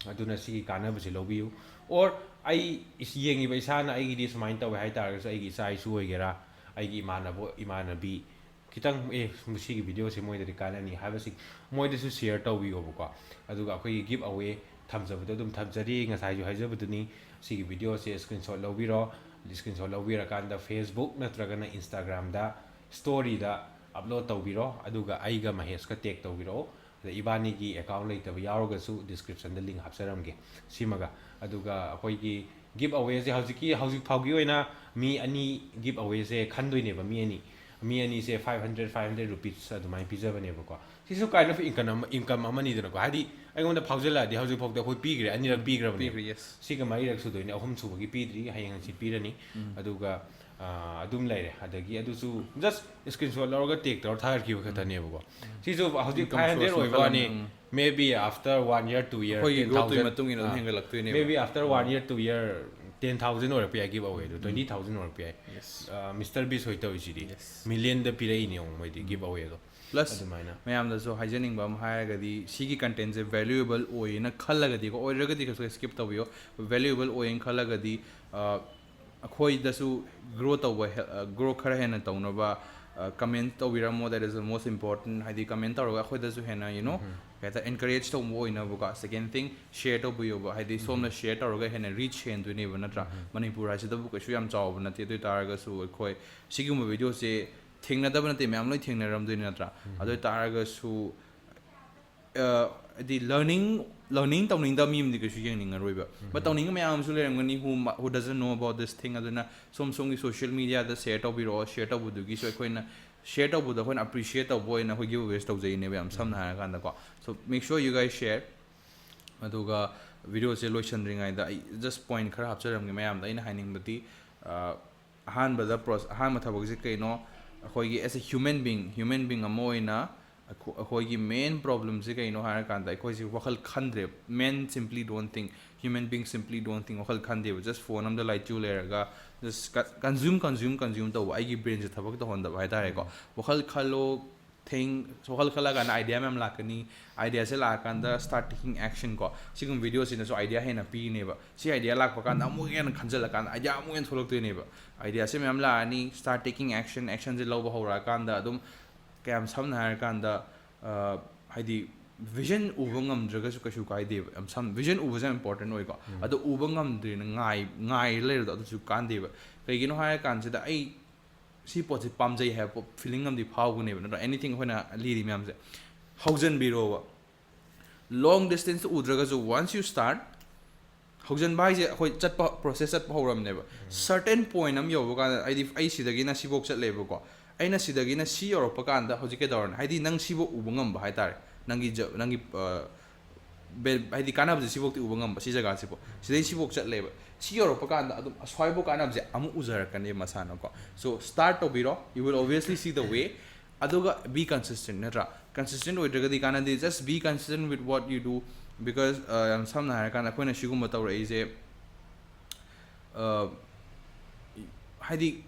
ꯑꯗꯨꯅ ꯁꯤꯒꯤ ꯀꯥꯟꯅꯕꯁꯤ ꯂꯧꯕꯤꯌꯨ꯫ ꯑꯣꯔ ꯑꯩ ꯏꯁ-, ꯌꯦꯡꯉꯤꯕ ꯏꯁꯥꯅ ꯑꯩꯒꯤꯗꯤ ꯁꯨꯃꯥꯏꯅ ꯇꯧꯋꯦ ꯍꯥꯏ ꯇꯥꯔꯒꯁꯨ, ꯑꯩꯒꯤ ꯏꯆꯥ ꯏꯁꯨ ꯑꯣꯏꯒꯦꯔꯥ, ꯑꯩꯒꯤ ꯏꯃꯥꯟꯅꯕ ꯏꯃꯥꯟꯅꯕꯤ, ꯈꯤꯇꯪ, "ꯑꯦ, ꯁꯤꯒꯤ ꯚꯤꯗꯤꯑꯣꯁꯦ ꯃꯣꯏꯗꯗꯤ ꯀꯥꯟꯅꯅꯤ" ꯍꯥꯏꯕꯁꯤ ꯃꯣꯏꯗꯁꯨ ꯁꯤꯌꯔ ꯇꯧꯕꯤꯌꯣꯕꯀꯣ꯫ ꯑꯗꯨꯒ ꯑꯩꯈꯣꯏꯒꯤ ꯒꯤꯐ ꯑꯋꯦ ꯊꯝꯖꯕꯗꯣ ꯑꯗꯨꯝ ꯊꯝꯖꯔꯤ, ꯉꯁꯥꯏꯁꯨ ꯍꯥꯏꯖꯕꯗꯨꯅꯤ꯫ ꯁꯤꯒꯤ ꯚꯤꯗꯤꯑꯣꯁꯦ ꯁ꯭ꯀ꯭ꯔꯤꯟꯁꯣꯠ ꯂꯧꯕꯤꯔꯣ꯫ ꯁ꯭ꯀ꯭ꯔꯤꯟꯁꯣꯠ ꯂꯧꯕꯤꯔꯀꯥꯟꯗ Facebook ꯅꯠꯇ꯭ꯔꯒꯅ Instagram-ꯗ ꯁ꯭ꯇꯣꯔꯤꯗ ꯑꯞꯂꯣꯗ ꯇꯧꯕꯤꯔꯣ꯫ ꯑꯗꯨꯒ ꯑꯩꯒ ꯃꯍꯦꯁꯀ ꯇꯦꯒ ꯇꯧꯕꯤꯔꯛꯑꯣ꯫ ꯑꯗ ꯏꯕꯥꯅꯤꯒꯤ ꯑꯦꯀꯥꯎꯟ ꯂꯩꯇꯕ ꯌꯥꯎꯔꯒꯁꯨ ꯗꯤꯁꯀ꯭ꯔꯤꯞꯁꯟꯗ ꯂꯤꯡ ꯍꯥꯞꯆꯔꯝꯒꯦ꯫ ꯁꯤꯃꯒ, ꯑꯗꯨꯒ ꯑꯩꯈꯣꯏꯒꯤ ꯒꯤꯐ ꯑꯋꯦꯁꯦ ꯍꯧꯖꯤꯛꯀꯤ, ꯍꯧꯖꯤꯛ ꯐꯥꯎꯒꯤ ꯑꯣꯏꯅ ꯃꯤ ꯑꯅꯤ ꯒꯤꯐ ꯑꯋꯦꯁꯦ ꯈꯟꯗꯣꯏꯅꯦꯕ, ꯃꯤ ꯑꯅꯤ꯫ ꯃꯤ ꯑꯅꯤꯁꯦ five hundred five hundred rupees ꯑꯗꯨꯃꯥꯏꯅ ꯄꯤꯖꯕꯅꯦꯕꯀꯣ꯫ ꯁꯤꯁꯨ kind of income ꯑꯃ, income ꯑꯃꯅꯤꯗꯅꯀꯣ, ꯍꯥꯏꯗꯤ ꯑꯩꯉꯣꯟꯗ ꯐꯥꯎꯖꯜꯂꯛꯑꯗꯤ ꯍꯧꯖꯤꯛꯐꯥꯎꯗ ꯑꯩꯈꯣꯏ ꯄꯤꯈ꯭ꯔꯦ, ꯑꯅꯤꯔꯛ ꯄꯤꯈ꯭ꯔꯕꯅꯦ꯫ ꯄꯤꯈ꯭ꯔꯦ, yes. ꯁꯤꯒ ꯃꯔꯤꯔꯛ ꯁꯨꯗꯣꯏꯅꯦ, ꯑꯍꯨꯝ ꯁꯨꯕꯒꯤ ꯄꯤꯗ꯭ꯔꯤ, ꯍꯌꯦꯡ ꯍꯪꯆꯤꯠ ꯄꯤꯔꯅꯤ꯫ ꯑꯗꯨꯒ ꯑꯥ, ꯑꯗꯨꯝ ꯂꯩꯔꯦ꯫ ꯑꯗꯒꯤ ꯑꯗꯨꯁꯨ just screenshot ꯂꯧꯔꯒ tag ꯇꯧꯔ ꯊꯥꯒꯠꯈꯤꯕ ꯈꯛꯇꯅꯦꯕꯀꯣ꯫ ꯁꯤꯁꯨ ꯍꯧꯖꯤꯛ Income five hundred source ꯑꯣꯏꯕ ꯃꯈꯜ ꯋꯥꯅꯤ, ꯑꯃ, ꯎꯝ. Maybe after one year, two year, ꯑꯩꯈꯣꯏꯒꯤ ten growth ꯇꯨꯒꯤ thousand, ꯃꯇꯨꯡ ꯏꯟꯅ ꯑꯗꯨꯝ ꯑꯥ, ꯍꯦꯟꯒꯠꯂꯛꯇꯣꯏꯅꯦꯕ꯫ Maybe after one year, two year, ten thousand ꯑꯣꯏꯔꯛꯄ ꯌꯥꯏ give away ꯗꯣ, twenty thousand ꯑꯣꯏꯔꯛꯄ ꯌꯥꯏ꯫ Yes. ꯑꯥ, Mister Beast ꯍꯣꯏ ꯇꯧꯔꯤꯁꯤꯗꯤ Yes. Million ꯗ ꯄꯤꯔꯛꯏꯅꯦ ꯌꯦꯡꯉꯣ ꯃꯣꯏꯗꯤ give away ꯗꯣ꯫ Plus, ꯑꯗꯨꯃꯥꯏꯅ ꯃꯌꯥꯝꯗꯁꯨ ꯍꯥꯏꯖꯅꯤꯡꯕ ꯑꯃ ꯍꯥꯏꯔꯒꯗꯤ, ꯁꯤꯒꯤ content ꯁꯦ valuable ꯑꯣꯏꯌꯦꯅ ꯈꯜꯂꯒꯗꯤꯀꯣ, ꯑꯣꯏꯗ꯭ꯔꯒꯗꯤ ꯀꯩꯁꯨ skip ꯇꯧꯕꯤꯌꯣ꯫ Valuable ꯑꯣꯏꯌꯦꯅ ꯈꯜꯂꯒꯗꯤ, ꯑ, ꯑꯩꯈꯣꯏꯗꯁꯨ grow ꯇꯧꯕ ꯍꯦ-, ꯑ, grow ꯈꯔ ꯍꯦꯟꯅ ꯇꯧꯅꯕ, ꯑ, comment ꯇꯧꯕꯤꯔꯝꯃꯣ, that is the most important꯫ ꯍꯥꯏꯗꯤ comment ꯇꯧꯔꯒ ꯑꯩꯈꯣꯏꯗꯁꯨ ꯍꯦꯟꯅ, you know, ꯀꯩ ꯍꯥꯏꯇꯥꯔꯦ, encourage ꯇꯧꯕ ꯑꯣꯏꯅꯕꯀꯣ꯫ Second thing, share ꯇꯧꯕꯤꯌꯣꯕ, ꯍꯥꯏꯗꯤ ꯁꯣꯝꯅ share ꯇꯧꯔꯒ ꯍꯦꯟꯅ reach ꯍꯦꯟꯗꯣꯏꯅꯦꯕ, ꯅꯠꯇ꯭ꯔꯥ? ꯃꯅꯤꯄꯨꯔ ꯍꯥꯏꯁꯤꯗꯕꯨ ꯀꯩꯁꯨ ꯌꯥꯝ ꯆꯥꯎꯕ ꯅꯠꯇꯦ꯫ ꯑꯗꯨ ꯑꯣꯏ ꯇꯥꯔꯒꯁꯨ ꯑꯩꯈꯣꯏ ꯁꯤꯒꯨꯝꯕ video ꯁꯦ ꯊꯦꯡꯅꯗꯕ ꯅꯠꯇꯦ, ꯃꯌꯥꯝ ꯂꯣꯏ ꯊꯦꯡꯅꯔꯝꯗꯣꯏꯅꯤ, ꯅꯠꯇ꯭ꯔꯥ? ꯑꯗꯨ ꯑꯣꯏ ꯇꯥꯔꯒꯁꯨ, ꯑ, ꯍꯥꯏꯗꯤ learning, learning ꯇꯧꯅꯤꯡꯗꯕ ꯃꯤ ꯑꯃꯗꯤ ꯀꯩꯁꯨ ꯌꯦꯡꯅꯤꯡꯉꯔꯣꯏꯕ꯫ But ꯇꯧꯅꯤꯡꯕ ꯃꯌꯥꯝ ꯑꯃꯁꯨ ꯂꯩꯔꯝꯒꯅꯤ, who, who doesn't know about this thing꯫ ꯑꯗꯨꯅ ꯁꯣꯝ ꯁꯣꯝꯒꯤ social media ꯗ share ꯇꯧꯕꯤꯔꯛꯑꯣ꯫ Share ꯇꯧꯕꯗꯨꯒꯤꯁꯨ ꯑꯩꯈꯣꯏꯅ, share ꯇꯧꯕꯗꯣ ꯑꯩꯈꯣꯏꯅ appreciate ꯇꯧꯕ ꯑꯣꯏꯅ ꯑꯩꯈꯣꯏ give aways ꯇꯧꯖꯩꯅꯦꯕ, ꯌꯥꯝ ꯁꯝꯅ ꯍꯥꯏꯔꯀꯥꯟꯗꯀꯣ꯫ So make sure you guys share꯫ ꯑꯗꯨꯒ video ꯁꯦ ꯂꯣꯏꯁꯟꯗ꯭ꯔꯤꯉꯩꯗ ꯑꯩ just point ꯈꯔ ꯍꯥꯞꯆꯔꯝꯒꯦ ꯃꯌꯥꯝꯗ꯫ ꯑꯩꯅ ꯍꯥꯏꯅꯤꯡꯕꯗꯤ, ꯑ, ꯑꯍꯥꯟꯕꯗ ꯄ꯭ꯔꯣ-, ꯑꯍꯥꯟꯕ ꯊꯕꯛꯁꯦ ꯀꯩꯅꯣ? ꯑꯩꯈꯣꯏꯒꯤ as a human being, human being ꯑꯃ ꯑꯣꯏꯅ ꯑꯩꯈꯣ-, ꯑꯩꯈꯣꯏꯒꯤ main problem ꯁꯦ ꯀꯩꯅꯣ ꯍꯥꯏꯔꯀꯥꯟꯗ, ꯑꯩꯈꯣꯏꯁꯦ ꯋꯥꯈꯜ ꯈꯟꯗ꯭ꯔꯦꯕ꯫ Men simply don't think, human being simply don't think, ꯋꯥꯈꯜ ꯈꯟꯗꯦꯕ꯫ Just phone ꯑꯃꯗ ꯂꯥꯏꯆꯨ ꯂꯩꯔꯒ just ꯀ-, consume, consume, consume ꯇꯧꯕ, ꯑꯩꯒꯤ brain ꯁꯦ ꯊꯕꯛ ꯇꯧꯍꯟꯗꯕ ꯍꯥꯏꯇꯥꯔꯦꯀꯣ꯫ ꯋꯥꯈꯜ ꯈꯜꯂꯣ, think, ꯋꯥꯈꯜ ꯈꯜꯂꯀꯥꯟꯗ idea ꯃꯌꯥꯝ ꯂꯥꯛꯀꯅꯤ꯫ Idea ꯁꯦ ꯂꯥꯛꯑꯀꯥꯟꯗ start taking action ꯀꯣ꯫ ꯁꯤꯒꯨꯝꯕ video ꯁꯤꯅꯁꯨ idea ꯍꯦꯟꯅ ꯄꯤꯅꯦꯕ꯫ ꯁꯤ idea ꯂꯥꯛꯄ ꯀꯥꯟꯗ ꯑꯃꯨꯛ ꯍꯦꯟꯅ ꯈꯟꯖꯜꯂꯀꯥꯟꯗ idea ꯑꯃꯨꯛ ꯍꯦꯟꯅ ꯊꯣꯛꯂꯛꯇꯣꯏꯅꯦꯕ꯫ Idea ꯁꯦ ꯃꯌꯥꯝ ꯂꯥꯛꯑꯅꯤ, start taking action, action ꯁꯦ ꯂꯧꯕ ꯍꯧꯔꯛꯑꯀꯥꯟꯗ ꯑꯗꯨꯝ, ꯀꯌꯥꯝ ꯁꯝꯅ ꯍꯥꯏꯔꯀꯥꯟꯗ, ꯑ, ꯍꯥꯏꯗꯤ vision ꯎꯕ ꯉꯝꯗ꯭ꯔꯒꯁꯨ ꯀꯩꯁꯨ ꯀꯥꯏꯗꯦꯕ꯫ ꯌꯥꯝ ꯁꯝ-, vision ꯎꯕꯁꯦ ꯌꯥꯝ important ꯑꯣꯏꯀꯣ꯫ ꯑꯗꯣ ꯎꯕ ꯉꯝꯗ꯭ꯔꯦꯅ ꯉꯥꯏ-, ꯉꯥꯏꯔ ꯂꯩꯔꯗꯣ ꯑꯗꯨꯁꯨ ꯀꯥꯟꯗꯦꯕ꯫ ꯀꯩꯒꯤꯅꯣ ꯍꯥꯏꯔꯀꯥꯟꯁꯤꯗ ꯑꯩ ꯁꯤ ꯄꯣꯠꯁꯤ ꯄꯥꯝꯖꯩ ꯍꯥꯏꯕ ꯄꯣ-, feeling ꯑꯃꯗꯤ ꯐꯥꯎꯒꯅꯦꯕ, ꯅꯠꯇ꯭ꯔꯥ? Anything ꯑꯩꯈꯣꯏꯅ ꯂꯤꯔꯤ ꯃꯌꯥꯝꯁꯦ ꯍꯧꯖꯤꯟꯕꯤꯔꯣꯕ꯫ Long distance ꯎꯗ꯭ꯔꯒꯁꯨ, once you start, ꯍꯧꯖꯤꯟꯕ ꯍꯥꯏꯁꯦ ꯑꯩꯈꯣꯏ ꯆꯠꯄ, process ꯆꯠꯄ ꯍꯧꯔꯝꯅꯦꯕ꯫ Certain point ꯑꯃ ꯌꯧꯕ ꯀꯥꯟꯗ, ꯑꯩꯗꯤ, ꯑꯩ ꯁꯤꯗꯒꯤꯅ ꯁꯤꯐꯧ ꯆꯠꯂꯦꯕꯀꯣ꯫ ꯑꯩꯅ ꯁꯤꯗꯒꯤꯅ ꯁꯤ ꯌꯧꯔꯛꯄ ꯀꯥꯟꯗ ꯍꯧꯖꯤꯛ ꯀꯩꯗꯧꯔꯅꯤ? ꯍꯥꯏꯗꯤ ꯅꯪ ꯁꯤꯐꯥꯎ ꯎꯕ ꯉꯝꯕ ꯍꯥꯏꯇꯥꯔꯦ, ꯅꯪꯒꯤ ꯖ- ꯅꯪꯒꯤ ꯑ, ꯕꯦ- ꯍꯥꯏꯗꯤ ꯀꯥꯟꯅꯕꯁꯦ ꯁꯤꯐꯥꯎꯗꯤ ꯎꯕ ꯉꯝꯕ, ꯁꯤ ꯖꯒꯥꯁꯤꯐꯥꯎ, ꯁꯤꯗꯩ ꯁꯤꯐꯥꯎ ꯆꯠꯂꯦꯕ꯫ ꯁꯤ ꯌꯧꯔꯛꯄ ꯀꯥꯟꯗ ꯑꯗꯨꯝ ꯑꯁ꯭ꯋꯥꯏꯐꯥꯎ ꯀꯥꯟꯅꯕꯁꯦ ꯑꯃꯨꯛ ꯎꯖꯔꯛꯀꯅꯦꯕ ꯃꯁꯥꯅꯀꯣ꯫ So start ꯇꯧꯕꯤꯔꯣ, you will obviously see the way. ꯑꯗꯨꯒ be consistent, ꯅꯠꯇ꯭ꯔꯥ? Consistent ꯑꯣꯏꯗ꯭ꯔꯒꯗꯤ ꯀꯥꯟꯅꯗꯦ. Just be consistent with what you do, because ꯑ, ꯌꯥꯝ ꯁꯝꯅ ꯍꯥꯏꯔꯀꯥꯟꯗ ꯑꯩꯈꯣꯏꯅ ꯁꯤꯒꯨꯝꯕ ꯇꯧꯔꯛꯏꯁꯦ, ꯑ, ꯍꯥꯏꯗꯤ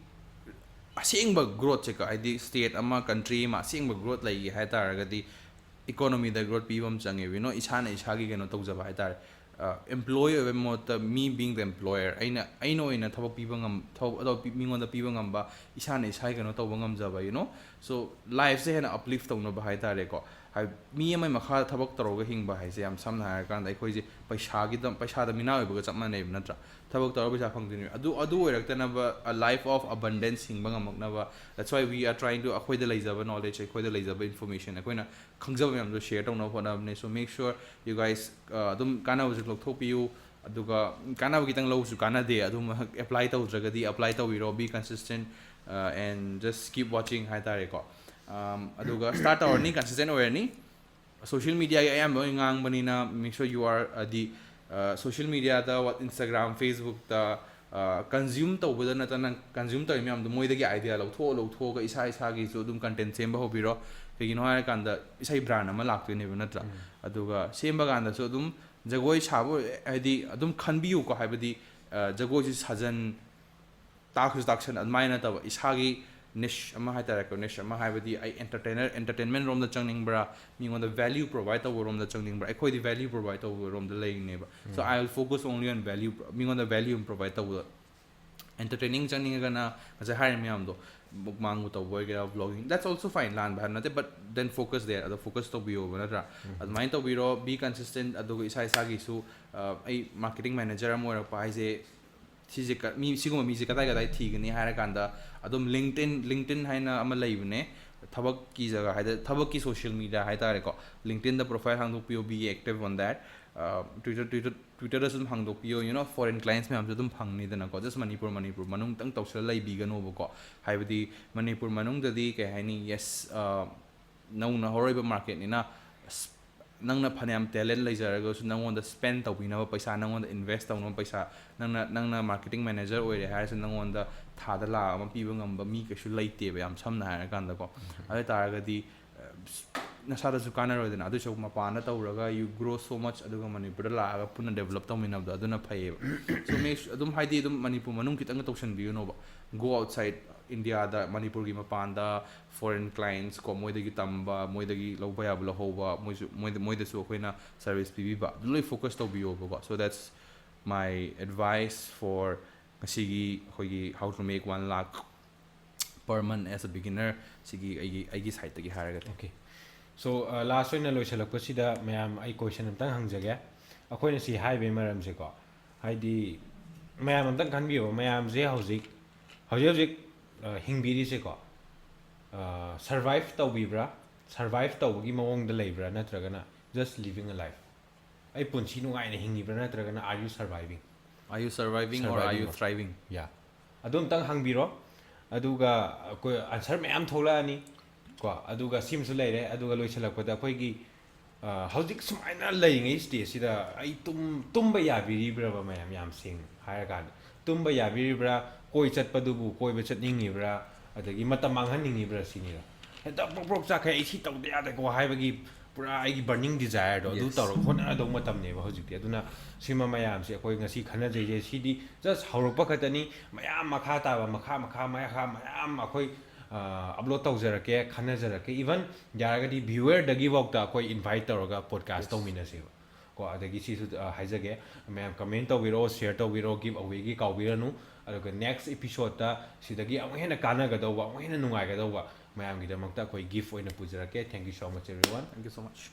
ꯑꯁꯦꯡꯕ growth ꯁꯦ ꯀ-, ꯍꯥꯏꯗꯤ state ꯑꯃ, country ꯑꯃ ꯑꯁꯦꯡꯕ growth ꯂꯩꯒꯦ ꯍꯥꯏ ꯇꯥꯔꯒꯗꯤ economy ꯗ growth ꯄꯤꯕ ꯑꯃ ꯆꯪꯉꯦꯕ, you know, ꯏꯁꯥꯅ ꯏꯁꯥꯒꯤ ꯀꯩꯅꯣ ꯇꯧꯖꯕ ꯍꯥꯏ ꯇꯥꯔꯦ꯫ ꯑ, employee ꯑꯣꯏꯕ ꯃꯍꯨꯠꯇ me being the employer, ꯑꯩꯅ, ꯑꯩꯅ ꯑꯣꯏꯅ ꯊꯕꯛ ꯄꯤꯕ ꯉꯝ-, ꯊꯕꯛ ꯑꯇꯣꯞꯄ ꯃꯤꯉꯣꯟꯗ ꯄꯤꯕ ꯉꯝꯕ, ꯏꯁꯥꯅ ꯏꯁꯥꯒꯤ ꯀꯩꯅꯣ ꯇꯧꯕ ꯉꯝꯖꯕ, you know, so life ꯁꯦ ꯍꯦꯟꯅ uplift ꯇꯧꯅꯕ ꯍꯥꯏ ꯇꯥꯔꯦꯀꯣ꯫ ꯍꯥꯏ-, ꯃꯤ ꯑꯃꯒꯤ ꯃꯈꯥꯗ ꯊꯕꯛ ꯇꯧꯔꯒ ꯍꯤꯡꯕ ꯍꯥꯏꯁꯦ ꯌꯥꯝ ꯁꯝꯅ ꯍꯥꯏꯔꯀꯥꯟꯗ ꯑꯩꯈꯣꯏꯁꯦ ꯄꯩꯁꯥꯒꯤꯗ-, ꯄꯩꯁꯥꯗ ꯃꯤꯅꯥꯏ ꯑꯣꯏꯕꯒ ꯆꯞ ꯃꯥꯟꯅꯩꯕ, ꯅꯠꯇ꯭ꯔꯥ? ꯊꯕꯛ ꯇꯧꯔꯒ ꯄꯩꯁꯥ ꯐꯪꯗꯣꯏꯅꯦꯕ꯫ ꯑꯗꯨ, ꯑꯗꯨ ꯑꯣꯏꯔꯛꯇꯅꯕ, a life of abundance ꯍꯤꯡꯕ ꯉꯝꯃꯛꯅꯕ, that's why we are trying to, ꯑꯩꯈꯣꯏꯗ ꯂꯩꯖꯕ knowledge, ꯑꯩꯈꯣꯏꯗ ꯂꯩꯖꯕ information, ꯑꯩꯈꯣꯏꯅ ꯈꯪꯖꯕ ꯃꯌꯥꯝꯗꯣ share ꯇꯧꯅꯕ ꯍꯣꯠꯅꯕꯅꯦ꯫ So make sure you guys, ꯑ, ꯑꯗꯨꯝ ꯀꯥꯟꯅꯕꯁꯨ ꯂꯧꯊꯣꯛꯄꯤꯌꯨ, ꯑꯗꯨꯒ ꯀꯥꯟꯅꯕ ꯈꯤꯇꯪ ꯂꯧꯕꯁꯨ ꯀꯥꯟꯅꯗꯦ, ꯑꯗꯨꯝ apply ꯇꯧꯗ꯭ꯔꯒꯗꯤ apply ꯇꯧꯕꯤꯔꯣ, be consistent, ꯑ, and just keep watching ꯍꯥꯏ ꯇꯥꯔꯦꯀꯣ꯫ ꯑꯝ, ꯑꯗꯨꯒ start ꯇꯧꯔꯅꯤ, consistent ꯑꯣꯏꯔꯅꯤ꯫ Social media ꯒꯤ ꯑꯌꯥꯝꯕ ꯑꯣꯏꯅ ꯉꯥꯡꯕꯅꯤꯅ, make sure you are, ꯍꯥꯏꯗꯤ, ꯑ, social media the, what, Instagram, Facebook ꯇ, ꯑ, consume ꯇꯧꯕꯗ ꯅꯠꯇꯅ, consume ꯇꯧꯔꯤ ꯃꯌꯥꯝꯗꯣ ꯃꯣꯏꯗꯒꯤ idea ꯂꯧꯊꯣꯛꯑ ꯂꯧꯊꯣꯛꯑꯒ ꯏꯁꯥ ꯏꯁꯥꯒꯤꯁꯨ ꯑꯗꯨꯝ content ꯁꯦꯝꯕ ꯍꯧꯕꯤꯔꯣ꯫ ꯀꯩꯒꯤꯅꯣ ꯍꯥꯏꯔꯀꯥꯟꯗ ꯏꯁꯩ brand ꯑꯃ ꯂꯥꯛꯇꯣꯏꯅꯦꯕ, ꯅꯠꯇ꯭ꯔꯥ? ꯑꯗꯨꯒ ꯁꯦꯝꯕ ꯀꯥꯟꯗꯁꯨ ꯑꯗꯨꯝ ꯖꯒꯣꯏ ꯁꯥꯕ ꯑꯣꯏ-, ꯍꯥꯏꯗꯤ ꯑꯗꯨꯝ ꯈꯟꯕꯤꯌꯨꯀꯣ, ꯍꯥꯏꯕꯗꯤ, ꯑ, ꯖꯒꯣꯏꯁꯤ ꯁꯥꯖꯟ, ꯇꯥꯛꯁꯨ ꯇꯥꯛꯁꯟ, ꯑꯗꯨꯃꯥꯏꯅ ꯅꯠꯇꯕ, ꯏꯁꯥꯒꯤ niche ꯑꯃ ꯍꯥꯏ ꯇꯥꯔꯦꯀꯣ, niche ꯑꯃ ꯍꯥꯏꯕꯗꯤ ꯑꯩ entertainer, entertainment ꯔꯣꯝꯗ ꯆꯪꯅꯤꯡꯕ꯭ꯔꯥ, ꯃꯤꯉꯣꯟꯗ value provide ꯇꯧꯕ ꯔꯣꯝꯗ ꯆꯪꯅꯤꯡꯕ꯭ꯔꯥ? ꯑꯩꯈꯣꯏꯗꯤ value provide ꯇꯧꯕ ꯔꯣꯝꯗ ꯂꯩꯔꯤꯅꯦꯕ꯫ So I will focus only on value, ꯃꯤꯉꯣꯟꯗ value ꯑꯃ provide ꯇꯧꯕꯗ꯫ Entertaining ꯆꯪꯅꯤꯡꯉꯒꯅ ꯉꯁꯥꯏ ꯍꯥꯏꯔꯤꯕ ꯃꯌꯥꯝꯗꯣ, mukbang ꯕꯨ ꯇꯧꯕ ꯑꯣꯏꯒꯦꯔꯥ, vlogging, that's also fine, ꯂꯥꯟꯕ ꯍꯥꯏꯕ ꯅꯠꯇꯦ, but then focus there, ꯑꯗꯣ focus ꯇꯧꯕꯤꯌꯣꯕ, ꯅꯠꯇ꯭ꯔꯥ? ꯑꯗꯨꯃꯥꯏꯅ ꯇꯧꯕꯤꯔꯣ, be consistent꯫ ꯑꯗꯨꯒ ꯏꯁꯥ ꯏꯁꯥꯒꯤꯁꯨ, ꯑ, ꯑꯩ marketing manager ꯑꯃ ꯑꯣꯏꯔꯛꯄ ꯍꯥꯏꯁꯦ, ꯁꯤꯁꯦ ꯀ-, ꯃꯤ, ꯁꯤꯒꯨꯝꯕ ꯃꯤꯁꯦ ꯀꯗꯥꯏ ꯀꯗꯥꯏ ꯊꯤꯒꯅꯤ ꯍꯥꯏꯔꯀꯥꯟꯗ, ꯑꯗꯨꯝ LinkedIn, LinkedIn ꯍꯥꯏꯅ ꯑꯃ ꯂꯩꯕꯅꯦ, ꯊꯕꯛꯀꯤ ꯖꯒꯥ ꯍꯥꯏꯗ, ꯊꯕꯛꯀꯤ social media ꯍꯥꯏ ꯇꯥꯔꯦꯀꯣ꯫ LinkedIn the profile ꯍꯥꯡꯗꯣꯛꯄꯤꯌꯣ, be active on that꯫ Twitter Twitter Twitterꯗꯁꯨ ꯑꯗꯨꯝ ꯍꯥꯡꯗꯣꯛꯄꯤꯌꯣ, you know, foreign clients ꯃꯌꯥꯝꯁꯨ ꯑꯗꯨꯝ ꯐꯪꯅꯤꯗꯅꯀꯣ꯫ Just ꯃꯅꯤꯄꯨꯔ ꯃꯅꯤꯄꯨꯔ ꯃꯅꯨꯡꯗꯪ ꯇꯧꯁꯤꯜꯂ ꯂꯩꯕꯤꯒꯅꯣꯕꯀꯣ꯫ ꯍꯥꯏꯕꯗꯤ ꯃꯅꯤꯄꯨꯔ ꯃꯅꯨꯡꯗꯗꯤ ꯀꯩ ꯍꯥꯏꯅꯤ, yes, ꯅꯧꯅ ꯍꯧꯔꯛꯏꯕ marketꯅꯤꯅ, ꯅꯪꯅ ꯐꯅꯌꯥꯝ talent ꯂꯩꯖꯔꯒꯁꯨ ꯅꯪꯉꯣꯟꯗ spend ꯇꯧꯕꯤꯅꯕ ꯄꯩꯁꯥ, ꯅꯪꯉꯣꯟꯗ invest ꯇꯧꯅꯕ ꯄꯩꯁꯥ, ꯅꯪꯅ ꯅꯪꯅ marketing manager ꯑꯣꯏꯔꯦ ꯍꯥꯏꯔꯁꯨ ꯅꯪꯉꯣꯟꯗ ꯊꯥꯗ ꯂꯥꯛ ꯑꯃ ꯄꯤꯕ ꯉꯝꯕ ꯃꯤ ꯀꯩꯁꯨ ꯂꯩꯇꯦꯕ, ꯌꯥꯝ ꯁꯝꯅ ꯍꯥꯏꯔꯀꯥꯟꯗꯀꯣ꯫ ꯑꯗꯨ ꯑꯣꯏ ꯇꯥꯔꯒꯗꯤ ꯅꯁꯥꯗꯁꯨ ꯀꯥꯟꯅꯔꯣꯏꯗꯅ꯫ ꯑꯗꯨꯏꯁꯨ ꯃꯄꯥꯟꯗ ꯇꯧꯔꯒ you grow so much, ꯑꯗꯨꯒ ꯃꯅꯤꯄꯨꯔꯗ ꯂꯥꯛꯑꯒ ꯄꯨꯟꯅ develop ꯇꯧꯃꯤꯟꯅꯕꯗꯣ ꯑꯗꯨꯅ ꯐꯩꯌꯦꯕ꯫ So make su-, ꯑꯗꯨꯝ ꯍꯥꯏꯗꯤ ꯑꯗꯨꯝ ꯃꯅꯤꯄꯨꯔ ꯃꯅꯨꯡ ꯈꯤꯇꯪꯒ ꯇꯧꯁꯟꯕꯤꯒꯅꯣꯕ꯫ Go outside Indiaꯗ, ꯃꯅꯤꯄꯨꯔꯒꯤ ꯃꯄꯥꯟꯗ foreign clients ꯀꯣ, ꯃꯣꯏꯗꯒꯤ ꯇꯝꯕ, ꯃꯣꯏꯗꯒꯤ ꯂꯧꯕ ꯌꯥꯕ ꯂꯧꯍꯧꯕ, ꯃꯣꯏꯁꯨ ꯃꯣꯏꯗ ꯃꯣꯏꯗꯁꯨ ꯑꯩꯈꯣꯏꯅ service ꯄꯤꯕꯤꯕ, ꯑꯗꯨ ꯂꯣꯏ focus ꯇꯧꯕꯤꯌꯣꯕꯀꯣ꯫ So that's my advice for ꯉꯁꯤꯒꯤ ꯑꯩꯈꯣꯏꯒꯤ How to Make One Lakh Per Month as a Beginner ꯁꯤꯒꯤ ꯑꯩꯒꯤ ꯑꯩꯒꯤ sideꯇꯒꯤ ꯍꯥꯏꯔꯒꯗꯤ꯫ Okay, so last ꯑꯣꯏꯅ ꯂꯣꯏꯁꯤꯜꯂꯛꯄꯁꯤꯗ ꯃꯌꯥꯝ ꯑꯩ question ꯑꯝꯇꯪ ꯍꯪꯖꯒꯦ꯫ ꯑꯩꯈꯣꯏꯅ ꯁꯤ ꯍꯥꯏꯕꯒꯤ ꯃꯔꯝꯁꯦꯀꯣ, ꯍꯥꯏꯗꯤ ꯃꯌꯥꯝ ꯑꯝꯇꯪ ꯈꯟꯕꯤꯌꯣꯕ, ꯃꯌꯥꯝꯁꯦ ꯍꯧꯖꯤꯛ ꯍꯧꯖꯤꯛ ꯍꯧꯖꯤꯛ ꯍꯤꯡꯕꯤꯔꯤꯁꯦꯀꯣ, survive ꯇꯧꯕꯤꯕ꯭ꯔꯥ, survive ꯇꯧꯕꯒꯤ ꯃꯑꯣꯡꯗ ꯂꯩꯕ꯭ꯔꯥ, ꯅꯠꯇ꯭ꯔꯒꯅ just living a life? ꯑꯩ ꯄꯨꯟꯁꯤ ꯅꯨꯡꯉꯥꯏꯅ ꯍꯤꯡꯉꯤꯕ꯭ꯔꯥ, ꯅꯠꯇ꯭ꯔꯒꯅ are you surviving? Are you surviving or are you thriving? Yeah, ꯑꯗꯨ ꯑꯝꯇꯪ ꯍꯪꯕꯤꯔꯣ꯫ ꯑꯗꯨꯒ ꯑꯩꯈꯣꯏ answer ꯃꯌꯥꯝ ꯊꯣꯛꯂꯛꯑꯅꯤ ꯀꯣ꯫ ꯑꯗꯨꯒ ꯁꯤꯃꯁꯨ ꯂꯩꯔꯦ꯫ ꯑꯗꯨꯒ ꯂꯣꯏꯁꯤꯜꯂꯛꯄꯗ ꯑꯩꯈꯣꯏꯒꯤ ꯍꯧꯖꯤꯛ ꯁꯨꯃꯥꯏꯅ ꯂꯩꯔꯤꯉꯩ stageꯁꯤꯗ ꯑꯩ ꯇꯨꯝ ꯇꯨꯝꯕ ꯌꯥꯕꯤꯔꯤꯕ꯭ꯔꯕ, ꯃꯌꯥꯝ, ꯌꯥꯝ ꯁꯦꯡꯅ ꯍꯥꯏꯔꯀꯥꯟꯗ? ꯇꯨꯝꯕ ꯌꯥꯕꯤꯔꯤꯕ꯭ꯔꯥ? ꯀꯣꯏ ꯆꯠꯄꯗꯨꯕꯨ ꯀꯣꯏꯕ ꯆꯠꯅꯤꯡꯉꯤꯕ꯭ꯔꯥ? ꯑꯗꯒꯤ ꯃꯇꯝ ꯃꯥꯡꯍꯟꯅꯤꯡꯉꯤꯕ꯭ꯔꯥ ꯁꯤꯅꯤꯗ꯫ ꯍꯦꯛꯇ ꯄ꯭ꯔꯣꯛ ꯄ꯭ꯔꯣꯛ ꯆꯥꯛꯈꯩ, "ꯑꯩ ꯁꯤ ꯇꯧꯗ ꯌꯥꯗꯦꯀꯣ" ꯍꯥꯏꯕꯒꯤ ꯄꯨꯔꯥ ꯑꯩꯒꯤ burning desireꯗꯣ ꯑꯗꯨ Yes. ꯇꯧꯔꯒ ꯍꯣꯠꯅꯗꯧꯕ ꯃꯇꯝꯅꯦꯕ ꯍꯧꯖꯤꯛꯇꯤ꯫ ꯑꯗꯨꯅ ꯁꯤꯃ ꯃꯌꯥꯝꯁꯦ ꯑꯩꯈꯣꯏ ꯉꯁꯤ ꯈꯟꯅꯖꯩꯁꯦ, ꯁꯤꯗꯤ just ꯍꯧꯔꯛꯄ ꯈꯛꯇꯅꯤ꯫ ꯃꯌꯥꯝ ꯃꯈꯥ ꯇꯥꯕ, ꯃꯈꯥ ꯃꯈꯥ ꯃꯈꯥ ꯃꯌꯥꯝ ꯑꯩꯈꯣꯏ upload ꯇꯧꯖꯔꯛꯀꯦ, ꯈꯟꯅꯖꯔꯛꯀꯦ꯫ Even ꯌꯥꯔꯒꯗꯤ viewerꯗꯒꯤꯐꯥꯎꯗ ꯑꯩꯈꯣꯏ invite ꯇꯧꯔꯒ podcast Yes. ꯇꯧꯃꯤꯟꯅꯁꯦꯕ ꯀꯣ꯫ ꯑꯗꯒꯤ ꯁꯤꯁꯨ ꯍꯥꯏꯖꯒꯦ, ꯃꯌꯥꯝ comment ꯇꯧꯕꯤꯔꯛꯑꯣ, share ꯇꯧꯕꯤꯔꯛꯑꯣ, give awayꯒꯤ ꯀꯥꯎꯕꯤꯔꯅꯨ꯫ ꯑꯗꯨꯒ next episodeꯇ ꯁꯤꯗꯒꯤ ꯑꯃꯨꯛ ꯍꯦꯟꯅ ꯀꯥꯟꯅꯒꯗꯧꯕ, ꯑꯃꯨꯛ ꯍꯦꯟꯅ ꯅꯨꯡꯉꯥꯏꯒꯗꯧꯕ ꯃꯌꯥꯝꯒꯤꯗꯃꯛꯇ ꯑꯩꯈꯣꯏ gift ꯑꯣꯏꯅ ꯄꯨꯖꯔꯛꯀꯦ꯫ Thank you so much everyone. Thank you so much.